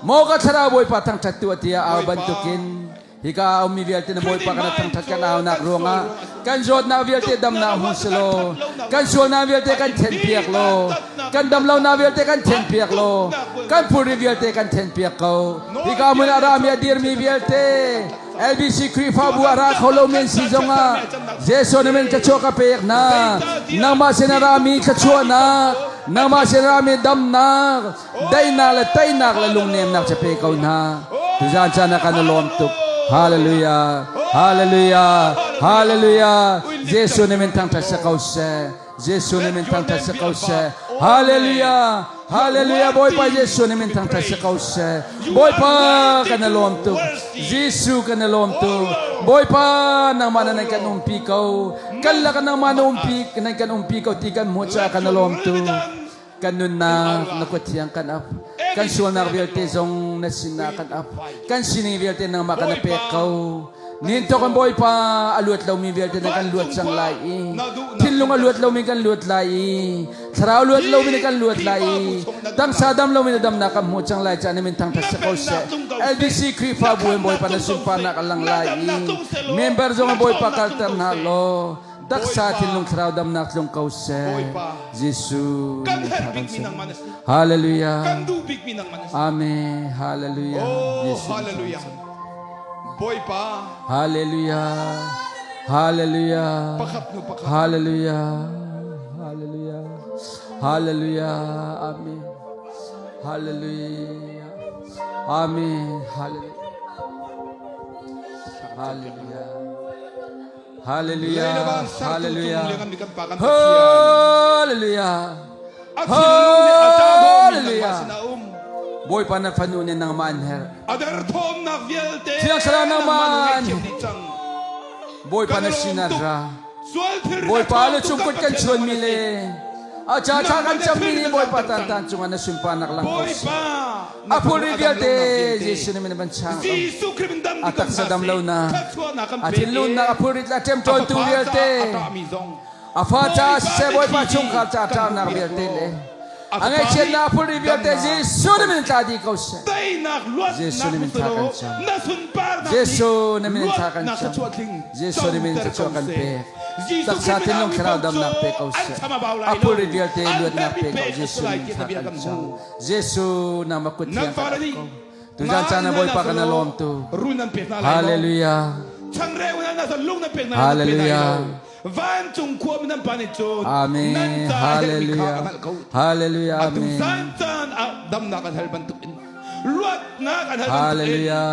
Maw ka thlarau Bawipa thangṭhat tuah tiah au bantukin Hika a ummi vialte na Bawipa kan thangṭhat kan aunak ruangah kan zawtnak vialte damnak hmu selaw kan sualnak vialte kan thenpiak law kan damlonak vialte kan thenpiak law kan phurri vialte kan thenpiak ko. Hika hmun ah rami a dirmi vialte LBC Khrihfabu a ra kho lomi an si zongah Jesuh na min thluachuah ka pek hna. Nangmah sin a rami thluachuahnak, nangmah sin a rami damnak, daihnak le teinak le lungnemnak ca pe ko hna tuzan caan ah kan i lawm tuk hallelujah hallelujah hallelujah Jesuh nih min thangṭhat si ko seh Jesuh nih min thangṭhat si ko seh hallelujah hallelujah Bawipa Jesuh nih min thangṭhat si ko seh Bawipa kan i lawm tuk Jesuh kan i lawm tuk Bawipa nangmah na nan kan umpi ko kan lak nangmah na umpi nan kan umpi ko ti kan hmuh caah kan i lawm tuk Kan nunnak na kut thiang kan ap. Kan sualnak vialte zong na sinah kan ap. Kan sining vialte nangmah kan pek ko. Nin thawk in Bawipa a luat lomi vialte na kan luat cang lai i thinlung a luat lomi kan luat lai i thlarau luat lomi na kan luat lai i tangsa dam lomi na damnak kan hmuh cang lai caan min thangthat si ko seh LBC Khrihfabu in Bawipa na sunparnak a lang lai i member zong Bawipa kalter hna law Taksa thinlung thlarau damnak tlung ko seh. Jesuh. Kan herh bikmi nangmah na si. Hallelujah. Kan duh bikmi nangmah na si. Amen. Hallelujah. Oh, Jesuh. hallelujah. Bawipa. Hallelujah. Hallelujah. Pakhat hnu pakhat. Hallelujah. Hallelujah. Hallelujah. Amen. Hallelujah. Amen. Hallelujah. Hallelujah. Hallelujah. Hallelujah. Hallelujah. Hallelujah. Bawipa na fanu nih nangmah an herh. Thiang Thlarau nangmah an Bawipa na sinah ra. Bawipa na cungkut kan chuanmi le a ca thla kan cammi nih Bawipa tan tan cungah na sunparnak lang ko seh. A phulri vialte Jesuh nih min van chang a taksa dam lonak a thinlunnak a phulrit le a ṭemṭawntu vialte a fa ca siseh Bawipa chungkhar ca ṭahnak vialte le a ngaihchiatnak a phulri vialte Jesuh nih min tla dih ko seh Jesuh nih min thla kan cam Jesuh nih min thla kan cam Jesuh nih min thluachuah kan pek Taksa thinlung thlarau damnak pe ko seh a phulri vialte luatnak pe ko Jesuh nih min thla kan cam Jesuh nangmah kut thiang kan ap ko. Tuzan caan ah Bawipa kan lawm tu. Hallelujah. Hallelujah. Vancung khua mi nan pa nih cun Amen. nan ca herhmi kha Hallelujah. a hngalh ko. Hallelujah. Atu Amen. zan caan ah damnak an hal bantuk in luatnak an hal bantuk in Hallelujah.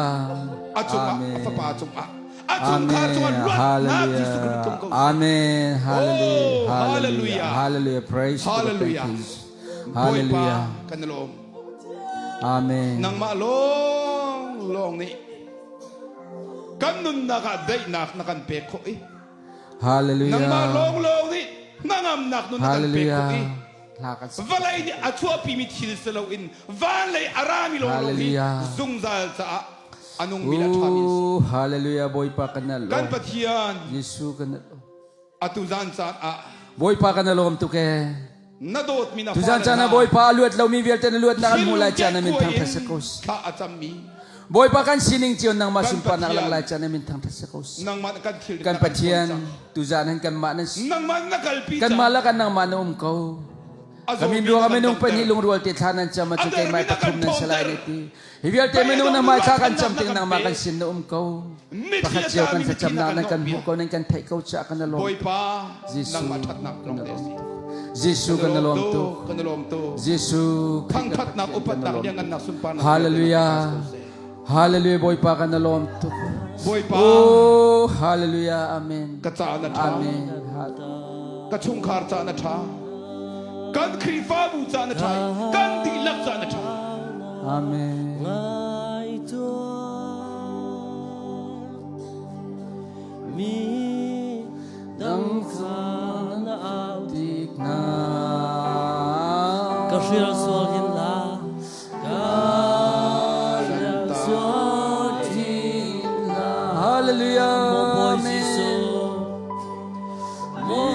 a cungah a Amen. fapa cungah. A chungkhar cungah luatnak Jesuh Khrih tlung ko seh. Amen. Oh, Hallelujah. hallelujah. Hallelujah. Praise God. Hallelujah. Thank you, Jesus. Bawipa Hallelujah. kan i lawm. Amen. Nangmah lawng lawng nih kan nunnak ah daihnak na kan pek khawh i Hallelujah. nangmah lawng lawng nih hnangamnak nun na kan pek khawh i Hallelujah. Hla kan sak. vawlei nih a chuahpimi thil si loin van lei a rami lawnglawng hi Hallelujah. zungzal caah a nungmi le a ṭhami an si. Ooh, Hallelujah. Bawipa kan na Kan lawm. Pathian Jesuh kan na lawm. atu zan caan ah Bawipa kan na lawm tuk ee. na dawtmi na Tuzan fale caan ah hna Bawipa a luat lomi vialte na luatnak an hmuh lai caan na min thil thangṭhat si ko seh. thla a cammi Bawipa kan sining cio nangmah Kan sunparnak Pathian. lang lai caan na min thangṭhat si ko seh. nangmah kan thil Kan Pathian tuzan han kanmah nan si. nangmah na kalpi Kanmah lakah nangmah na um ko. A Kami zawmi ruang na kan minung damter. pahnih lungrual te thla nan cam A ahcun dermi keimah na kan pathum nan si lai ṭhawnter. ne ti. Hi vialte minung na hmai thla kan cam ting nangmah kan sin na um ko. Mitthli Pakhat a cio kan tlami mitthli thlacamnak na kan nan kan hnawhpiak. hmuh ko nan kan theih ko caah kan i lawm. Bawipa Jesuh nangmah ṭhatnak kan lawng i te lawm si. tuk. Jesuh kan i lawm tuk. Kan i lawm tuk. Jesuh Khrih kan Thangṭhatnak Pathian kan i upatnak lawm tuk. liangngannak sunparnak Hallelujah. vialte na kan seh. Hallelujah Bawipa kan i lawm tuk. Bawipa Oh hallelujah amen. ka caah na ṭha. Amen. Ka chungkhar caah na ṭha. Kan Khrihfabu caah na ṭha. Kan dihlak caah na ṭha. Amen. Ngai tuah mi dang kha na au Tik na ka hrial sual hin la ka hrial sual hin la Hallelujah. Maw Bawi Amen. Jesuh Maw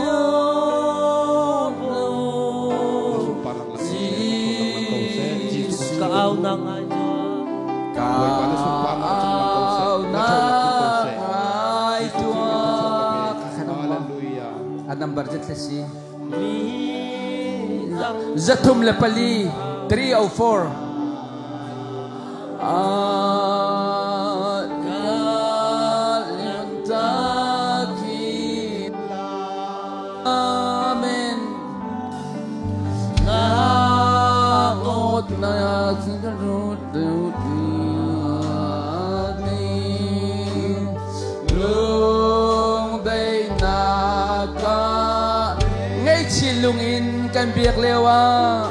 Na sunparnak lang ko seh. Jesus ka au na ngai tuah Ka Bawipa na sunparnak cung lang ko seh. Na ṭhawnnak cung ko seh. ngai tuah. Hallelujah. A number zat le si. mi dang 304 304. Ah, Amen. Nagot na Lungdaihnak ka ngaihchih lungin kan biak lio ah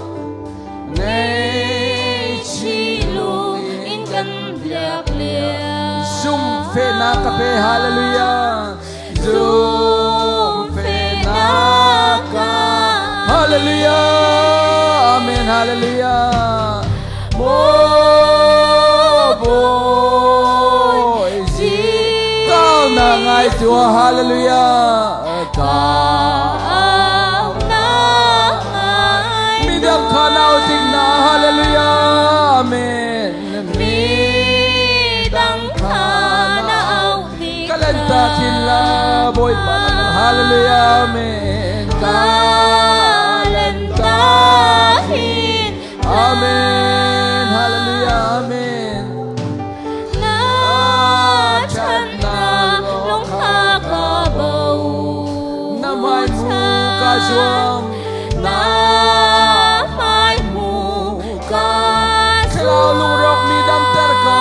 ngaihchih lung in kan biak lio Zumhfehnak ka pe hallelujah Zumhfehnak ka Hallelujah Amen hallelujah Maw Bawi Kau na ngai tua hallelujah Kau na ngai Midang kha nau tik na hallelujah Amen Midang kha na au tik Kalanta thila Bawipa hallelujah Amen Kalanta hin Amen hallelujah Amen Na ṭhatnak lung kha ka bo Na hmai mu ka zuam Na hmai mu ka Thlarau lungrawk mi damter ko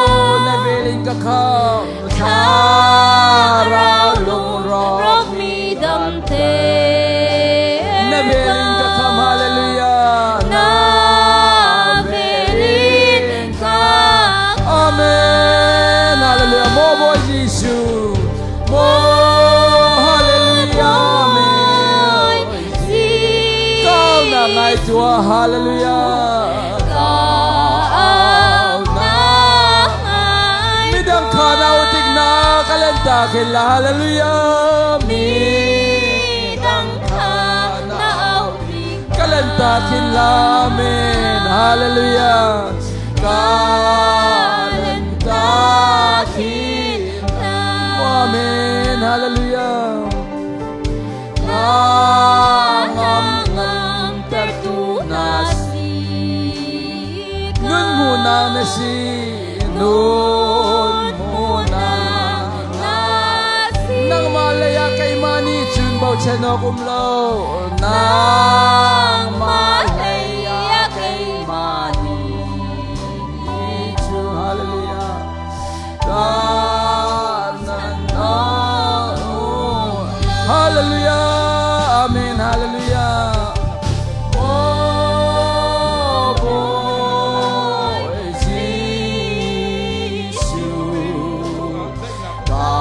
na vel in ka kham Thlarau lungrawk Rawk mi damter na vel in ka kham hallelujah Na vel in ka Amen hallelujah Maw Bawi Jesuh Maw hallelujah Amen Kau na ngai tua hallelujah Kau na ngai Midang kha na utik na kalenta khila hallelujah Midang kha na au tik Kalenta khila amen hallelujah Kalenta khila amen hallelujah Ngam Ngam tertu na si Nun mu na na si Nun mu na na si Nangmah lei ah keimah nih cun bochan awk um lo Nangmah lei ah keimah nih cun Hallelujah. Bochan awk Hallelujah. Amen. Hallelujah. Oh, Bawi Jesuh, ka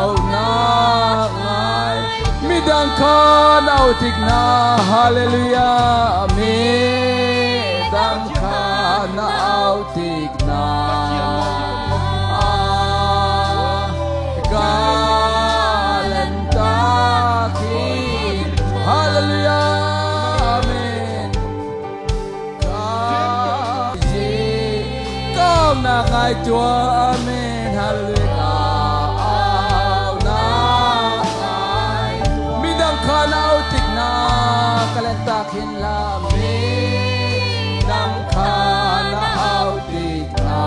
aunak ngai. Midang kha na au tik na. Hallelujah. Midang kha na au tik na. Hallelujah. Amen. Ka ngai tua. Amen. Hallelujah. Midang kha na au tik na kalenta khin la midang kha na au tik na.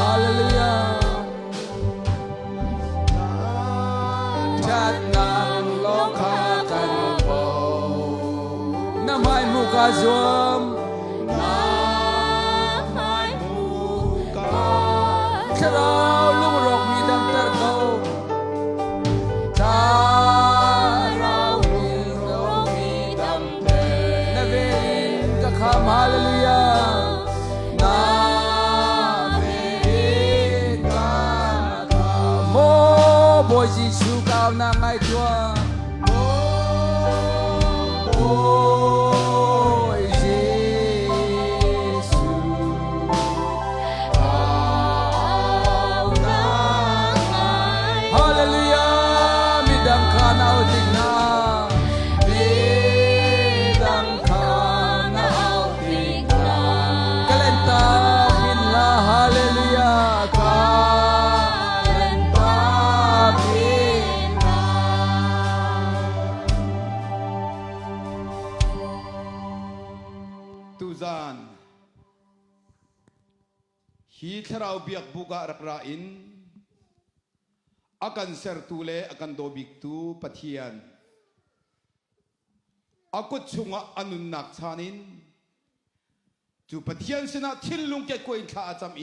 Hallelujah. Ṭhatnak lawng kha kan bo. Na hmai hmu ka zuam. Thlarau lungrawk mi damter ko. Thlarau lungrawk mi damter. Na vel in ka kham. Hallelujah. Na vel in ka kham. Maw Bawi Jesuh ka aunak ngai tuah. Bawi Jesuh ka aunak ngai. Hallelujah. Midang kha na au tik na. Midang kha na au tik na. Kalenta pin la. Hallelujah. Kalenta pin la. Tuzan hi thlarau biak buk ah rak ra in a kan sertu le a kan daw biktu Pathian a kut chungah a nunnak chan in cu Pathian sinah thinlung kekkuai in thla a cam i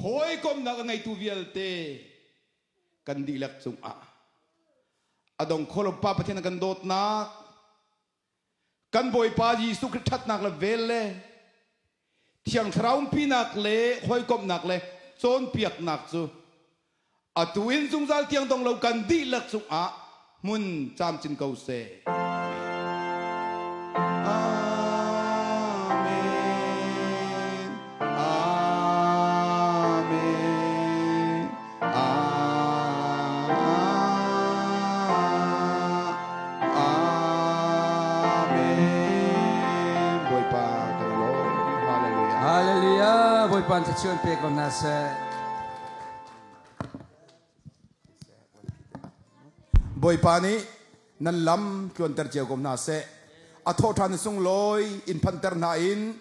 hawikomnak a ngeitu vialte kan dihlak cungah a dong kho lo Pa Pathian a kan dawtnak kan Bawipa Jesuh Khrih ṭhatnak le vel le Thiang Thlarau umpinak le hawikomhnak le cawnpiaknak cu atu in zungzal tiang dong lo kan dihlak cungah hmun camcin ko seh. Amen. Amen. Amen. Bawipa kan i lawm. Hallelujah. Hallelujah. Bawipa thluachuah pe ko hna seh. Bawipa nih nan lam tluanter cio ko hna seh. A thawhṭhan sunglawi in phanter hna in.